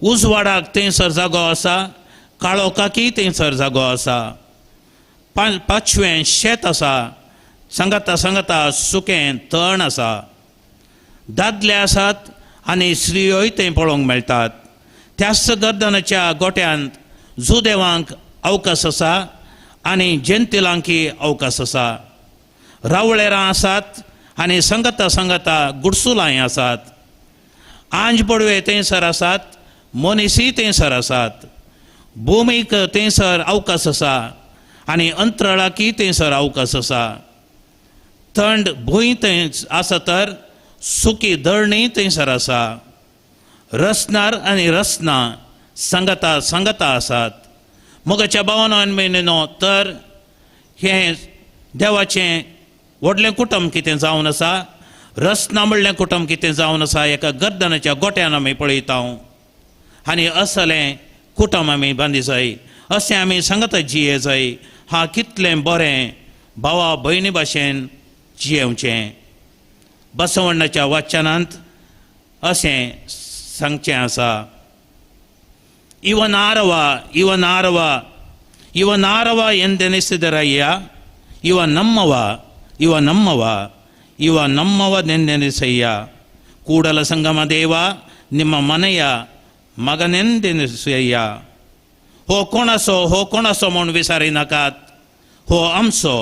उजवाडाक थंयसर जागो आसा, काळोखाकय थंयसर जागो आसा. पांचवें शेत आसा, सांगाता सांगाता सुकें तण आसा. दादले आसात आनी स्त्रियोय थंय पळोवंक मेळटात. त्याच गर्दनाच्या गोट्यांत जुदेवांक अवकाश आसा आनी जेंतिलांकय अवकाश आसा. रावळेरां आसात आनी सांगाता सांगाता गुडसुलांय आसात. आंज पडवे थंयसर आसात, मनीसय थंयसर आसात. भुमीक थंयसर अवकाश आसा आनी अंतराळाकय थंयसर अवकाश आसा. थंड भूंय थंय आसा तर सुकी धरणी थंयसर आसा. रसनार आनी रसना सांगाता सांगाता आसात. मोगाच्या भावानो आनी भयणीनो, तर हें देवाचें व्हडलें कुटुंब कितें जावन आसा, रसना म्हणलें कुटुंब कितें जावन आसा एका गर्दनाच्या गोट्यान आमी पळयता. आनी असलें कुटुंब आमी बांदी जाय, अशें आमी सांगाता जिये जाय. हा कितलें बरें भावा भयणी भाशेन जियेवचें. बसवण्णाच्या वाचनांत अशें सांगचें आसा. ಇವನಾರವ ಇವನಾರವ ಇವನಾರವ ಎಂದೆನಿಸಿದರಯ್ಯ, ಇವ ನಮ್ಮವ ಇವ ನಮ್ಮವ ಇವ ನಮ್ಮವನೆಂದೆನಿಸಯ್ಯ. ಕೂಡಲ ಸಂಗಮ ದೇವ ನಿಮ್ಮ ಮನೆಯ ಮಗನೆಂದೆನಿಸಯ್ಯ. हो कोणाचो हो कोणाचो म्हूण विचारी नाकात, हो आमचो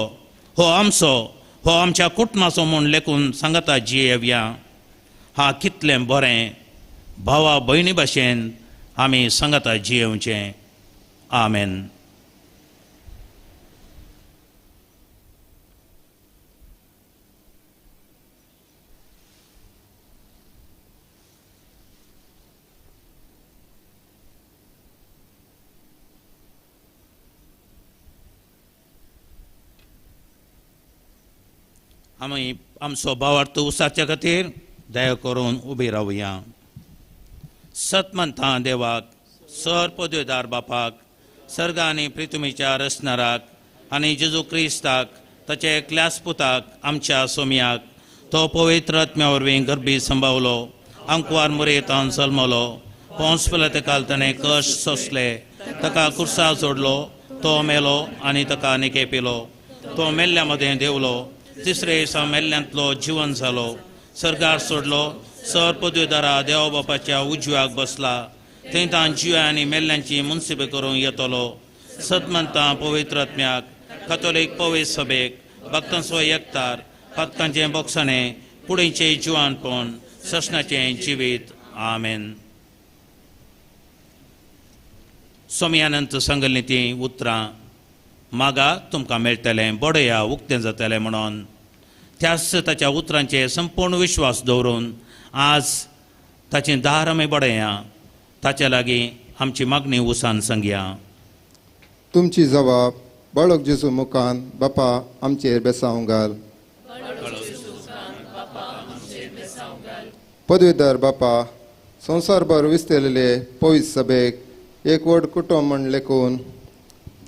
हो आमचो हो आमच्या कुटुंबाचो म्हूण लेखून सांगता जियेवया. हा कितलें बरें भावा भयणी भाशेन आमी सांगता जियेवचें. आमेन. आमी आमचो भावार्थ उसाच्या खातीर दया करून उबी रावया. सतमंता देवाक, सर पदवेदार बापाक, सर्ग आनी प्रितुमीच्या रचणाराक आनी जेजू क्रिस्ताक ताचे एकल्याच पुताक आमच्या सोमयाक, तो पवित्र आत्म्या वरवीं गर्भी संभावलो, आंकवार मुरेतान जल्मलो, पोंस पिलातेकाल ताणें कश्ट सोंसले, ताका कुर्सा जोडलो, तो मेलो आनी ताका निकेपिलो, तो मेल्ल्या मदें देंवलो, तिसरे दिसा मेल्ल्यांतलो जिवन जालो, सर्गार सोडलो, सर पदवेदारा देवा बापाच्या उजव्याक बसला, थंय तां जिव्या आनी मेल्ल्यांची मुन्सिबे करूंक येतलो. सतमंता पवित्र आत्म्याक, कातोलीक पवित्र सभेक, भक्तांचो एकतार, पातकांचें बोगसणें, कुडीचें जिवानपण, ससनाचें जिवीत. आमेन. सोमयानंत सांगल्लीं तीं उतरां मागा तुमकां मेळटलें, बडया उक्तें जातलें म्हणून त्याच ताच्या उतरांचेर संपूर्ण विश्वास दवरून आज ताचें दार आमी बडया, ताच्या लागीं आमची मागणी उसान सांगया. तुमची जबाब बाळक जेजू मुखान बापा आमचेर बेसांव घाल. पदवीधर बापा, संवसारभर विस्तेलेले पवित्र सभेक एक व्हड कुटुंब म्हण लेखून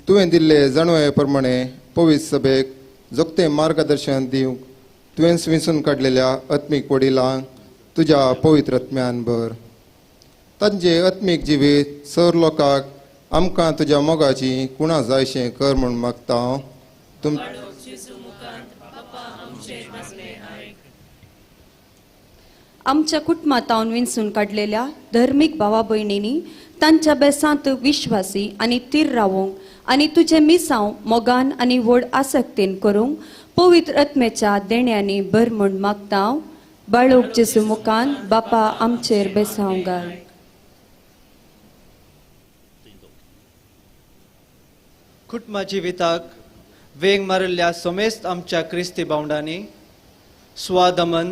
तुवें दिल्ले जाणवये प्रमाणे पवित्र सभेक जोखतें मार्गदर्शन दिवंक तुवें विंचून काडलेल्या आत्मीक वडिलांक तुज्या पवित्र आत्म्यान भर. तांचे आत्मीक जिवीत सर लोकांक आमकां तुज्या मोगाची कुणा जायशें कर म्हूण मागता हांव. तुम आमच्या कुटुंबांत विंचून काडलेल्या धर्मीक भावा भयणींनी तांच्या बेसांत विश्वासी आनी थीर रावूंक आनी तुजें मिसांव मोगान आनी व्हड आसक्तीन करूंक पवित्र आत्म्याच्या देण्यांनी भर म्हूण मागता हांव. बाळूक जेजू मुखान बापा आमचेर बेसांव घाल. कुटुंबा जिविताक वेंग मारिल्ल्या समेस्त आमच्या क्रिस्ती भावंडांनी स्वादमन,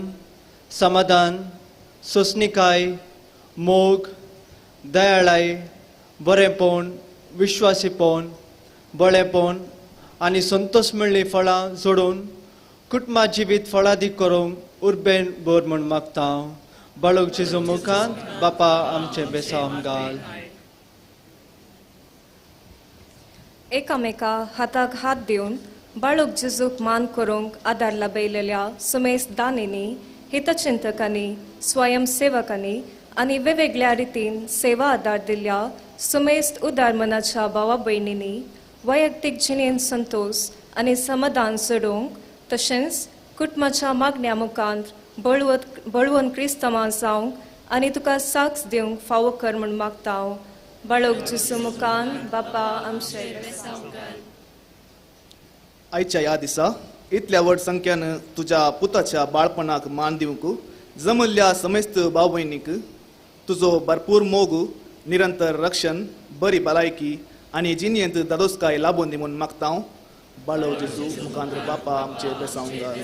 समाधान, सोंसणीकाय, मोग, दयाळाय, बरेंपण, विश्वासीपण, बळेपण आनी संतोष मेळ्ळी फळां जोडून कुटुंबा जिवीत फळादीक करूंक उर्बेन भर म्हूण मागता हांव. बाळूक जेजू मुखान बापा आमचें बेसांव घाल. एकामेका हाताक हात दिवन बाळूक जेजूक मान करूंक आदार लाबयलेल्या सुमेस्त दानींनी, हितचिंतकांनी, स्वयंसेवकांनी आनी वेगवेगळ्या रितीन सेवा आदार दिल्ल्या सुमेस्त उदार मनाच्या भावा भयणींनी वैयक्तीक जिणेंत संतोष आनी समाधान जोडूंक तशेंच कुटुंबाच्या मागण्या मुखांत बळवंत क्रिस्तांवां जावंक आनी तुका साक्ष दिवंक फावो कर म्हूण मागता हांव. बाळूक जेजू मुखान बापा आमचेर बेसांव घाल. आयच्या ह्या दिसा इतल्या व्हड संख्यान तुज्या पुताच्या बाळपणाक मान दिवंक जमल्ल्या समेस्त भाव भयणीक तुजो भरपूर मोग, निरंतर रक्षण, बरी भलायकी आनी जिणेंत धादोसकाय लाबून दी म्हूण मागता हांव. बाळव जेजू मुखांत बापा आमचेर बेसांव घाल.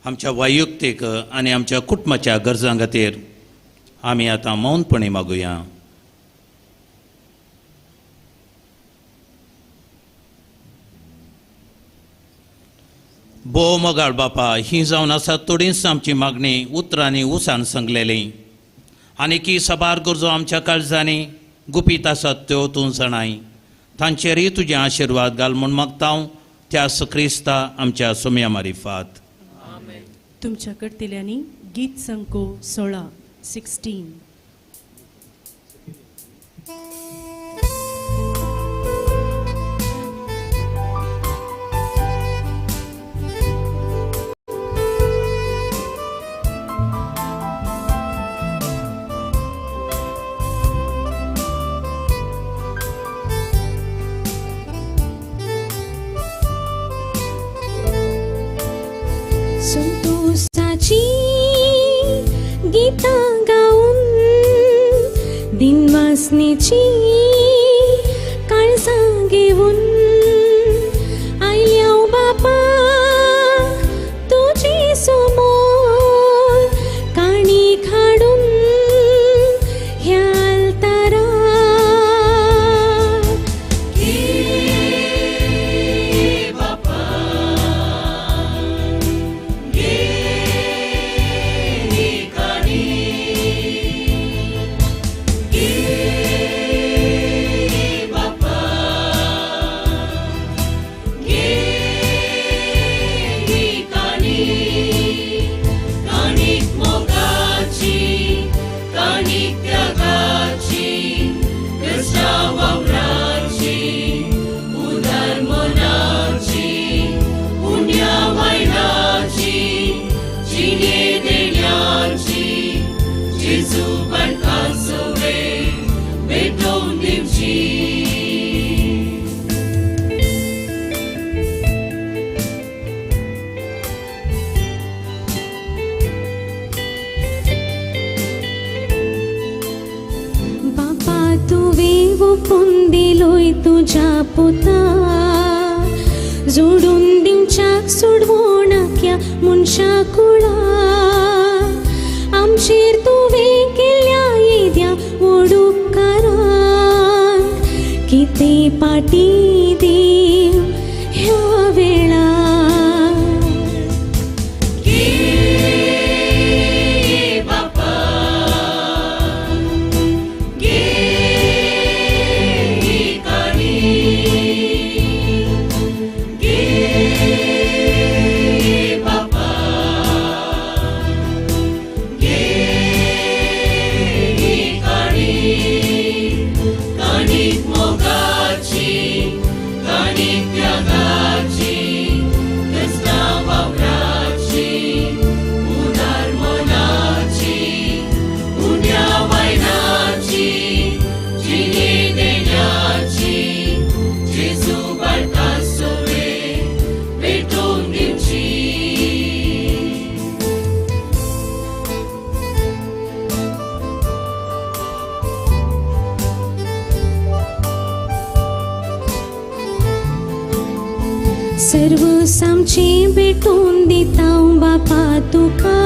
आमच्या वैयक्तीक आनी आमच्या कुटुंबाच्या गरजां खातीर आमी आतां मौनपणी मागुया. भोव मोगाळ बापा, ही जावन आसा थोडीच आमची मागणी उतरांनी उसान सांगलेली आनी की साबार गरजो आमच्या काळजांनी गुपीत आसात त्यो तूं जाणाय, तांचेरय तुजे आशिर्वाद घाल म्हूण मागता हांव त्या क्रिस्ता आमच्या सोम्या मारिफात. तुमच्या करतल्यांनी गीत संको 16 16. संतोषाची गीतां गावन दिनवासनेची काळजां घेवन आयल्या बापा तुजे समोर काणी हाडून ह्या आल्तारार. तुवें ओपून दिलोय तुज्या पुता जोडून दिवच्याक सोडवणाक्या मनशा कुळा आमचेर तुवें केल्या येद्या व्हड उपकाराक कितें पाटी देव ह्या वेळार. सर्व सामचें भेटून दिता बापा तुका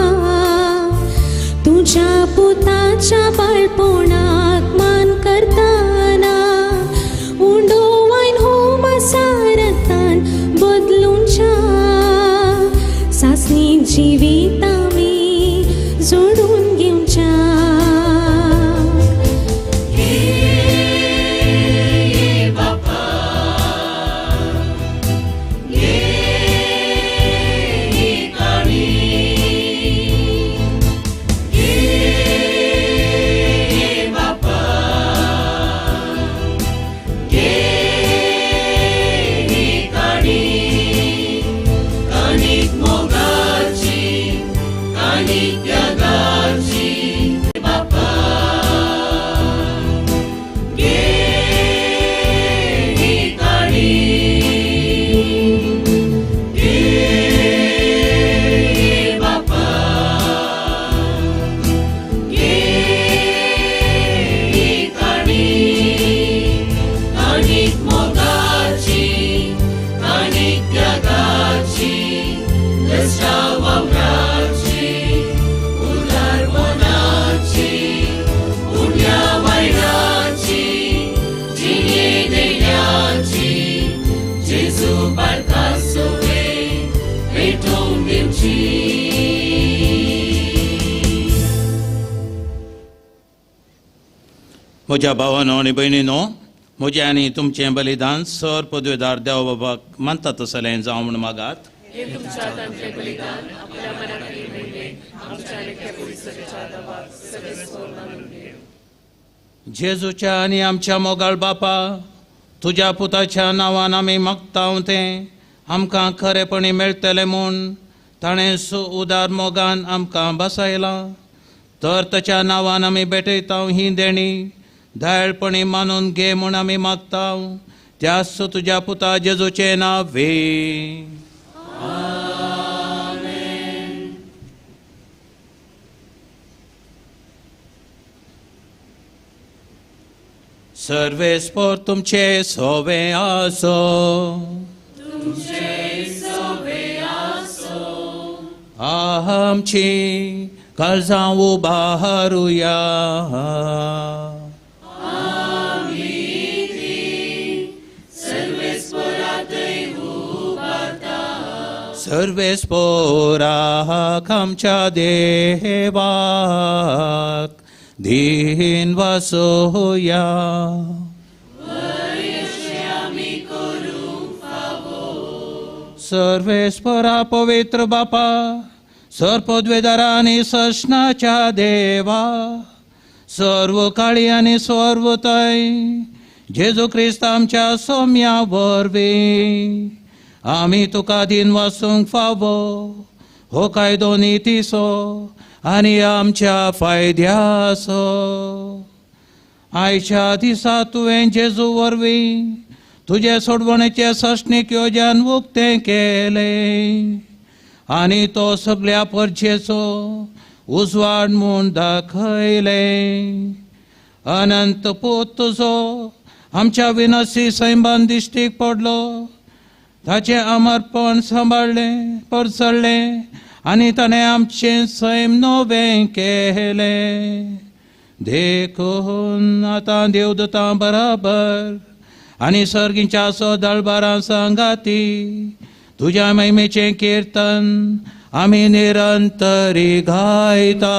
तुज्या पुताच्या बाळपणाक मान करतना उंडो वायन हो मासारतान बदलूनच्या सासणी जिवीत आमी जोडून घेवच्या. म्हज्या भावानो आनी भयणीनो, म्हजें आनी तुमचें बलिदान सर पदवेदार देव बाबाक मानता तसलें जावं म्हूण मागात. जेजूच्या आनी आमच्या मोगाळ बापा, तुज्या पुताच्या नांवान आमी मागता तें आमकां खरेपणी मेळटलें म्हूण ताणें उदार मोगान आमकां बसायलां. तर ताच्या नांवान आमी भेटयता ही देणी दयाळपणी मानून घे म्हूण आमी मागता त्याच तुज्या पुता जेजूचें नांव वे. सर्वेस्पोर तुमचे सोवे आसो, आमची काळजां उबारुया. सर्वेस्पोराक आमच्या देवाक दीन वासोया. सर्वेस्पोरा पवित्र बापा, सर्पद्वेदारा आनी सस्नाच्या देवा, सर्व काळी आनी सर्वताय जेजू क्रिस्त आमच्या सोम्या वरवीं आमी तुका दीन वासूंक फावो हो कायदो नितीचो आनी आमच्या फायद्याचो. आयच्या दिसा तुवें जेजू वरवीं तुजे सोडवणेचे सस्नीक योजन उक्तें केलें आनी तो सगळ्या परजेचो उजवाड म्हूण दाखयलें. अनंत पूत तुजो आमच्या विनसी सैमान दिश्टीक पडलो. ताचें अमरपण सांबाळ्ळें परसळ्ळें आनी ताणें आमचें सैम नवें केलें. देखून आतां देवदूतां बराबर आनी सर्गीच्या सदळबारां सांगाती तुज्या महिमेचें किर्तन आमी निरंतरी गायता.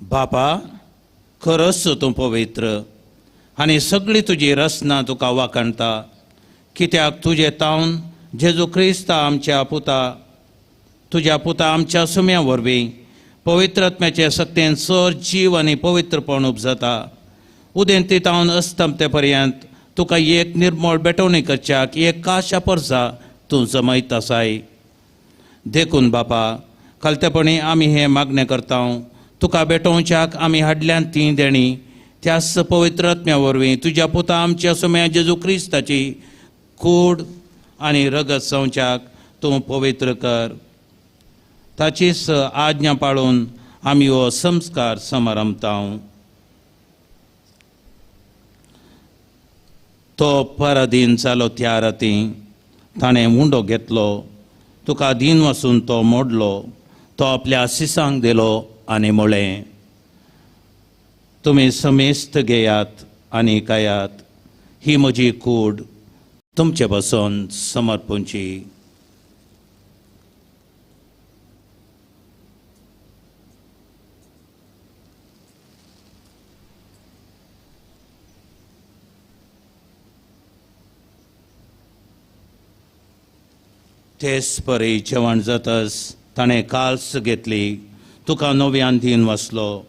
बापा, खरोच तूं पवित्र आनी सगळी तुजी रचना तुका वाखाणता, कित्याक तुजें तावन जेजू क्रिस्ता आमच्या पुता तुज्या पुता आमच्या सुम्या वरवीं पवित्रत्म्याचे सक्तेन सर जीव आनी पवित्रपण उपजता. उदेंती तावन अस्तमते पर्यंत तुका एक निर्मळ बेटवणी करच्याक एक काशा परसा तूं जमयत आसाय. देखून बापा, खालतेपणी आमी हें मागणें करता, तुका भेटोवच्याक आमी हाडल्यान तीं देणी त्याच पवित्र आत्म्या वरवीं तुज्या पुता आमच्या सुम्या जेजू क्रिस्ताची कूड आनी रगत संवच्याक तूं पवित्र कर. ताचीच आज्ञा पाळून आमी हो संस्कार समारंभता. तो पराधीन जालो त्या राती ताणें उंडो घेतलो, तुका दीन वसून तो मोडलो, तो आपल्या शिसांक दिलो आनी म्हळें, तुमी समेस्त घेयात आनी खायात, ही म्हजी कूड तुमचे पासून समर्पणची. तेच परी जेवण जातच ताणें काल्स घेतली, तुका नव्यान दीन वाचलो,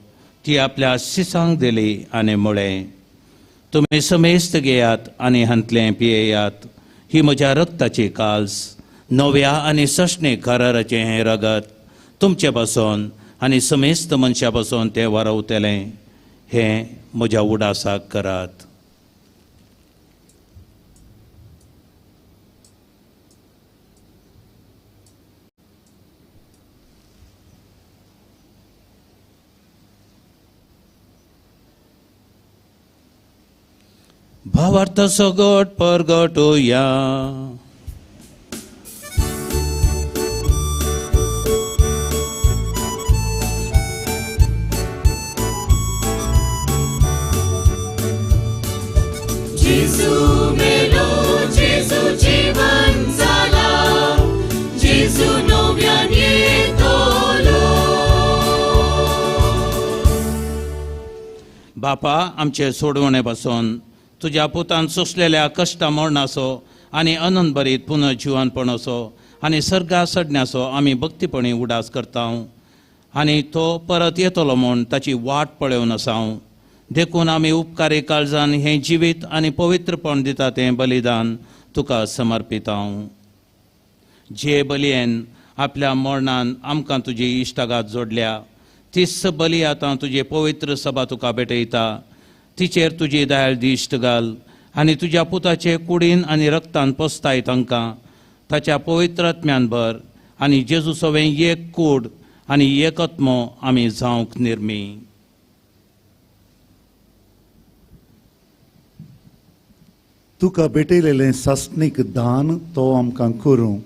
ती आपल्या शिसांक दिली आनी म्हळें, तुमी समेस्त घेयात आनी हांतलें पियेयात, ही म्हज्या रक्ताची काल्स, नव्या आनी सशणे कराराचें हें रगत तुमचे पासून आनी समेस्त मनशा पासून तें वारवतलें, हें म्हज्या उडासाक करात. भावार्थ सगट परगटुया. जेजू मेलो, जेजू जीवन जाला, जेजू नव्यान येतलो. बापा, आमचे सोडवणे पासून तुज्या पुतान सोंसलेल्या कश्टा मरणाचो आनी अनंतभरीत पुनर्जिवनपणाचो आनी सर्गा सडण्याचो आमी भक्तीपणी उडास करता आनी तो परत येतलो म्हूण ताची वाट पळोवन आसा. देखून आमी उपकारी काळजान हें जिवीत आनी पवित्रपण दिता तें बलिदान तुका समर्पिता. जे बलयेन आपल्या मरणान आमकां तुजी इश्टागात जोडल्या तीच बली आतां तुजे पवित्र सभा तुका भेटयता. तिचेर तुजी दयाळ दिश्ट घाल आनी तुज्या पुताचे कुडीन आनी रक्तान पोसताय तांकां ताच्या पवित्र आत्म्यान भर आनी जेजू सवें एक कूड आनी एक आत्मो आमी जावंक निर्मी. तुका भेटयलेलें सासणीक दान तो आमकां करूं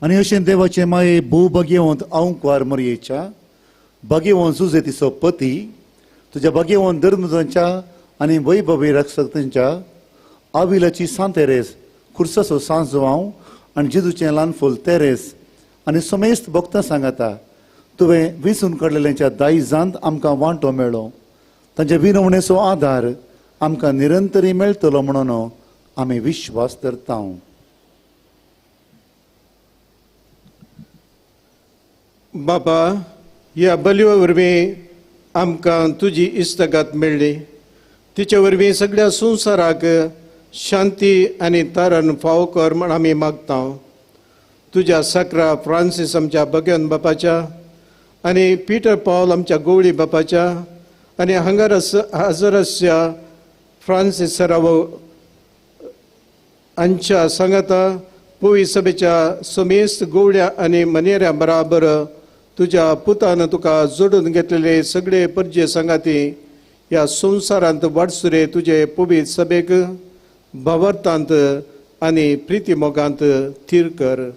आनी अशें देवाचें माये भोव भाग्यवंत आंवकुवार मरयेच्या भाग्यवंत सुजेतीचो पती तुज्या भाग्यवंत धर्मजांच्या आनी वैभवी रक्षक तांच्या आविलाची सांत तेरेस, खुर्साचो सांत जुवांव आनी जेजूचें ल्हान फूल तेरेस आनी समेस्त भक्तां सांगाता तुवें विंचून काडलेल्यांच्या दायजांत आमकां वांटो मेळ्ळो. तांच्या विनवणेचो आदार आमकां निरंतरी मेळटलो म्हणून आमी विश्वास धरता. बाबा, ह्या बलयो वरवीं आमकां तुजी इश्टागत मेळ्ळी. तिचे वरवीं सगळ्या संवसाराक शांती आनी तारण फावो कर म्हण आमी मागता. तुज्या साक्रा फ्रांसीस आमच्या भगवन बापाच्या आनी पिटर पावल आमच्या गोवळी बापाच्या आनी हांगार हजर आसच्या फ्रांसीस सरावो हांच्या सांगाता पवी सभेच्या समेस्त गोवळ्या आनी मनेऱ्या बराबर तुज्या पुतान तुका जोडून घेतलेले सगळे परजे सांगाती ह्या संवसारांत वाटसुरे तुजे पवित्र सभेक भावार्थांत आनी प्रिती मोगांत थीर कर.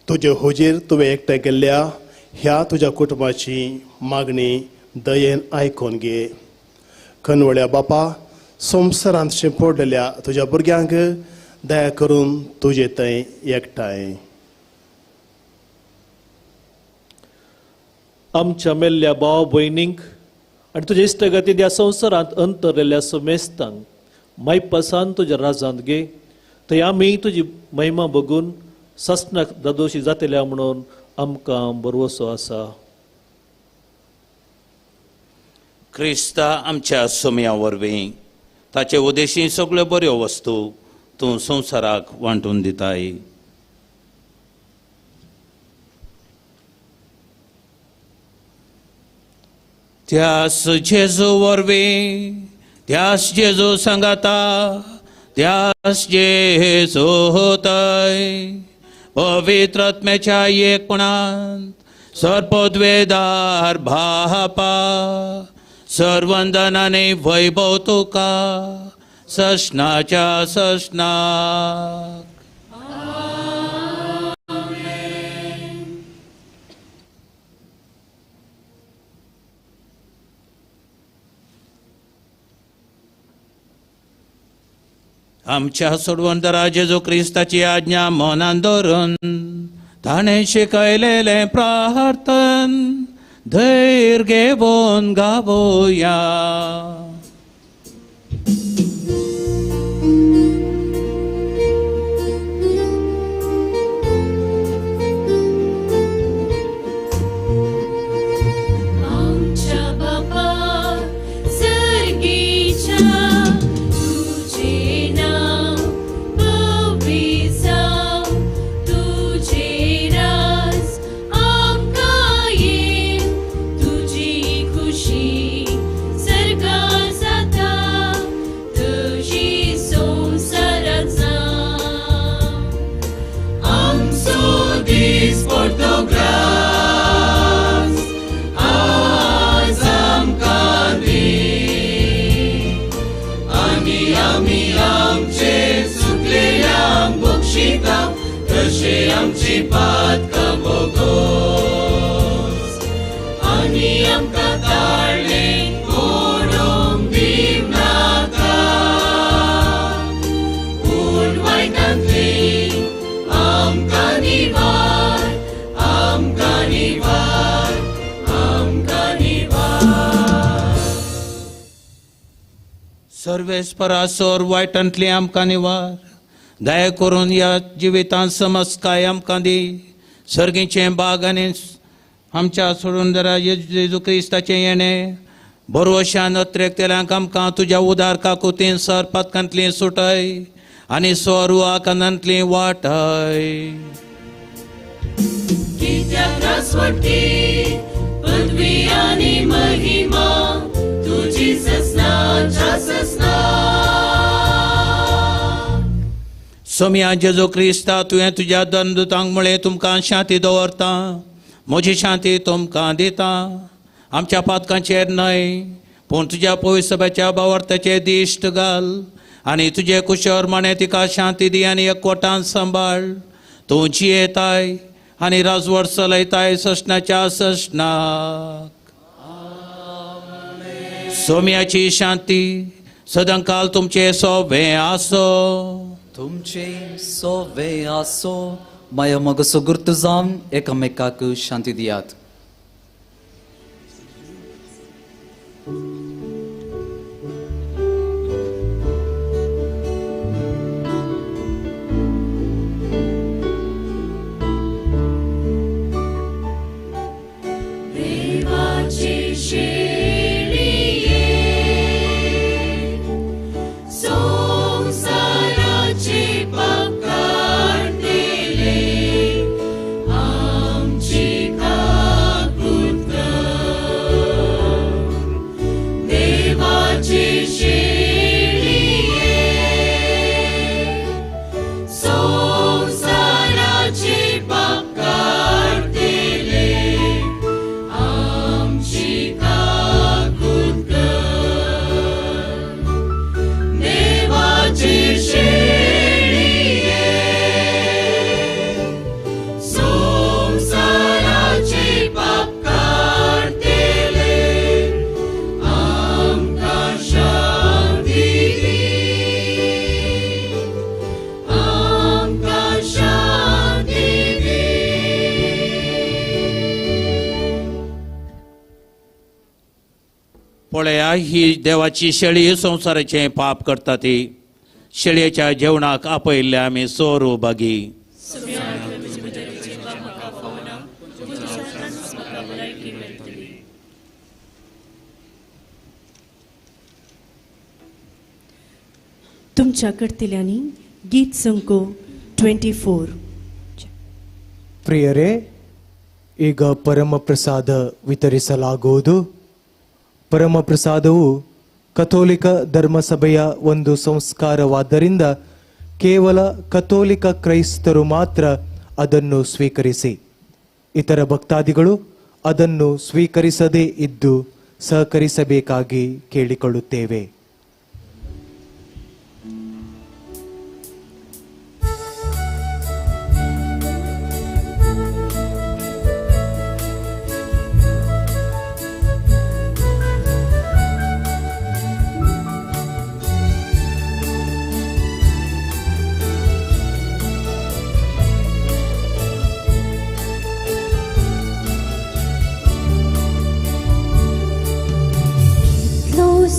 तुजे हुजीर तुवें एकठांय केल्ल्या ह्या तुज्या कुटुंबाची मागणी दयेन आयकून घे. खनवळ्या बापा, संवसारांत शिंपडलेल्या तुज्या भुरग्यांक दया करून तुजे थंय एकठांय. आमच्या मेल्ल्या भाव भयणींक आनी तुज्या इश्टागतीन ह्या संवसारांत अंतरलेल्या समेस्तांक मायपासान तुज्या राजांत घे. थंय आमी तुजी महिमा बघून सासणाक दादोशी जातल्या म्हणून आमकां भरवसो आसा. क्रिस्ता आमच्या सोम्या वरवीं ताचे उदेशी सगळ्यो बऱ्यो वस्तू तूं संवसाराक वांटून दिताय. त्यास जेजू वरवीं, त्यास जेजू सांगाता, त्यास जेजू होताय पवित्र आत्म्याच्या एकपणांत सर्पद्वेदार भापा सर्वंदनाने वैभव तुका ससनाच्या ससनाक. आमच्या सोडवंतरा जेजू क्रिस्ताची आज्ञा मनान धरून ताणें शिकयलेलें प्रार्थन धैर्य घेवन गावया. सर्वेस्परासोर वायटांतली आमकां निवार दया करून ह्या जिवितांत समजकाय आमकां दी. सर्गीचें बाग आनी आमच्या सोडून जेजू क्रिस्ताचें येणें भरवशान अत्रेकतेल्यांक आमकां तुज्या उदार काकुतीन सर पातकांतली सुटय आनी स्वर्गांतली वाटय. पदवी आनी महिमा तुजी ससनाच्या ससना. सोम्या जेजू क्रिस्ता तुवें तुज्या दंदुतांक म्हळें तुमकां शांती दवरता, म्हजी शांती तुमकां दिता. आमच्या पातकांचेर न्हय पूण तुज्या पवित्र सभेच्या भावार्थाचेर दिश्ट घाल आनी तुजे कुशोर माणे तिका शांती दी आनी एकवटान सांबाळ. तूं जियेताय आनी राजवट चलयताय ससनाच्या ससनाक. सोम्याची शांती सदांकाल तुमचे सोवे आसो. तुमचे सोवे आसो. माया मगसो गुर्त जावन एकामेकाक शांती दियात. पळया ही देवाची शेळी संवसाराचें पाप करता ती. शेळयेच्या जेवणाक आपयल्ले आमी सोरू बागी. तुमच्या करतल्यांनी गीत संको 24. ಪ್ರಿಯರೇ, ಈಗ ಪರಮಪ್ರಸಾದ ವಿತರಿಸಲಾಗುವುದು. ಪರಮಪ್ರಸಾದವು ಕಥೋಲಿಕ ಧರ್ಮಸಭೆಯ ಒಂದು ಸಂಸ್ಕಾರವಾದ್ದರಿಂದ ಕೇವಲ ಕಥೋಲಿಕ ಕ್ರೈಸ್ತರು ಮಾತ್ರ ಅದನ್ನು ಸ್ವೀಕರಿಸಿ, ಇತರ ಭಕ್ತಾದಿಗಳು ಅದನ್ನು ಸ್ವೀಕರಿಸದೇ ಇದ್ದು ಸಹಕರಿಸಬೇಕಾಗಿ ಕೇಳಿಕೊಳ್ಳುತ್ತೇವೆ.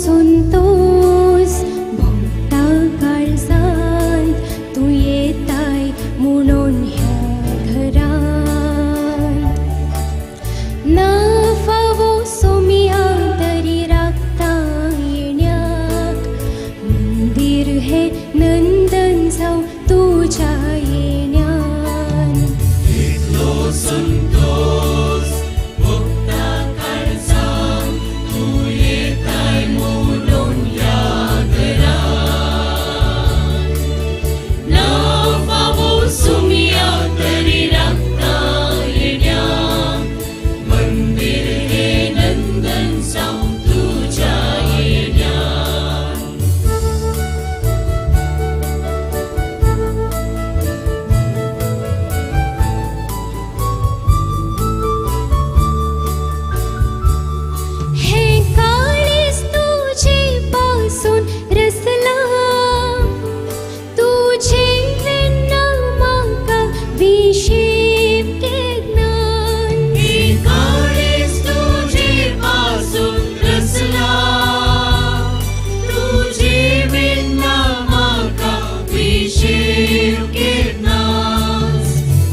संतोष भोगता काळजांत तूं येताय म्हणून ह्या घरांत ना फावो सोमिया तरी राखता येण्याक मंदीर हें नंदन जावं तुज्या येण्यान. इतलो संतोष भोगता काळजांत तूं येताय म्हणून ह्या घरांत ना फावो सुमिया तरी राखता येण्याक मंदीर हें नंदन जावं तुज्या येण्यान. हे काळीज तुझे पासून रसला, तुझे विना म्हाका विशेव केन्नान. हे काळीज तुझे पासून रसला, तुझे विना म्हाका विशेव केन्नान.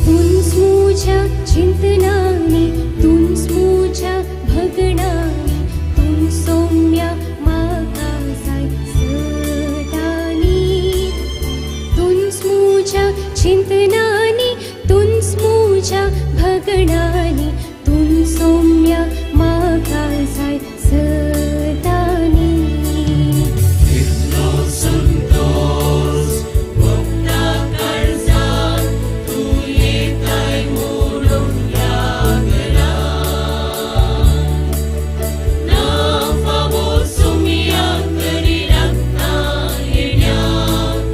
तूंच म्हज्या चिंतनांनी, तूंच म्हज्या भगणांनी, तूं सौम्या म्हाका जाय सदांनी. तूंच म्हज्या चिंतनांनी, तूंच म्हज्या भगणांनी, तूं सौम्या म्हाका जाय सदांनी. इतलो संतोष भोगता काळजांत तूं येताय म्हणून ह्या घरांत ना फावो सुमिया तरी राखता येण्याक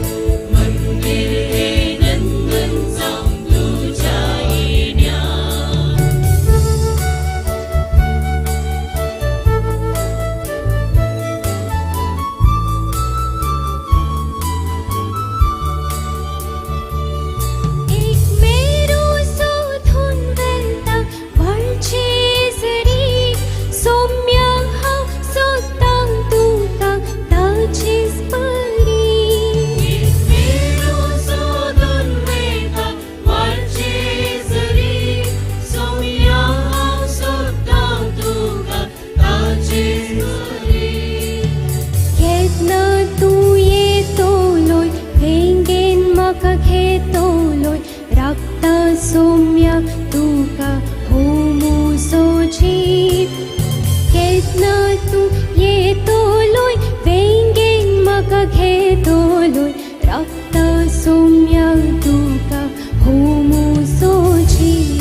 मंदीर हें नंदन जावं तुज्या येण्यान. येतोलोय राखता सोम्या तुका होमूसो जीव केन्ना तूं येतोलोय वेंगेन म्हाका घेतोलोय राखता सोम्या तुका होमूसो जीव.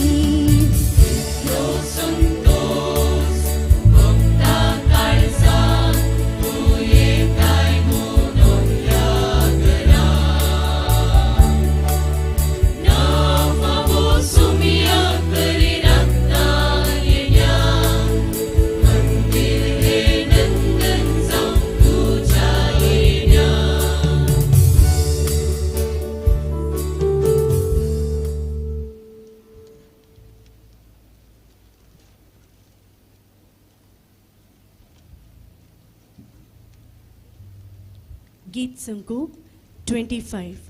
गीत संको 25.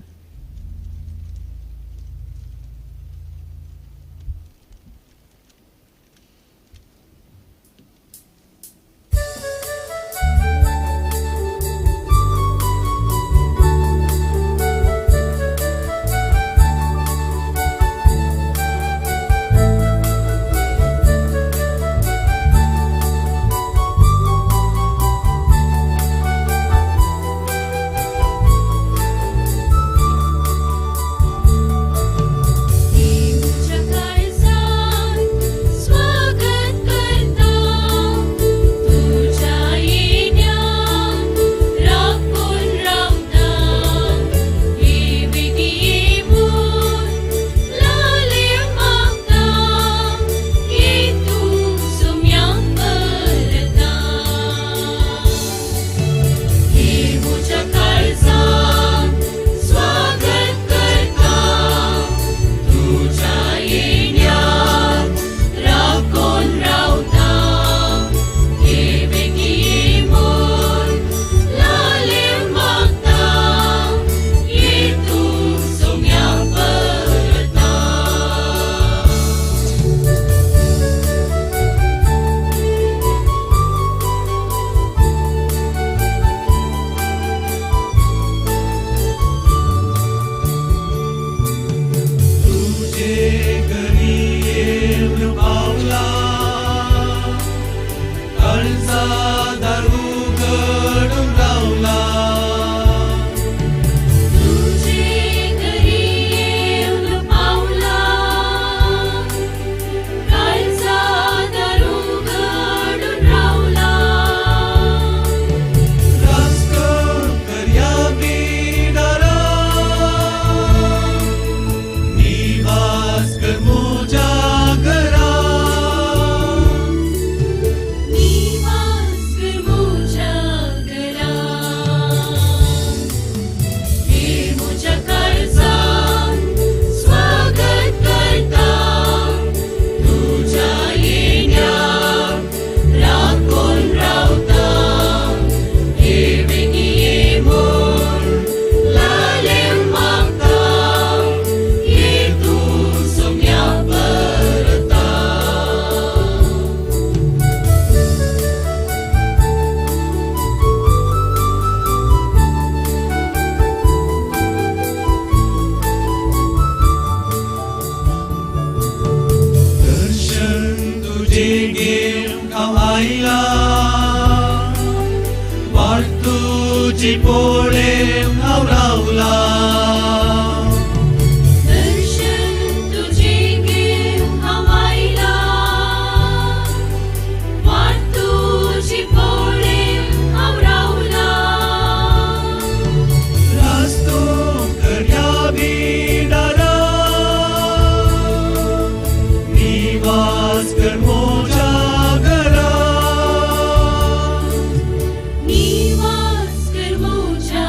निवास कर मोजा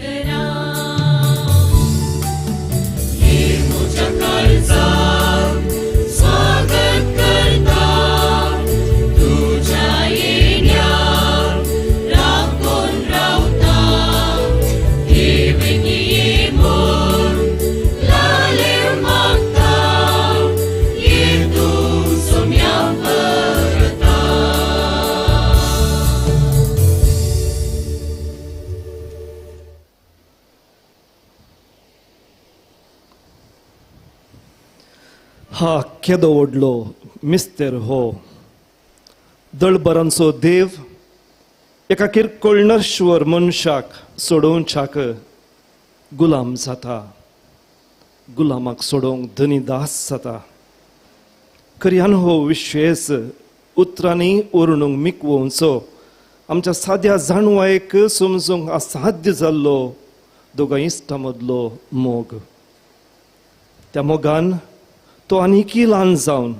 करा। हा केदो व्हडलो मिस्तेर हो दळबरांचो देव एका किरकोळ नश्वर मनशाक सोडोवच्याक गुलाम जाता, गुलामाक सोडोवंक धनी दास जाता. खऱ्यान हो विशेश उतरांनी उरणूंक मिकवोवचो आमच्या साद्या जाणवायक समजूंक असाध्य जाल्लो दोगां इश्टां मदलो मोग. त्या मोगान तो आनीकय ल्हान जावन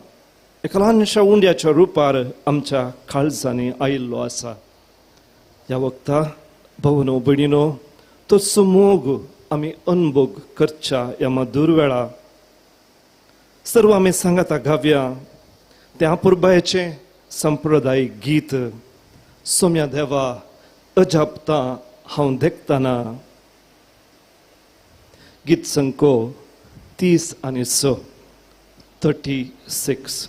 एका ल्हानशा उंड्याच्या रुपार आमच्या काळजांनी आयिल्लो आसा. ह्या वखता भवनो भयणीनो तोच मोग आमी अनभोग करच्या ह्या मधूर वेळा सर्व आमी सांगाता गावया त्या अपुरबायेचें संप्रदायीक गीत सोम्या देवा अजापता हांव देखतना. गीत संको 30 आनी 6 36.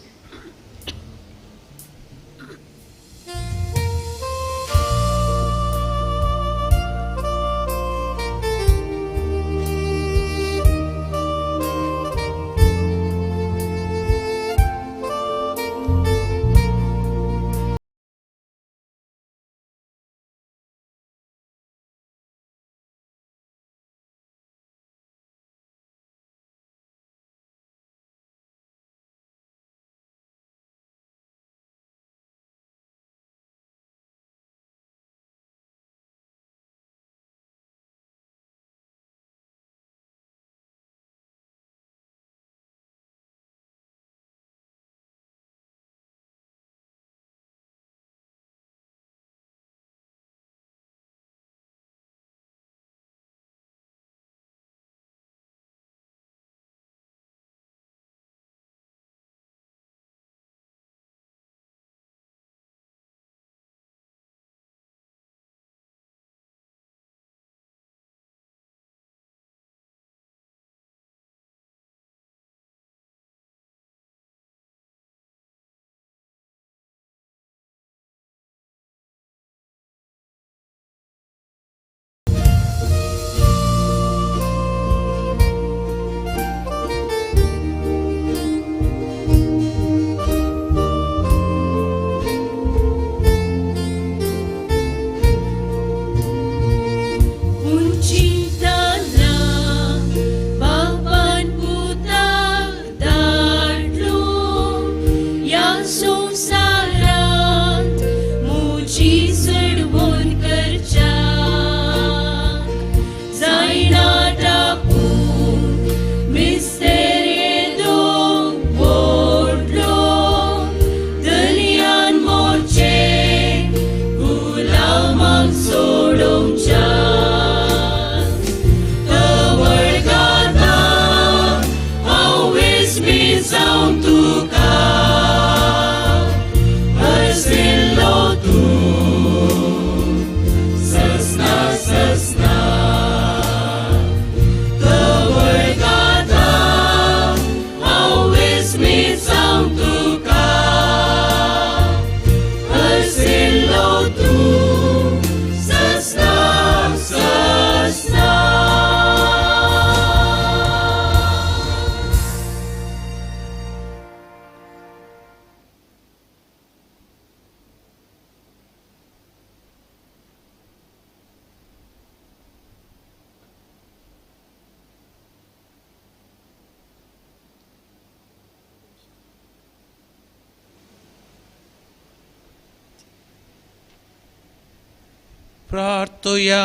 प्रार्थुया.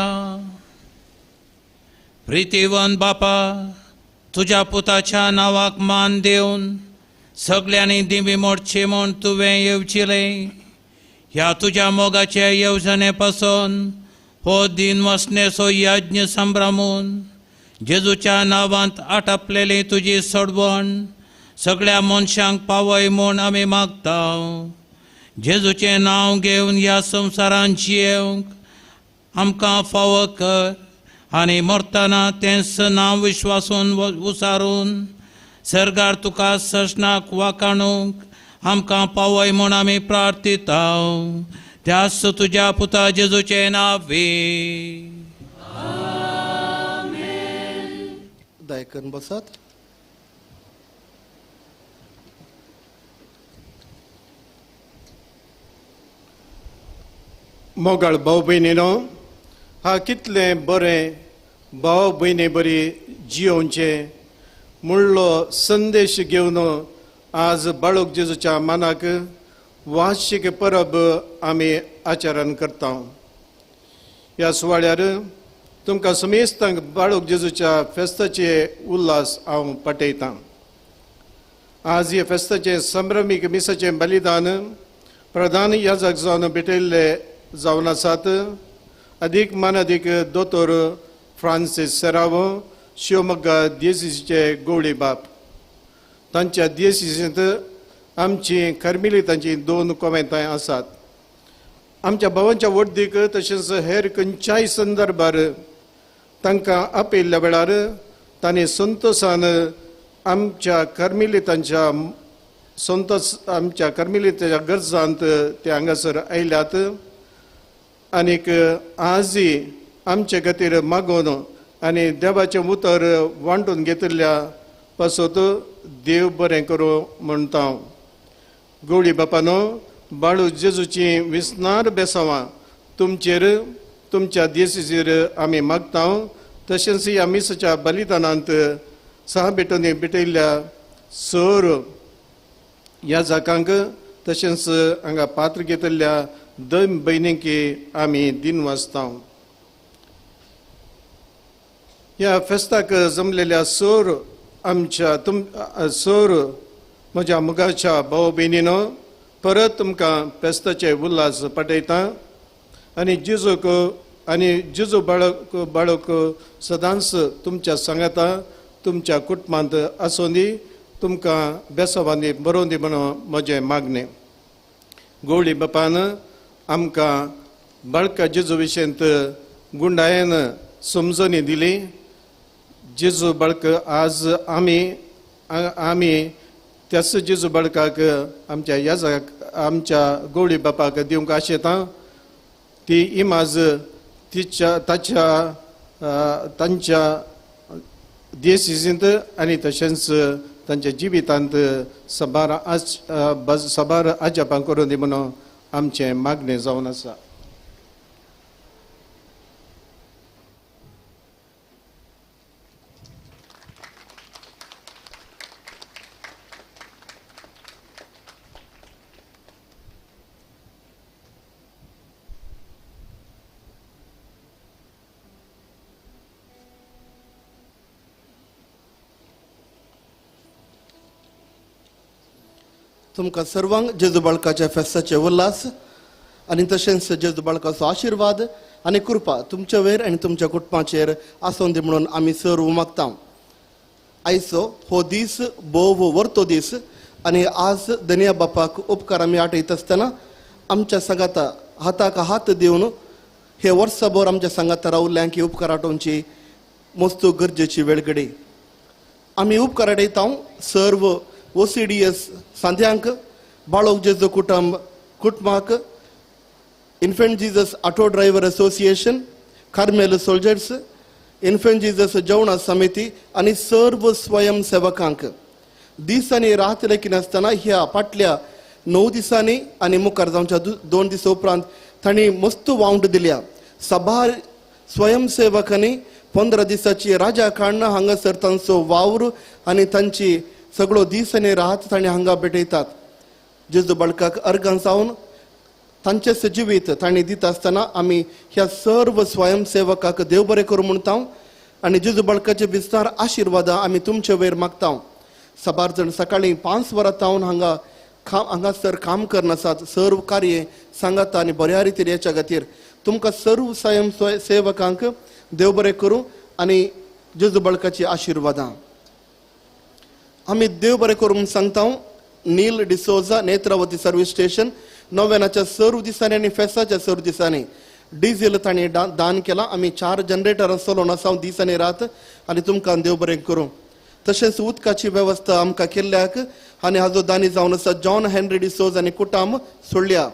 प्रितीवन बापा, तुज्या पुताच्या नांवाक मान दिवन सगल्यांनी दिमी मोडची म्हूण तुवें येवचिलें. ह्या तुज्या मोगाचे येवजणे पासून हो दिन वसणेचो यज्ञ संभ्रमून जेजूच्या नांवांत आटापलेली तुजी सोडवण सगळ्या मनशांक पावय म्हूण आमी मागता. जेजूचें नांव घेवन ह्या संवसारांत जियेवंक आमकां फावो कर आनी मरतना तेंच नांव विश्वासून उसारून सरकार तुका ससनाक वाकाणूंक आमकां पावय म्हूण आमी प्रार्थिता. त्याच तुज्या पुता जेजूचें नांव. दयाकरून बसात. मोगाळ भाव भयणीनो, हा कितलें बरें भाव भयणी बरी जियोवचें म्हणलो संदेश घेवन आज बाळक जेजूच्या मानाक वार्षिक परब आमी आचरण करता. ह्या सुवाळ्यार तुमकां समेस्तांक बाळक जेजूच्या फेस्ताचे उल्हास हांव पाठयतां. आज ह्या फेस्ताचें संभ्रमीक मिसाचें बलिदान प्रधान याजक जावन भेटयल्ले जावन आसात अदीक मानादीक दोतोर फ्रांसीस सेरावो, शिवमोग्गा दियेसीचे गवळी बाप. तांच्या दियेसींत आमची कर्मिलितांची दोन कोमेंतां आसात. आमच्या भावांच्या वड्डीक तशेंच हेर खंयच्याय संदर्भार तांकां आपयल्ल्या वेळार तांणी संतोशान आमच्या कर्मिलितांच्या संतोष आमच्या कर्मिलितांच्या गरजांत ते हांगासर आयल्यात आनीक आजय आमचे खातीर मागोवन आनी देवाचें उतर वांटून घेतिल्ल्या पासत देव बरें करूं म्हणटा हांव. गवळी बापानो, बाळू जेजूची विसनार बेसांवां तुमचेर तुमच्या देशीचेर आमी मागता. तशेंच ह्या मिसाच्या बलिदानांत सहा भेटोनी भेटयल्ल्या सर ह्या जाकांक तशेंच हांगा पात्र घेतिल्ल्या दोन भयणींकी आमी दिन वाचता. ह्या फेस्ताक जमलेल्या सर आमच्या सर म्हज्या मुगाच्या भाव भयणीनो, परत तुमकां फेस्ताचे उल्हास पाठयता आनी जेजूक आनी जेजू बाळक बाळक सदांच तुमच्या सांगाता तुमच्या कुटुंबांत आसूं दी, तुमकां बेसावांनी बरोवन दी म्हणून म्हजें मागणें. गवळी बापान आमकां बाळका जेजू विशयंत गुंडायेन समजणी दिली. जेजू बाळक आज आमी आमी त्याच जेजू बाळकाक आमच्या याजाक आमच्या गवळी बापाक दिवंक आशेता. ती इमाज तिच्या ताच्या तांच्या देशींत आनी तशेंच तांच्या जिवितांत सबार सबार अजापां करून दी म्हणून आमचें मागणें जावन आसा. तुमकां सर्वांक जेजू बाळकाच्या फेस्ताचे उल्हास आनी तशेंच जेजू बाळकाचो आशिर्वाद आनी कृपा तुमच्या वयर आनी तुमच्या कुटुंबाचेर आसूं दी म्हणून आमी सर्व मागता. आयचो हो दीस भोव वर्तो दीस आनी आज धनया बापाक उपकार आमी आठयत आसतना आमच्या सांगाता हाताक हात दिवन हे वर्सभर आमच्या सांगाता रावल्ल्यांक उपकार आठोवची मस्त गरजेची वेळ घडी. आमी उपकार आठयता सर्व OCDS सांध्यांक, बाळोक जेजू कुटुंब कुटुंबाक, Infant Jesus auto driver association, Carmel soldiers, Infant Jesus जेवणा समिती आनी सर्व स्वयंसेवकांक. दीस आनी रात लेखिनासतना ह्या फाटल्या 9 दिसांनी आनी मुखार जावच्या 2 दिसां उपरांत तांणी मस्त वावंट दिल्या. साबार स्वयंसेवकांनी 15 दिसाची राजा काडणा हांगासर तांचो वावर आनी तांची सगळो दीस आनी रात तांणी हांगा भेटयतात. जेजू बाळकाक अर्गां जावन तांचेच जिवीत तांणी दिता आसतना आमी ह्या सर्व स्वयंसेवकाक देव बरें करूं म्हणटा आनी जेजू बाळकाचे विस्तार आशिर्वादां आमी तुमचे वयर मागता. साबार जण सकाळीं 5 वरां तावन हांगा हांगासर काम करनासात, सर्व कार्य सांगाता आनी बऱ्या रितीन हेच्या खातीर तुमकां सर्व स्वयंसेवकांक देव बरें करूं आनी जेजू बाळकाची आशिर्वादां. आमी देव बरें करूं सांगता. नील डिसोजा, नेत्रावती सर्वीस स्टेशन, नोवेनाच्या सर्व दिसांनी आनी फेस्ताच्या सर्व दिसांनी डिझेल तांणी दान केलां. आमी 4 जनरेटरां चलोवन आसा दीस आनी रात आनी तुमकां देव बरें करूं. तशेंच उदकाची वेवस्था आमकां केल्ल्याक आनी हाजो दानी जावन आसा जॉन हेनरी डिसोज आनी कुटाम सोडल्या.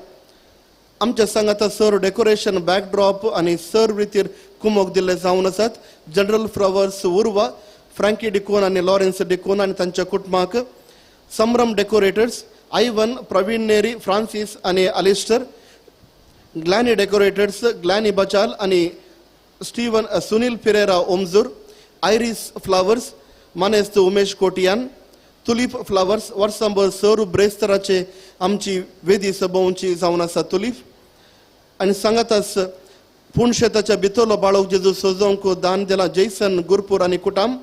आमच्या सांगाता सर डेकोरेशन बॅकड्रॉप आनी सर्व रितीर कुमोक दिल्ले जावन आसात. जनरल फ्लॉवर्स उर्वा, फ्रँकी डिकोन आनी लॉरेन्स डिकोन आनी तांच्या कुटुंबाक, Sambhram decorators, Ivan, Praveen Neri, Francis आनी अलिस्टर, ग्लॅनी डेकोरेटर्स ग्लॅनी बचाल आनी Steven Sunil Hera ओमजूर, iris flowers मानेस्त उमेश कोटियान, तुलीप फ्लावर्स वर्सांभर सर्व ब्रेस्तराचे आमची वेदी सभोवची जावन आसा तुलीप आनी सांगातास पुणशेताच्या भितरलो बाळक जेजू सजोवंक दान दिला जैसन गुरपूर आनी कुटाम,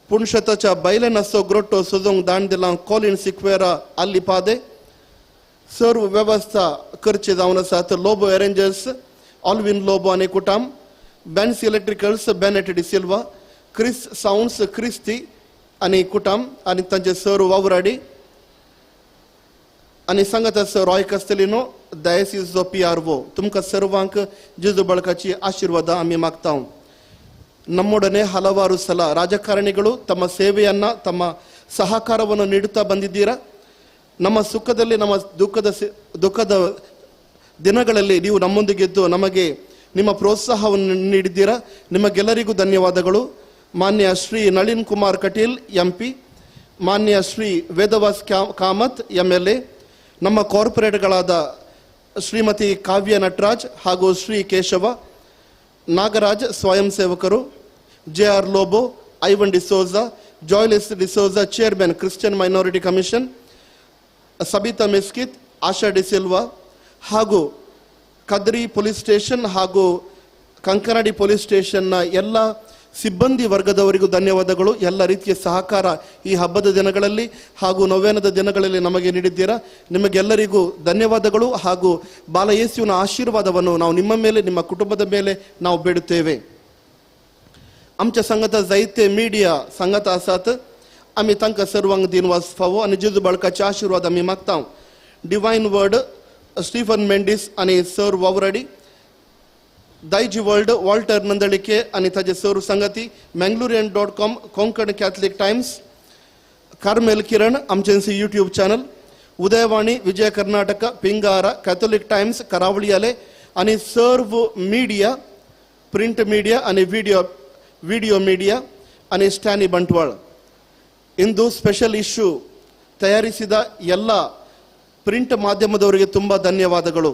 पुणशेताच्या बायलेनाचो ग्रोटो सजोवंक दान दिला कॉलिन सिक्वेरा आल्लीपादे, सर्व वेवस्था करचे जावन आसात लोबो अरेंजर्स ऑल्विन लोबो आनी कुटाम, बॅन्स इलेक्ट्रिकल्स बॅनेट डिसिल्वा, क्रिस सावंड्स क्रिस्ती आनी कुटाम आनी तांचे सर्व वावराडी आनी सांगत आसा रॉय कास्तेलिनो डायसिसचो PRO. तुमकां सर्वांक जेजू बळकाची आशीर्वाद आमी मागता. ನಮ್ಮೊಡನೆ ಹಲವಾರು ಸಲ ರಾಜಕಾರಣಿಗಳು ತಮ್ಮ ಸೇವೆಯನ್ನು ತಮ್ಮ ಸಹಕಾರವನ್ನು ನೀಡುತ್ತಾ ಬಂದಿದ್ದೀರಾ. ನಮ್ಮ ಸುಖದಲ್ಲಿ ನಮ್ಮ ದುಃಖದ ದಿನಗಳಲ್ಲಿ ನೀವು ನಮ್ಮೊಂದಿಗಿದ್ದು ನಮಗೆ ನಿಮ್ಮ ಪ್ರೋತ್ಸಾಹವನ್ನು ನೀಡಿದ್ದೀರಾ. ನಿಮಗೆಲ್ಲರಿಗೂ ಧನ್ಯವಾದಗಳು. ಮಾನ್ಯ ಶ್ರೀ ನಳಿನ್ ಕುಮಾರ್ ಕಟೀಲ್ MP, ಮಾನ್ಯ ಶ್ರೀ ವೇದವಾಸ್ ಕಾಮತ್ MLA, ನಮ್ಮ ಕಾರ್ಪೊರೇಟ್ಗಳಾದ ಶ್ರೀಮತಿ ಕಾವ್ಯ ನಟರಾಜ್ ಹಾಗೂ ಶ್ರೀ ಕೇಶವ ನಾಗರಾಜ್ ಸ್ವಯಂ ಸೇವಕರು, JR Lobo, Ivan D'Souza, Joyless D'Souza chairman Christian minority commission, Sabita Mesquita, Asha D'Silva ಹಾಗೂ ಕದ್ರಿ ಪೊಲೀಸ್ ಸ್ಟೇಷನ್ ಹಾಗೂ ಕಂಕನಾಡಿ ಪೊಲೀಸ್ ಸ್ಟೇಷನ್ನ ಎಲ್ಲ ಸಿಬ್ಬಂದಿ ವರ್ಗದವರಿಗೂ ಧನ್ಯವಾದಗಳು. ಎಲ್ಲ ರೀತಿಯ ಸಹಕಾರ ಈ ಹಬ್ಬದ ದಿನಗಳಲ್ಲಿ ಹಾಗೂ ನೊವೇನದ ದಿನಗಳಲ್ಲಿ ನಮಗೆ ನೀಡಿದ್ದೀರಾ. ನಿಮಗೆಲ್ಲರಿಗೂ ಧನ್ಯವಾದಗಳು ಹಾಗೂ ಬಾಲಯೇಸುವಿನ ಆಶೀರ್ವಾದವನ್ನು ನಾವು ನಿಮ್ಮ ಮೇಲೆ ನಿಮ್ಮ ಕುಟುಂಬದ ಮೇಲೆ ನಾವು ಬೇಡುತ್ತೇವೆ. आमच्या संगता जायते मीडिया संगता आसात, आमी तांकां सर्वांक दिनवास फावो आनी जेजू बाळकाचे आशिर्वाद आमी मागता. डिवायन वर्ड स्टीफन मेंडीस आनी सर वावराडी, दायजी वर्ल्ड वॉल्टर नंदळिके आनी ताजे सर संगती, Mangalorean.com, Konkan Catholic Times, Carmel Kiran आमचें YouTube channel, Udayavani, Vijaya Karnataka, Pingara, Catholic Times, Karavali Ale आनी सर्व मीडिया, प्रिंट मीडिया आनी व्हिडिओ मीडिया आनी ಸ್ಟ್ಯಾನಿ ಬಂಟ್ವಾಳ. ಇಂದು ಸ್ಪೆಷಲ್ ಇಶ್ಯೂ ತಯಾರಿಸಿದ ಎಲ್ಲ ಪ್ರಿಂಟ್ ಮಾಧ್ಯಮದವರಿಗೆ ತುಂಬ ಧನ್ಯವಾದಗಳು.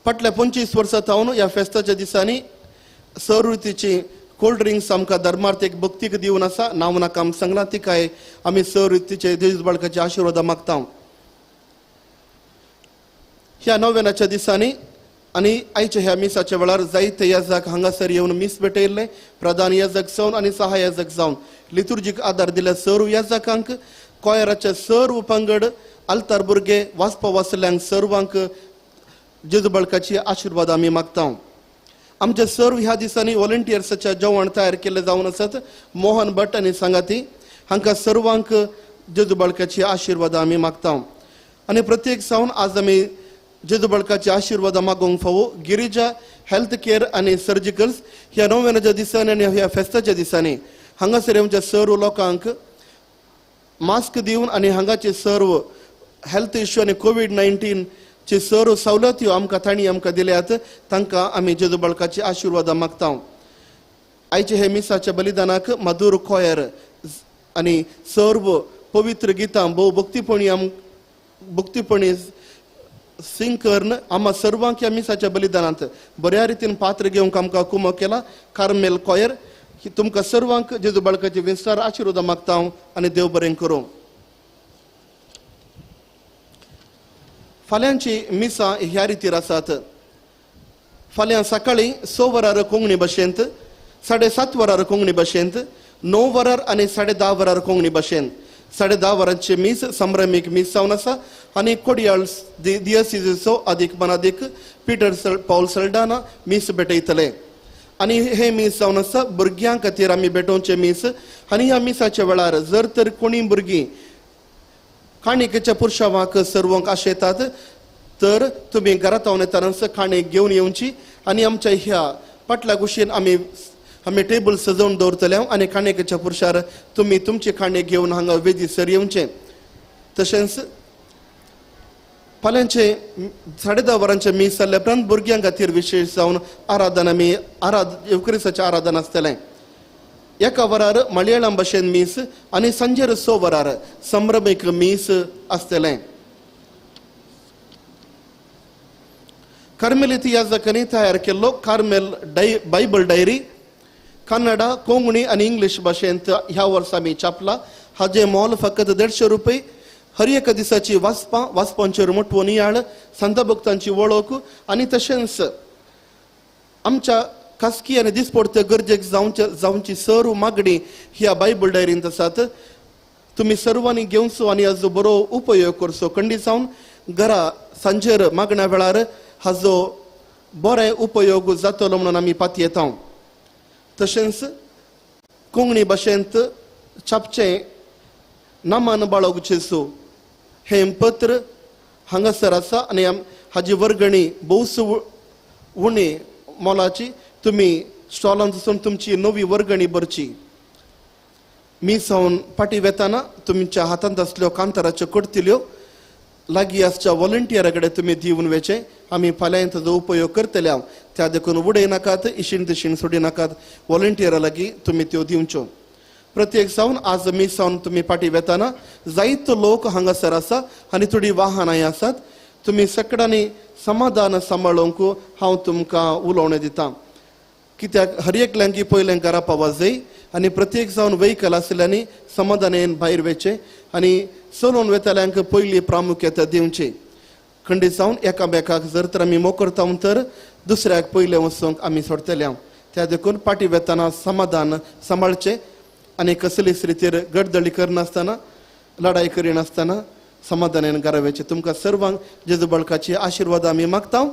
फाटल्या 25 वर्सां थावन ह्या फेस्ताच्या दिसांनी सवृत्तीची कोल्ड ड्रिंक्स आमकां धर्मार्थीक भक्तीक दिवन आसा. नांव नाका आमी सांगलां तिकाय आमी सवृत्तीचे देश बाळकाचे आशिर्वाद मागता. ह्या नव्यानाच्या दिसांनी आनी आयच्या ह्या मिसाच्या वेळार जायते याजक हांगासर येवन मीस भेटयल्ले, प्रधान याजक जावन आनी सहायाजक जावन लितुर्जीक आदार दिल्या सर्व याजकांक, कॉयराचे सर्व पंगड, आल्तार भुरगे, वाचपा वाचल्यांक सर्वांक जेजू बाळकाची आशिर्वाद आमी मागता. आमचे सर्व ह्या दिसांनी व्हॉलंटियर्साचे जेवण तयार केल्लें जावन आसत मोहन भट आनी सांगाती हांकां सर्वांक जेजू बाळकाची आशिर्वाद आमी मागता. आनी प्रत्येक सावन आज आमी जेजू बाळकाची आशिर्वाद मागोवंक फावो. गिरिजा हेल्थ केअर आनी सर्जिकल्स ह्या नोव्यानाच्या दिसांनी आनी ह्या फेस्ताच्या दिसांनी हांगासर आमच्या सर्व लोकांक मास्क दिवन आनी हांगाचे सर्व हेल्थ इश्यू आनी कोवीड-19 ची सर्व सवलत्यो आमकां तांणी आमकां दिल्यात, तांकां आमी जेजू बाळकाची आशिर्वाद मागता. आयचे हे मिसाच्या बलिदानाक मधुर कॉयर आनी सर्व पवित्र गितां भोव भक्तीपणी सिंग करून आम्हा सर्वांक ह्या मिसाच्या बलिदानांत बऱ्या रितीन पात्र घेवंक आमकां कुमक केला. कार्मेल कॉयर तुमकां सर्वांक जेजू बाळकाची विस्तार आशिर्वाद मागता आनी देव बरें करूं. फाल्यांची मिसां ह्या रितीर आसात. फाल्यां सकाळीं 6 वरार कोंकणी भाशेंत, 7:30 वरार कोंकणी भाशेंत, 9 वरार आनी 10:30 वरार कोंकणी भाशेंत. 10:30 वरांचे मीस संभ्रमीक मीस जावन आसा आनी कोडियाळ दियसिजो अदीक मनादीक पीटर पावल सल्डाना मीस भेटयतले. आनी हे मीस जावन आसा भुरग्यां खातीर आमी भेटोवचें मीस. आनी ह्या मिसाच्या वेळार जर तर कोणी भुरगीं काणिकेच्या पुरशावाक सर्वंक आशेतात तर तुमी घरांत येतानाच काणीक घेवन येवची आनी आमच्या ह्या पाटल्या कुशीन आमी टेबल सजोवन दवरतले आनी काणिकेच्या पुरशार तुमी तुमची काणीक घेवन हांगा वेदी सर येवचें. तशेंच फाल्यांचे 10:30 वरांचें मीस जाल्ल्या उपरांत भुरग्यां खातीर विशेश जावन आराधन आमी येवक्रिसाचें आराधन आसतलें. एका वरार मलयाळम भाशेन मीस आनी सांजेर 6 वरार संभ्रमीक मीस आसतलें. कार्मेलीत याजकांनी तयार केल्लो Carmel Bible diary Kannada, Konkani आनी इंग्लीश भाशेंत ह्या वर्सा आमी छापला. हाजें मोल फकत 150 रुपये. हर एका दिसाची वाचपां, वाचपांचेर मोटवो नियाळ, संत भक्तांची वळख आनी तशेंच आमच्या खासगी आनी दिसपडते गरजेक जावची सर्व मागणी ह्या बायबल डायरींत आसात. तुमी सर्वांनी घेवचो आनी हाजो बरो उपयोग करचो. खंडीत जावन घरा सांजेर मागण्या वेळार हाजो बरो उपयोग जातलो म्हणून आमी पातयेता. तशेंच कोंकणी भाशेंत छापचें नामान बाळग जेजू हें पत्र हांगासर आसा आनी हाजी वर्गणी भोवस उणी मोलाची. तुमी स्टॉलांत वचून तुमची नवी वर्गणी भरची. मिसावन फाटीं वेताना तुमच्या हातांत आसल्यो कांताराच्यो करतल्यो लागीं आसच्या व्हॉलंटियरा कडेन तुमी दिवन वेचें. आमी फाल्यां ताजो उपयोग करतले हांव, त्या देखून उडय नाकात, इशीन तिशीन सोडी नाकात. व्हॉलंटियरा लागीं तुमी त्यो दिवच्यो. प्रत्येक जावन आज मिसावन तुमी फाटीं वेताना जायतो लोक हांगासर आसा आनी थोडीं वाहनांय आसात. तुमी सगळ्यांनी समाधान सांबाळूंक हांव तुमकां उलोवणें दितां. कित्याक हर एकल्यांकी पयलें घरा पावा जाय आनी प्रत्येक जावन व्हेकल आशिल्ल्यांनी समाधानान भायर वेचें आनी चलोवन वेतल्यांक पयली प्रामुख्यता दिवची. खंडीत जावन एकामेकाक जर तर आमी मोकरता तर दुसऱ्याक पयलें वचूंक आमी सोडटले हांव. त्या देखून फाटीं वेतना समाधान सांबाळचें आनी कसलीच रितीर गडदळी करनासतना, लढाई करिनासतना समाधानान घरा वेचें. तुमकां सर्वांक जेजू बाळकाची आशिर्वाद आमी मागता.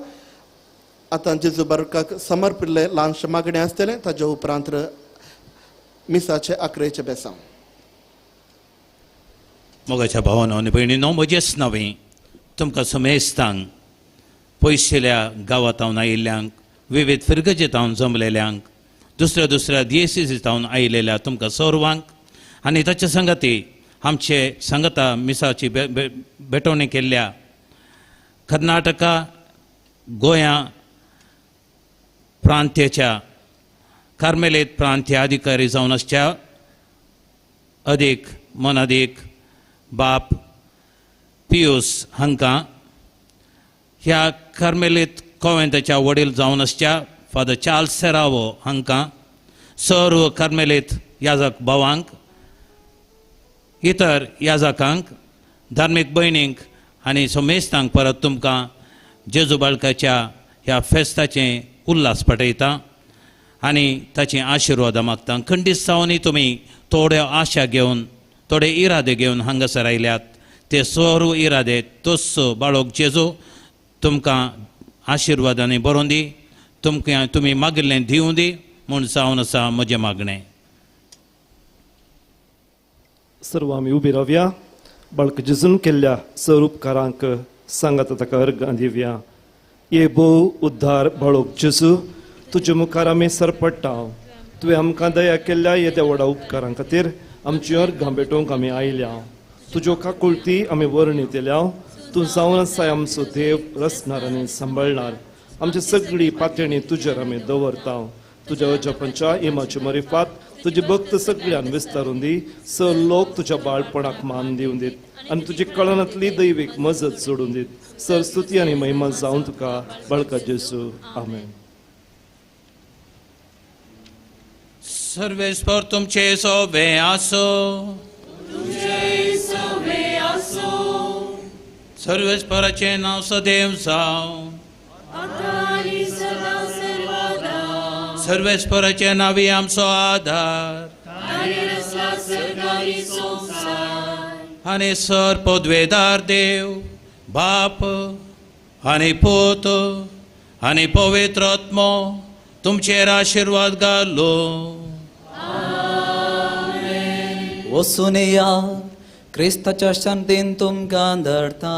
आतां जेजू बाळकाक समर्पिल्लें ल्हानशें मागणें आसतलें, ताज्या उपरांत मिसाचें आकरेचें बेसांव. मोगाच्या भावानो आनी भयणीनो, म्हजेच नांवें तुमकां समेस्तांक, पयशिल्ल्या गांवांत आयिल्ल्यांक, विविध फिरगजेतावन जमलेल्यांक, दुसऱ्या दुसऱ्या दियेसीतावन आयिल्ल्या तुमकां सर्वांक आनी ताच्या संगाती आमचे सांगाता मिसाची भेटवणी केल्ल्या कर्नाटका गोंया प्रांत्याच्या कार्मेलीत प्रांत्य अधिकारी जावन आसच्या अदीक मनादीक बाप पियूस हांकां, ह्या कार्मेलीत कोवेंताच्या वडील जावन आसच्या फादर चार्ल्स सेरावो हांकां, सर्व कार्मेलीत याजक भावांक, इतर याजकांक, धार्मीक भयणींक आनी समेस्तांक परत तुमकां जेजू बाळकाच्या ह्या फेस्ताचें उल्हास पटयता आनी ताचीं आशिर्वादां मागता. खंडीत जावनूय तुमी थोड्यो आशा घेवन, थोडे इरादे घेवन हांगासर आयल्यात, ते सर्व इरादे तोच बाळक जेजू तुमकां आशिर्वादांनी बरोवन दी, तुमकां तुमी मागिल्लें दिवं दी म्हूण जावन आसा म्हजें मागणें. सर्व आमी उबी रावया. बाळक जेजून केल्ल्या सर उपकारांक सांगात ताका अर्गां दिवया. ये भोव उद्धार बाळक जेजू, तुजे मुखार आमी सरपडटा. तुवें आमकां दया केल्ल्या येद्या व्हडा उपकारां खातीर आमची अर्गां भेटोवंक आमी आयल्या. तुज्यो काकुळटी आमी वर्णितल्या. तूं जावन आसाय आमचो देव, रचणार आनी सांबाळणार. आमची सगळी पातळी तुजेर आमी दवरता. तुज्या अजपंच्या इमाची मरिफात तुजी भक्त सगळ्यान विस्तारून दी. सर लोक तुज्या बाळपणाक मान दिवन दीत आनी तुजी कळनांतली दैवीक मजत जोडून दीत. सर स्तुती आनी महिमा जावन तुका बाळका जेजू. आमेन. सर्वेस्पर तुमचे सोबे आसो. सर्वेस्पराचें नांव सदैव जावं. सर्वेस्पराचें नांवी आमचो आधार आनी सर पदवेदार देव बाप आनी पूत आनी पवित्र आत्मो तुमचेर आशिर्वाद घालो. वचून या क्रिस्ताच्या शांतीन तुमकां धरता.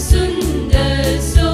सुंदर सो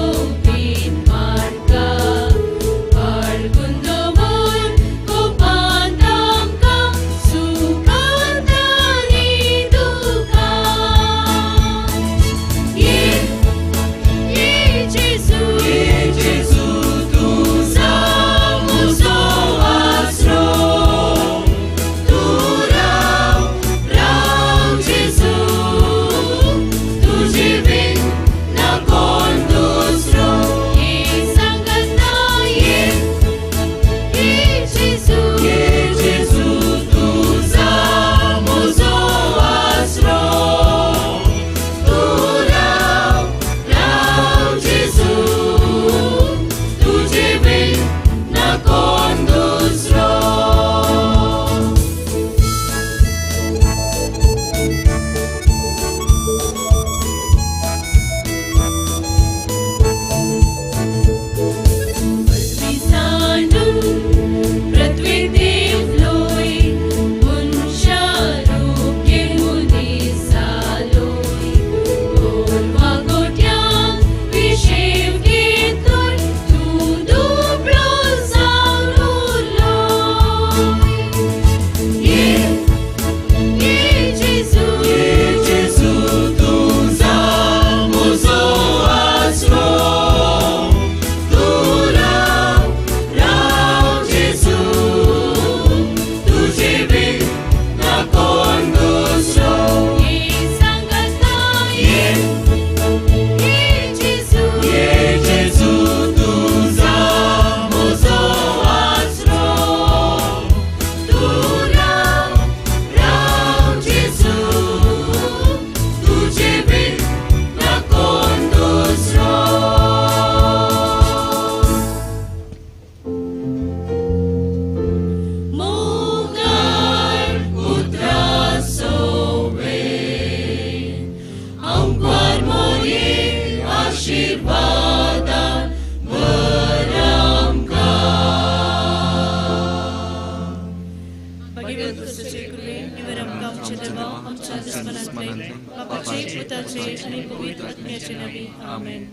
भाग्यवंत क्रिस्ताचे कृपेन निवर आमकां आमच्या देवा आमच्या दुस्मनांतले बापाचे पुताचे आनी पवित्र आत्म्याचे नांवी आमेन.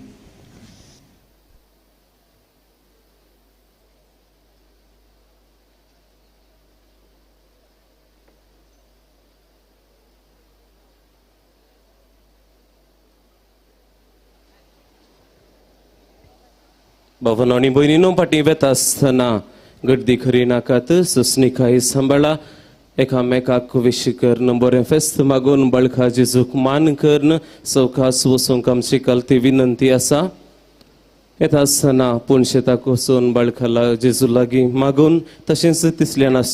भावांनो आनी भयणीनो, फाटीं वेता आसतना गर्दी खरी नाकात, सोंसणीकाय सांबाळा, एकामेकाक विश करून बरें फेस्त मागून बळखा जेजूक मान करून सवकास वचूंक आमची कालती विनंती आसा. येता आसतना पूण शेताक वचून बळखाला जेजू लागीं मागून तशेंच तिसल्यान